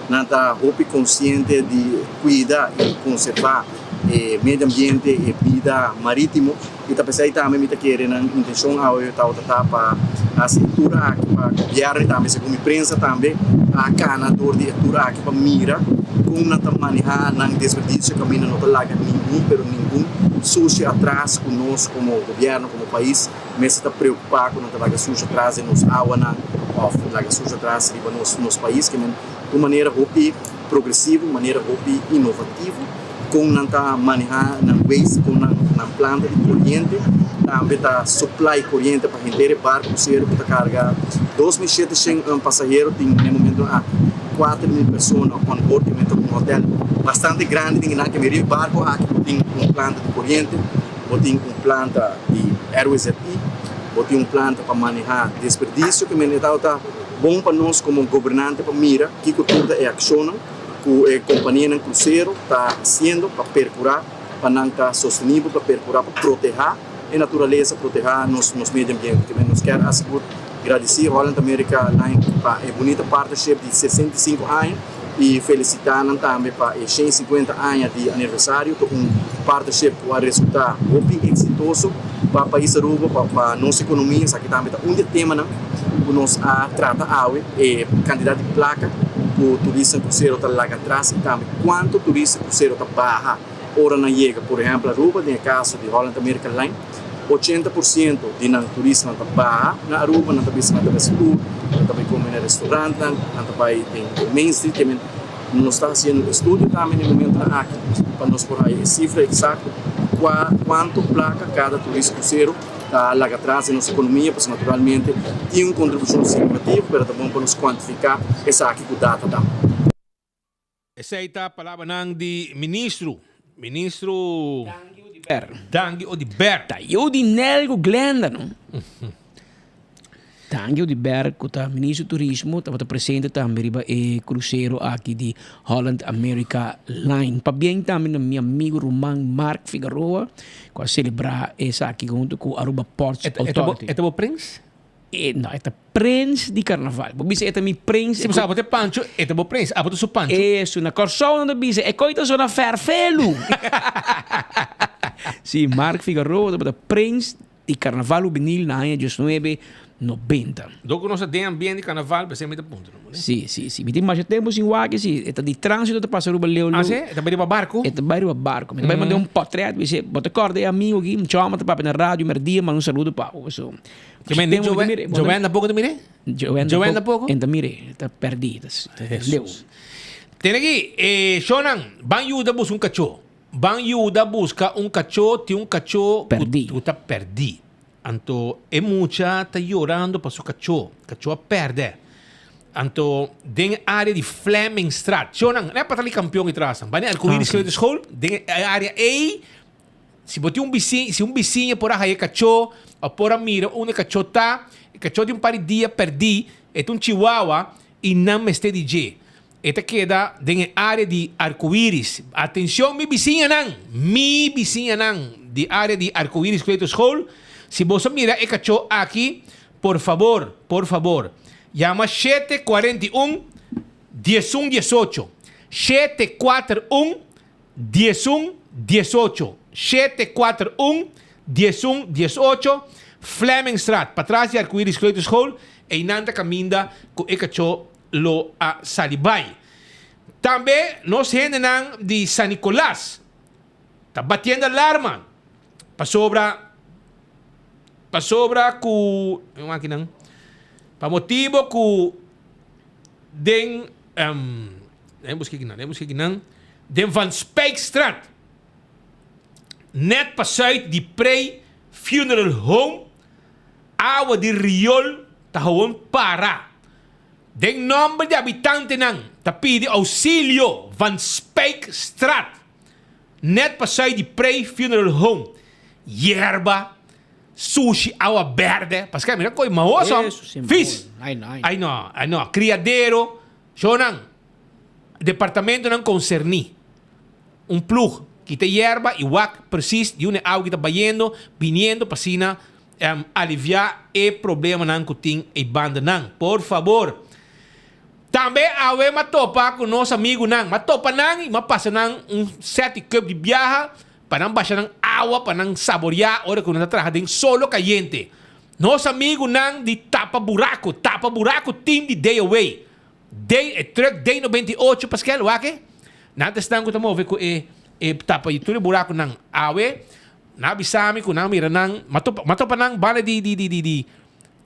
Nan ta hopi konsiente di kuida i konservá e medio ambiente, e bida marítimo i ta p'esei tambe mi ta kere nan intenshon awe tabata ta pa hasi e tur aki pa gobièrnu i tambe segun mi prensa tambe a kana dor di e tur aki pa mira. Kon nan ta manehá nan desperdisio kaminda no ta laga ningun pero ningun sushi atras ku nos komo gobièrnu komo pais mester ta preokupá ku nan ta laga sushi atras den nos awanan òf laga sushi atras riba nos nos pais ke men un manera hopi progresivo un manera hopi inovativo kon nan ta manehá nan waste kon nan nan planta di koriente tambe ta supply koriente pa henter e barku krusero ku ta karga 2700 pasahero tin na e momentonan aki. 4000 persona on board ke mester un hotel bastante grandi den nan ke mi riba e barco aki bo tin un planta di coriente bo tin un planta di RWZI bo tin un planta pa maneha desperdicio ke mester tabata bon pa nos como gobernante pa mira kiko tur ta e accionnan ku e companianan crucero ta haciendo pa percura pa nan ta sostenibel pa percura pa proteha e naturalesa proteha nos nos medio ambiente ke nos kier asegura. Gradisí Holland America Line pa e bunita partnership di 65 aña i felisitá nan tambe pa e 150 aña di aniversario. Ta un partnership ku a resultá hopi eksitoso pa pais Aruba, pa pa nos ekonomia. Esaki tambe ta un di e temanan ku nos a trata awe, e kantidat di plaka ku turista krusero ta laga atras i tambe kuantu turista krusero ta baha ora nan yega, por ehèmpel Aruba, den e kaso di Holland America Line. 80% di nan turistanan ta baha na Aruba, nan ta bisa nan ta bai tour, nan ta bai come na restaurantnan, nan ta bai den Main Street, te men nos ta haciendo un estudio tambe na e momentonan aki pa nos por haya e cifra exacto cua cuanto placa cada turista crucero ta laga atras den nos economia, pasobra naturalmente tin un contribucion significativo pero ta bon pa nos cuantifica esaki cu data tambe. Esei ta palabranan di ministro, ministro Dangui Oduber. Dangui Oduber. Ta yu di Nel ku Glenda no. Dangui Oduber ku ta ministro di turismo tabata presente tambe riba e krusero aki di Holland America Line. Pabien tambe na mi amigo ruman Mark Figaroa ku a selebrá esaki huntu ku Aruba Ports Authority. E ta bo prins? E no, e ta prens di karnaval. Bo bisa e ta mi prens. Si bo sa abo ta e Pancho, e ta bo prens. Abo ta su Pancho. Eso, na Kòrsou nan ta bisa e koi ta sona fèrfelu. Si, Mark Figaroa tabata prens di karnaval hubenil na aña diesnuebe nobenta. Dor ku nos ta den ambiente di karnaval, p'esei mi ta puntra bo, ne? Si, si, si. Mi tin masha tempu sin wak si. E ta di tránsito ta pasa riba Leo Leo. Ah, si? E ta bai riba barku? E ta bai riba barku. Mi ta bai manda un pòtrèt, mi bisa, bo ta kòrda e amigu aki? Mi chòma ta papia na radio mèrdia, manda un saludo pa bo. So. Ke men di Joanne tampoco ta mire? Joanne tampoco? En ta mire, ta perdi, ta leu. Tene aki, e shownan, ban yuda buska un kachó. Ban yuda buska un kachó, tin un kachó ku ta perdí. Anto e mucha ta yorando pa su kachó, kachó a pèrdè. Anto den e área di Flemingstraat, shownan, no e pa ta li kampion atras, ban e Arcoiris Kleuterschool, den e área ei, Si bo tin un bisiña, si un bisiña por a haya e kachó òf por a mira unda e kachó ta, e kachó tin un par di dia pèrdí, e ta un chihuahua i nan mester di dje. E ta keda den e área di Arcoiris. Atenshon mi bisiñanan! Mi bisiñanan di área di Arcoiris Kleuterschool, si boso mira e kachó aki, por fabor, por fabor, yama 741 1118, 741 11 18 7 4 1 11 18 Flemingstraat, patras di Arcoiris Kleuterschool, einan ta kaminda ku e kachó lo a sali bai. Tambe nos hendenan di San Nicolas ta batiendo alarma pasobra pasobra ku pa motibo ku den Nen buska kinan, nen buska kinan. Den Van Spijkstraat, net pasuit di Prey Funeral Home, awa di riool ta gewoon para. Den nomber di habitantenan ta pidi auxilio Van Spijkstraat, net pasuit di Prey Funeral Home. Yerba, sushi, awa berde. Paske mira koe mahoso, vis. Ai no, ai no. Criadero. Shownan, departamentonan konserní, un plug kita yerba i wak presis di unda e awa ta bayendo, biniendo pa asina aliviá e problemanan ku tin ei bandanan. Por fabor. Tambe awe m'a topa ku nos amigunan. M'a topa nan i m'a pasa nan un sèt di kùp di biaha pa nan basha nan awa pa nan saboriá ora ku nan ta traha den solo kayente. Nos amigunan di Tapa Buraku, Tapa Buraku team di Day Away. Day, e truck Day 98, Paskel, wak e? Nan ta esnan ku ta move ku e e tapa i tur e burakunan. Awe nan a bisa mi ku nan a mira nan, m'a topa m'a topa nan banda di di di di di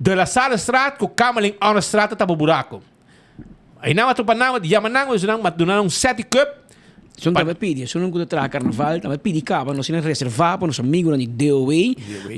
De La Sallestraat ku Kamerlingh Onnestraat ta tapa buraku. Einan m'a topa nan, m'a yama nan, m'a bisa nan, m'a duna nan un seti cup. Esun tambe pidi, esun ku ta traha karnaval tambe pidi kaba nos tin reservá pa nos amigunan di DOW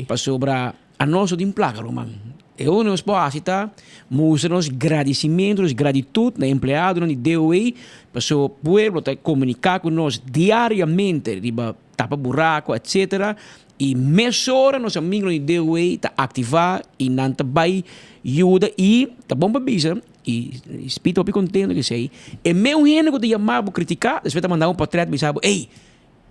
pasobra Anos no tin plaka ruman. E ora nos por hasi ta mustra nos gradisimentu, nos gratitut na empleadonan di DOE pasobra pueblo ta komuniká ku nos diariamente riba tapa buraku etsetera i mesora nos amigunan di DOE ta aktivá i nan ta bai yuda i ta bon pa bisa i Speed ta hopi kontento ku esei e meun hende ku ta yama bo kritiká despues ta manda bo un potrèt bisa bo ey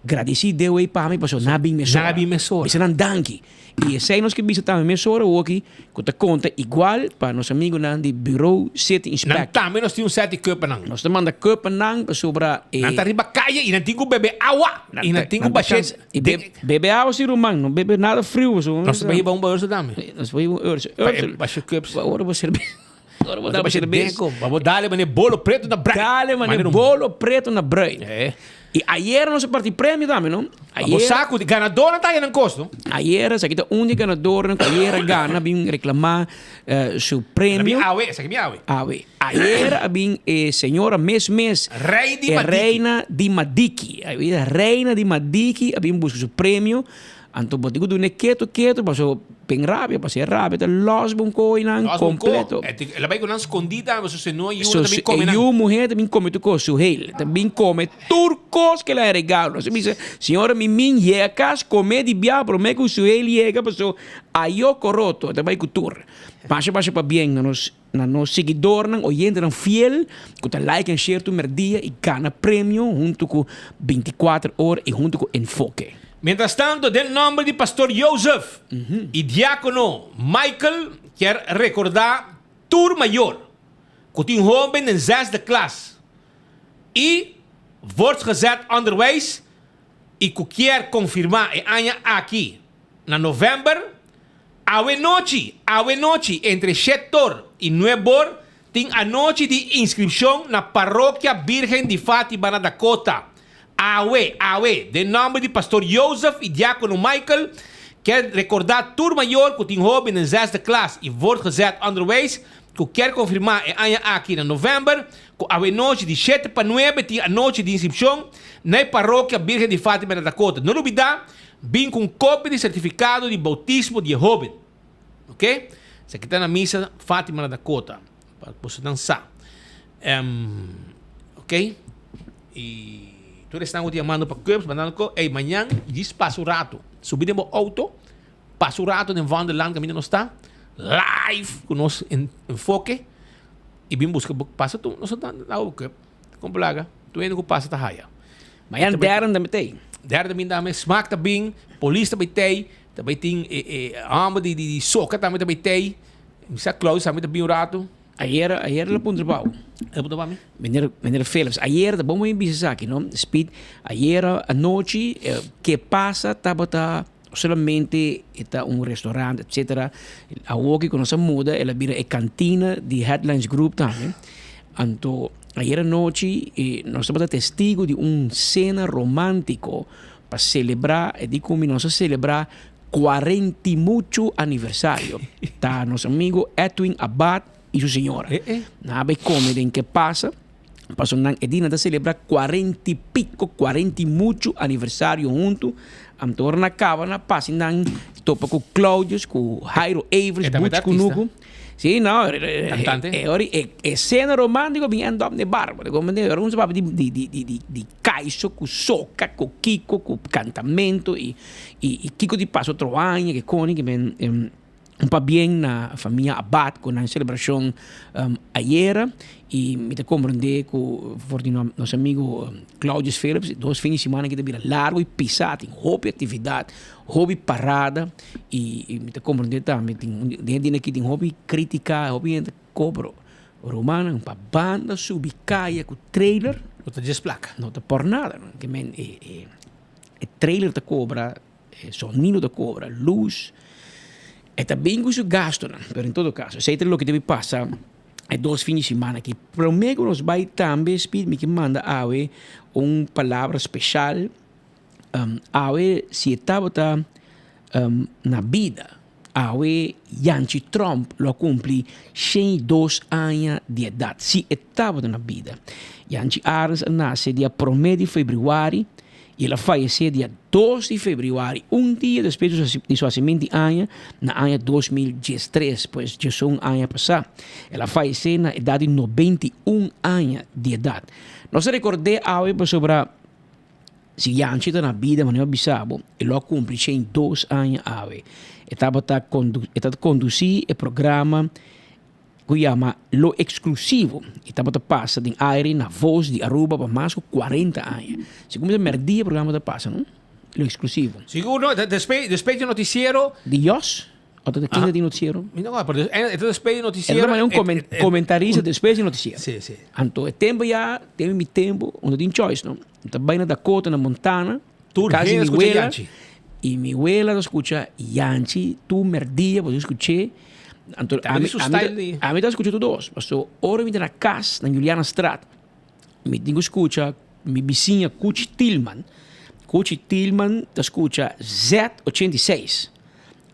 Gradisí Deo ei pa mi pasobra nan a bin mesora. Nan a bin mesora. Bisa nan danki. I esei nos ke bisa tambe mesora awoki ku ta konta igual pa nos amigunan di Bureau City Nan Inspector. tambe nos tin un sèt di kùp pa nan. Nos ta manda kùp pa nan pasobra e. Nan ta riba kaya i nan tin ku bebe awa i nan tin ku Nan ta bashé kansa. I den. bebe awa si ruman, no bebe nada friu pasobra. Nos ta bai hiba un ba Ursel tambe. Nos ta bai hiba un Ursel. Pa e basha kùps. Ora bo sirbi. Ora bo daba serbes. Bo dale mane bolo preto na bruid. Dale mane bolo preto na bruid. Y ayer nos a parti premio tambe, no? Ayer, bo sa cu ganadornan ta haña nan cos, no? Ayer, esaki ta un di ganadornan cu ayer a gana, a bin reclama su premio. A bin awe, esaki bin awe. Awe. Ayer a bin e señora mes mes. Rey di Madiki. E reina di Madiki. E reina di Madiki a bin busca su premio. Anto bo tin ku duna e ketu ketu paso pen rabia paso e rabia ta los bo un koinan Los bo un ko. kompleto. E tin el a bai ku nan skondí tambe paso si no e yu So ta bin kome e nan. yu muhé ta bin kome tur kos su hel ta bin kome tur kos ke el a regalo. Nos a bisa señora mi min yega kas kome di bia prome ku su hel yega paso ayo koroto ta bai ku tur. Masha masha pabien na nos Na nos siguidornan, oyentenan fiel ku ta like en share tur merdia i gana premio huntu ku 24 or i huntu ku Enfoke. Mientras tanto, den nomber di Pastor Joseph i Diakono Michael kier rekordá tur mayor ku tin hoben den zesde klas i voortgezet onderwijs i ku kier konfirmá e aña aki na novèmber, Awe nochi, awe nochi entre shet'or i nueb'or tin anochi di inskripshon na Parokia Birgen di Fatima na Dakota. Awe, awe, den nòmber di Pastor Joseph i Diakono Michael, kier rekordá tur mayor ku tin hóben den zesde klas i voortgezet onderwijs ku kier konfirmá e aña aki na novèmber ku awe nochi di shete pa nuebe tin anochi di inskripshon na e Parokia Birgen di Fatima na Dakota. No lubidá Bin ku un kopia di sertifikado di boutismo di e hóben. Ok? Esaki ta na misa Fatima na Dakota. Pa bosonan sa. Ok? I tur esnan ku ta yamando pa cups, mandando ko, ey, mañan djis pasa un rato. Subi den bo outo, pasa un rato den Vondelland kaminda nos ta, live ku nos enfoke, i bin buska bo, pasa tur, nos ta na bo cup. Kon plaga? Tur hende ku pasa ta haya. Mañan derde ta tei. Derde bin tambe, smak ta bin, polis ta bai tei, ta bai tin e e homber di di soka tambe ta bai tei. Mi sa Claudio tambe ta bin un rato. Ayer, ayer el a puntra pa bo. El a puntra pa mi? Meneer, meneer Philips, ayer ta bon bo bisa esaki no, Speed, ayer anochi ke pasa tabata solamente e ta un restaurant etcetera, awoki ku nos a muda el a bira e kantina di Headlines Group tambe. Anto ayer anochi nos tabata testigo di un sena romántico pa celebra e di cumi nos a celebra cuarenta y mucho aniversario. Ta nos amigo Edwin Abad y su señora. Nan a bay come den Que Pasa pasobra nan e di nan ta celebra cuarenta y pico, cuarenta y mucho aniversario hunto. Anto ora nan a caba nan a pasa y nan topa cu Claudius, cu Jairo Evers, Butch Cunucu. Sí, no. Cantante. E ora e escena romántico bin end up n'e bar. Bo ta comprende? Ora un sa papia di di di di di kaiso ku soca, ku kiko, ku cantamento i i kiko di pasa otro aña, ke koni ke men un pabien na famia Abad ku nan celebracion ayera i mi ta comprende ku for di nos amigo Claudius Philips dos fin di simana aki ta bira largo i pisa, tin hopi actividad. Hopi parada y mi ta comprende tambe tin den e dia aki tin hopi critica hopi hende ta cobro rumannan pa banda subi caya cu trailer No ta djes placa. No ta por nada ke men e e trailer ta cobra e sonido ta cobra luz e ta bin cu su gastonan pero en todo caso esey ta loke debe pasa. E dos fin di simana aki. Prome ku nos bai tambe Speed mi ke manda awe un palabra speshal. Awe si e tabata na bida awe Yanchi Tromp lo a kumpli 102 aña di edat si e tabata na bida. Yanchi Arends a nase dia prome di febrüari i el a fayesé dia dos di febrüari, un dia despues di su hasimenti aña na aña 2013, pues djesun aña pasá. El a fayesé na edat di 91 aña di edat. Nos ta rekord'é awe pasobra si Yanchi ta na bida manera mi a bisa bo, e lo a kumpli 102 aña awe. E tabata e ta kondusí e programa ku yama Lo Exclusivo y tabata pasa den aire na Voz di Aruba pa mas ku 40 aña. Segun mi ta merdia e programa ta pasa no, Lo Exclusivo. Sigur no, despues despues di noticiero. Di Jos? O ta ken ta di noticiero? Mi no pero e ta despues di noticiero. E ta un comentarista despues di noticiero. Si, si. Anto e tempo ya, den mi tempo, unda tin choice no, mi ta bai na Dakota na Montana, Tur hende ta scucha Yanchi. Y mi wela ta scucha Yanchi tur merdia bo ta scuché. Anto Tambe su style di. Ami ta scucha tur dos. Paso ora mi ta na cas na Julianastraat mi tin cu scucha mi bisiña Cuchi Tilman. Cuchi Tilman ta scucha Z 86.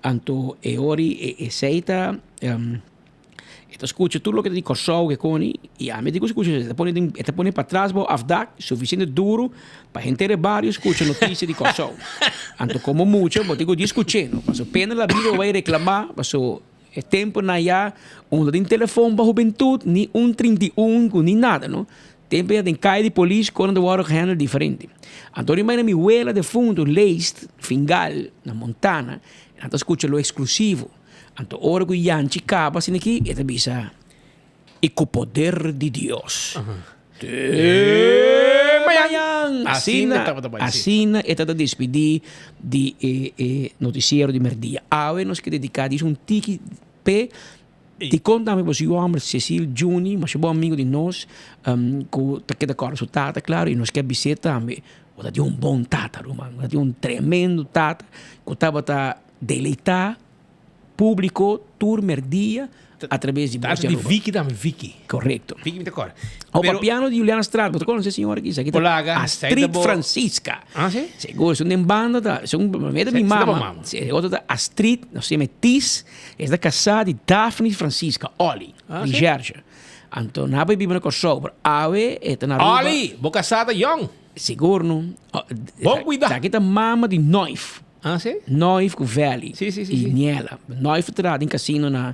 Anto e ora esey ta. E ta skucha tur loke ta di Kòrsou ke koni i ami tin ku skucha e ta pone den e ta pone patras bou afdak sufisiente duru pa henter e bario skucha notisia di Kòrsou. Anto komo mucha bo tin ku di skuch'é no paso pena la bida bo bai reklamá paso e tempunan ya unda tin telefon pa hubentut ni un 31 ku ni nada no. Tempu ya den kaya di polis kos nan ta wòrdu gehandel diferente. Anto di manera mi wela defuntu Leest Fingal na Montana nan ta skucha lo eksklusivo. Anto ora ku Yanchi kaba asina aki, e ta bisa, I ku poder di Dios. Te mañan! Asina, asina e ta ta despidí di e e notisiero di merdia. Awe nos ke dediká dis un tiki p'e dikon tambe boso yu hòmber Cecil Juni, masha bon amigu di nos, ku ta keda kòrda su tata klaro i nos ke bis'é tambe, bo ta tin un bon tata ruman, bo ta tin un tremendo tata ku tabata Deleitá públiko tur merdia a traves di Voz di Aruba. Vicky tambe, Vicky. Korekto. Vicky mi ta kòrda. O papiano di Juliana Straat, bo ta konosé señora aki? Esaki ta Polaga, Astrid Francisca. Ah, si? Segur, esun den banda ta, esun meta mi mama. E otro ta Astrid, nos yama Tis, e ta kasá di Daphne Francisca, Olly, di Gerge. Anto nan a bai biba na Kòrsou, pero awe e ta na Aruba. Olly, bo kasá ta yòn. Sigur no. Bon kuidá. Esaki ta mama di Noif. Ah, sí? Noif ku Valley Sí, sí, sí, i sí. Niela. Noif ta traha den kasino na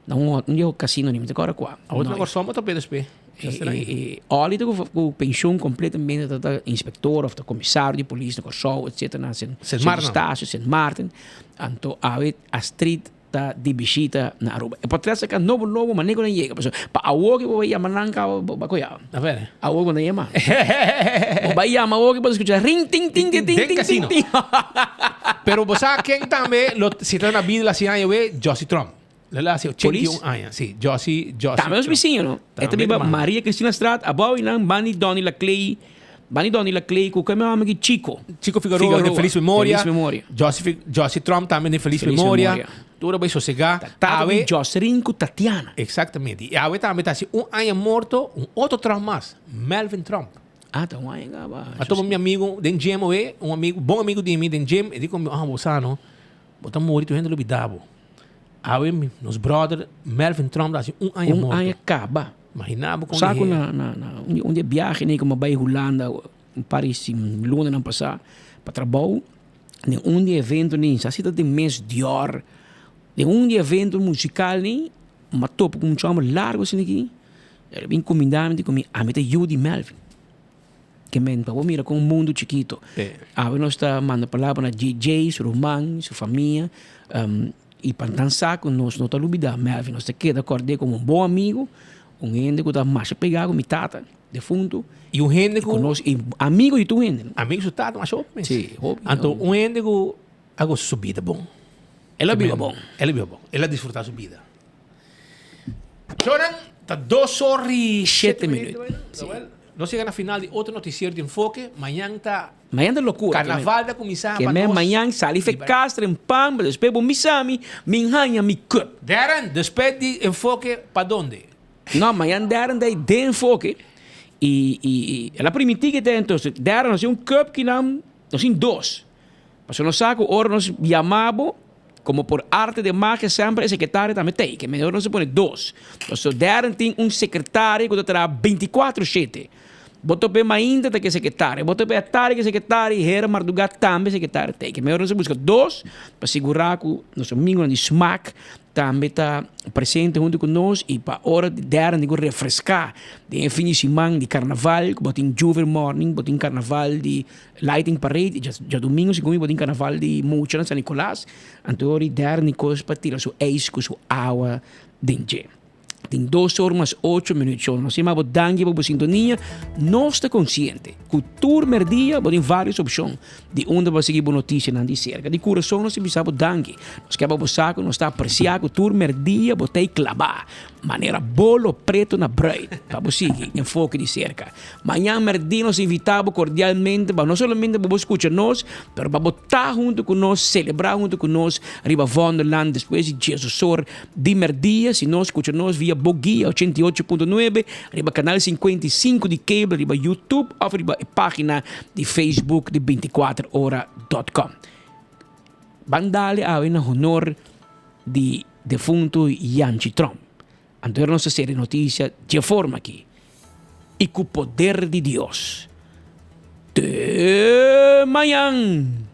na un un di kasino ni mi ta kòrda kua. Awor ta Noif. Kòrsou bo ta p'e despues. E, e, e, Olly ta ku ku penshun kompletamente ta ta inspektor òf ta komisario di polis na Kòrsou etsetera na Sint Sint Maarten. Eustatius, Sint Maarten. Anto awe Astrid ta di bishita na Aruba. E portret sa ka nobo nobo manera ku nan yega pasobra pa awor ke bo bai yama nan kaba bo bai koya. A ver. Awor ku nan yama. Bo bai yama awor ke bo ta skucha ring ting ting ting ting Den ting casino. ting. Pero bo sa ken tambe lo si ta na bida la si aña we Josie Trump. Lo la hasi Polis? 81 aña. Si, Josie Josie Tambe nos Trump. bisiña no. E ta Tambe biba ta manda. Maria Cristina Straat abou i nan bani Donny Laclay Bani Donny Laclay ku keme hòmber ki Chico. Chico Figueroa den Feliz Memoria. Feliz Memoria. Josie, Josie Trump tambe den Feliz, Feliz Memoria. Memoria. Tur a bai sosegá. Tata Awe, di Josrin ku Tatiana. Exactamente. I awe tambe ta hasi un aña morto un otro Trump mas, Melvin Trump. Ah, ta un aña kaba. A topa mi amigo den gym awe, un amigo, bon amigo di mi den gym, e di ku mi, ah, bo sa no, bo ta muri tur hende lo bida bo. Awe mi, nos brother Melvin Trump ta hasi un aña Un morto. aña kaba. Imagina bo kon Sa ku e. na na na un di e biahe nei ku mi a bai Hulanda un par di lunanan pasá pa trabou den un di e evento nei sa si ta den mes Dior den un di e evento musikal nei mi a topa ku un chòmber largu asina aki el a bin kumindá mi di ku mi ami ta yu di Melvin ke men pa bo mira kon mundu chikito awe nos ta manda palabra na JJ su ruman su famia I pa nan sa ku nos no ta lubidá Melvin, nos ta keda kòrd'é komo un bon amigu, un hende ku ta masha pegá ku mi tata defuntu. I un hende ku. I ku nos, i amigu di tur hende. Amigu su tata masha hopi mes. Sí, hopi. Anto un hende ku a gosa su bida bon. El a biba bon. El a biba bon. El a disfrutá su bida. Shownan, ta dos or i shete minuut. Sí. Nos yega na final di otro noticiero di Enfoke. Mañan ta. Mañan ta locura. Carnaval ta cuminsa pa nos. Mañan sali fe cas trempan, pero despues bo misa mi, mi haña mi cup. Darren, despues di Enfoke pa donde? No, mañan Darren ta den enfoke y y el a primiti que ta entonces Darren nos tin un cup kinan nos tin dos. Pasobra nos sa cu ora nos yama bo como por arte de magia semper e secretario tambe ta ey. Ke mehor nos a pone dos. Pasobra Darren tin un secretario cu ta traha binticuatro shete. Bo tope mainta ta ke secretario, bo tope atardi ke secretario y hera marduga tambe secretario ta ey. Ke mehor nos a busca dos pa sigura cu nos amigonan di smaak Tambe ta presente hunto cu nos y pa ora di derde tin cu refresca den e fin di siman di carnaval cu bo tin Juve Morning, bo tin carnaval di Lighting Parade y djadomingo segun mi bo tin carnaval di mucha na San Nicolas. Anto ora di derde tin cos pa tira su ijs cu su awa den dje. Tin dos or mas ocho minuut. Shon, nos yama bo danki pa bo sintonia. Nos ta konsiente ku tur merdia bo tin varios opshon di unda bo a sigui bo notisianan di serka. Di kurason nos ta bisa bo danki. Nos ke pa bo sa ku nos ta apresiá ku tur merdia bo ta ei klabá manera bolo preto na bruid pa bo sigui Enfoke di Serka. Mañan merdia nos invitá bo kordialmente pa no solamente pa bo skucha nos, pero pa bo ta huntu ku nos, selebrá huntu ku nos riba Vondelland despues di diesosor Di merdia, si no scucha nos via bo guia 88.9, riba canal 55 di cable, riba YouTube of riba e pagina di Facebook di 24ora.com. Ban dale awe na honor di defunto Yanchi Tromp. Anto nos ta seri noticia dje forma aki. Y cu poder di Dios. Te mañan!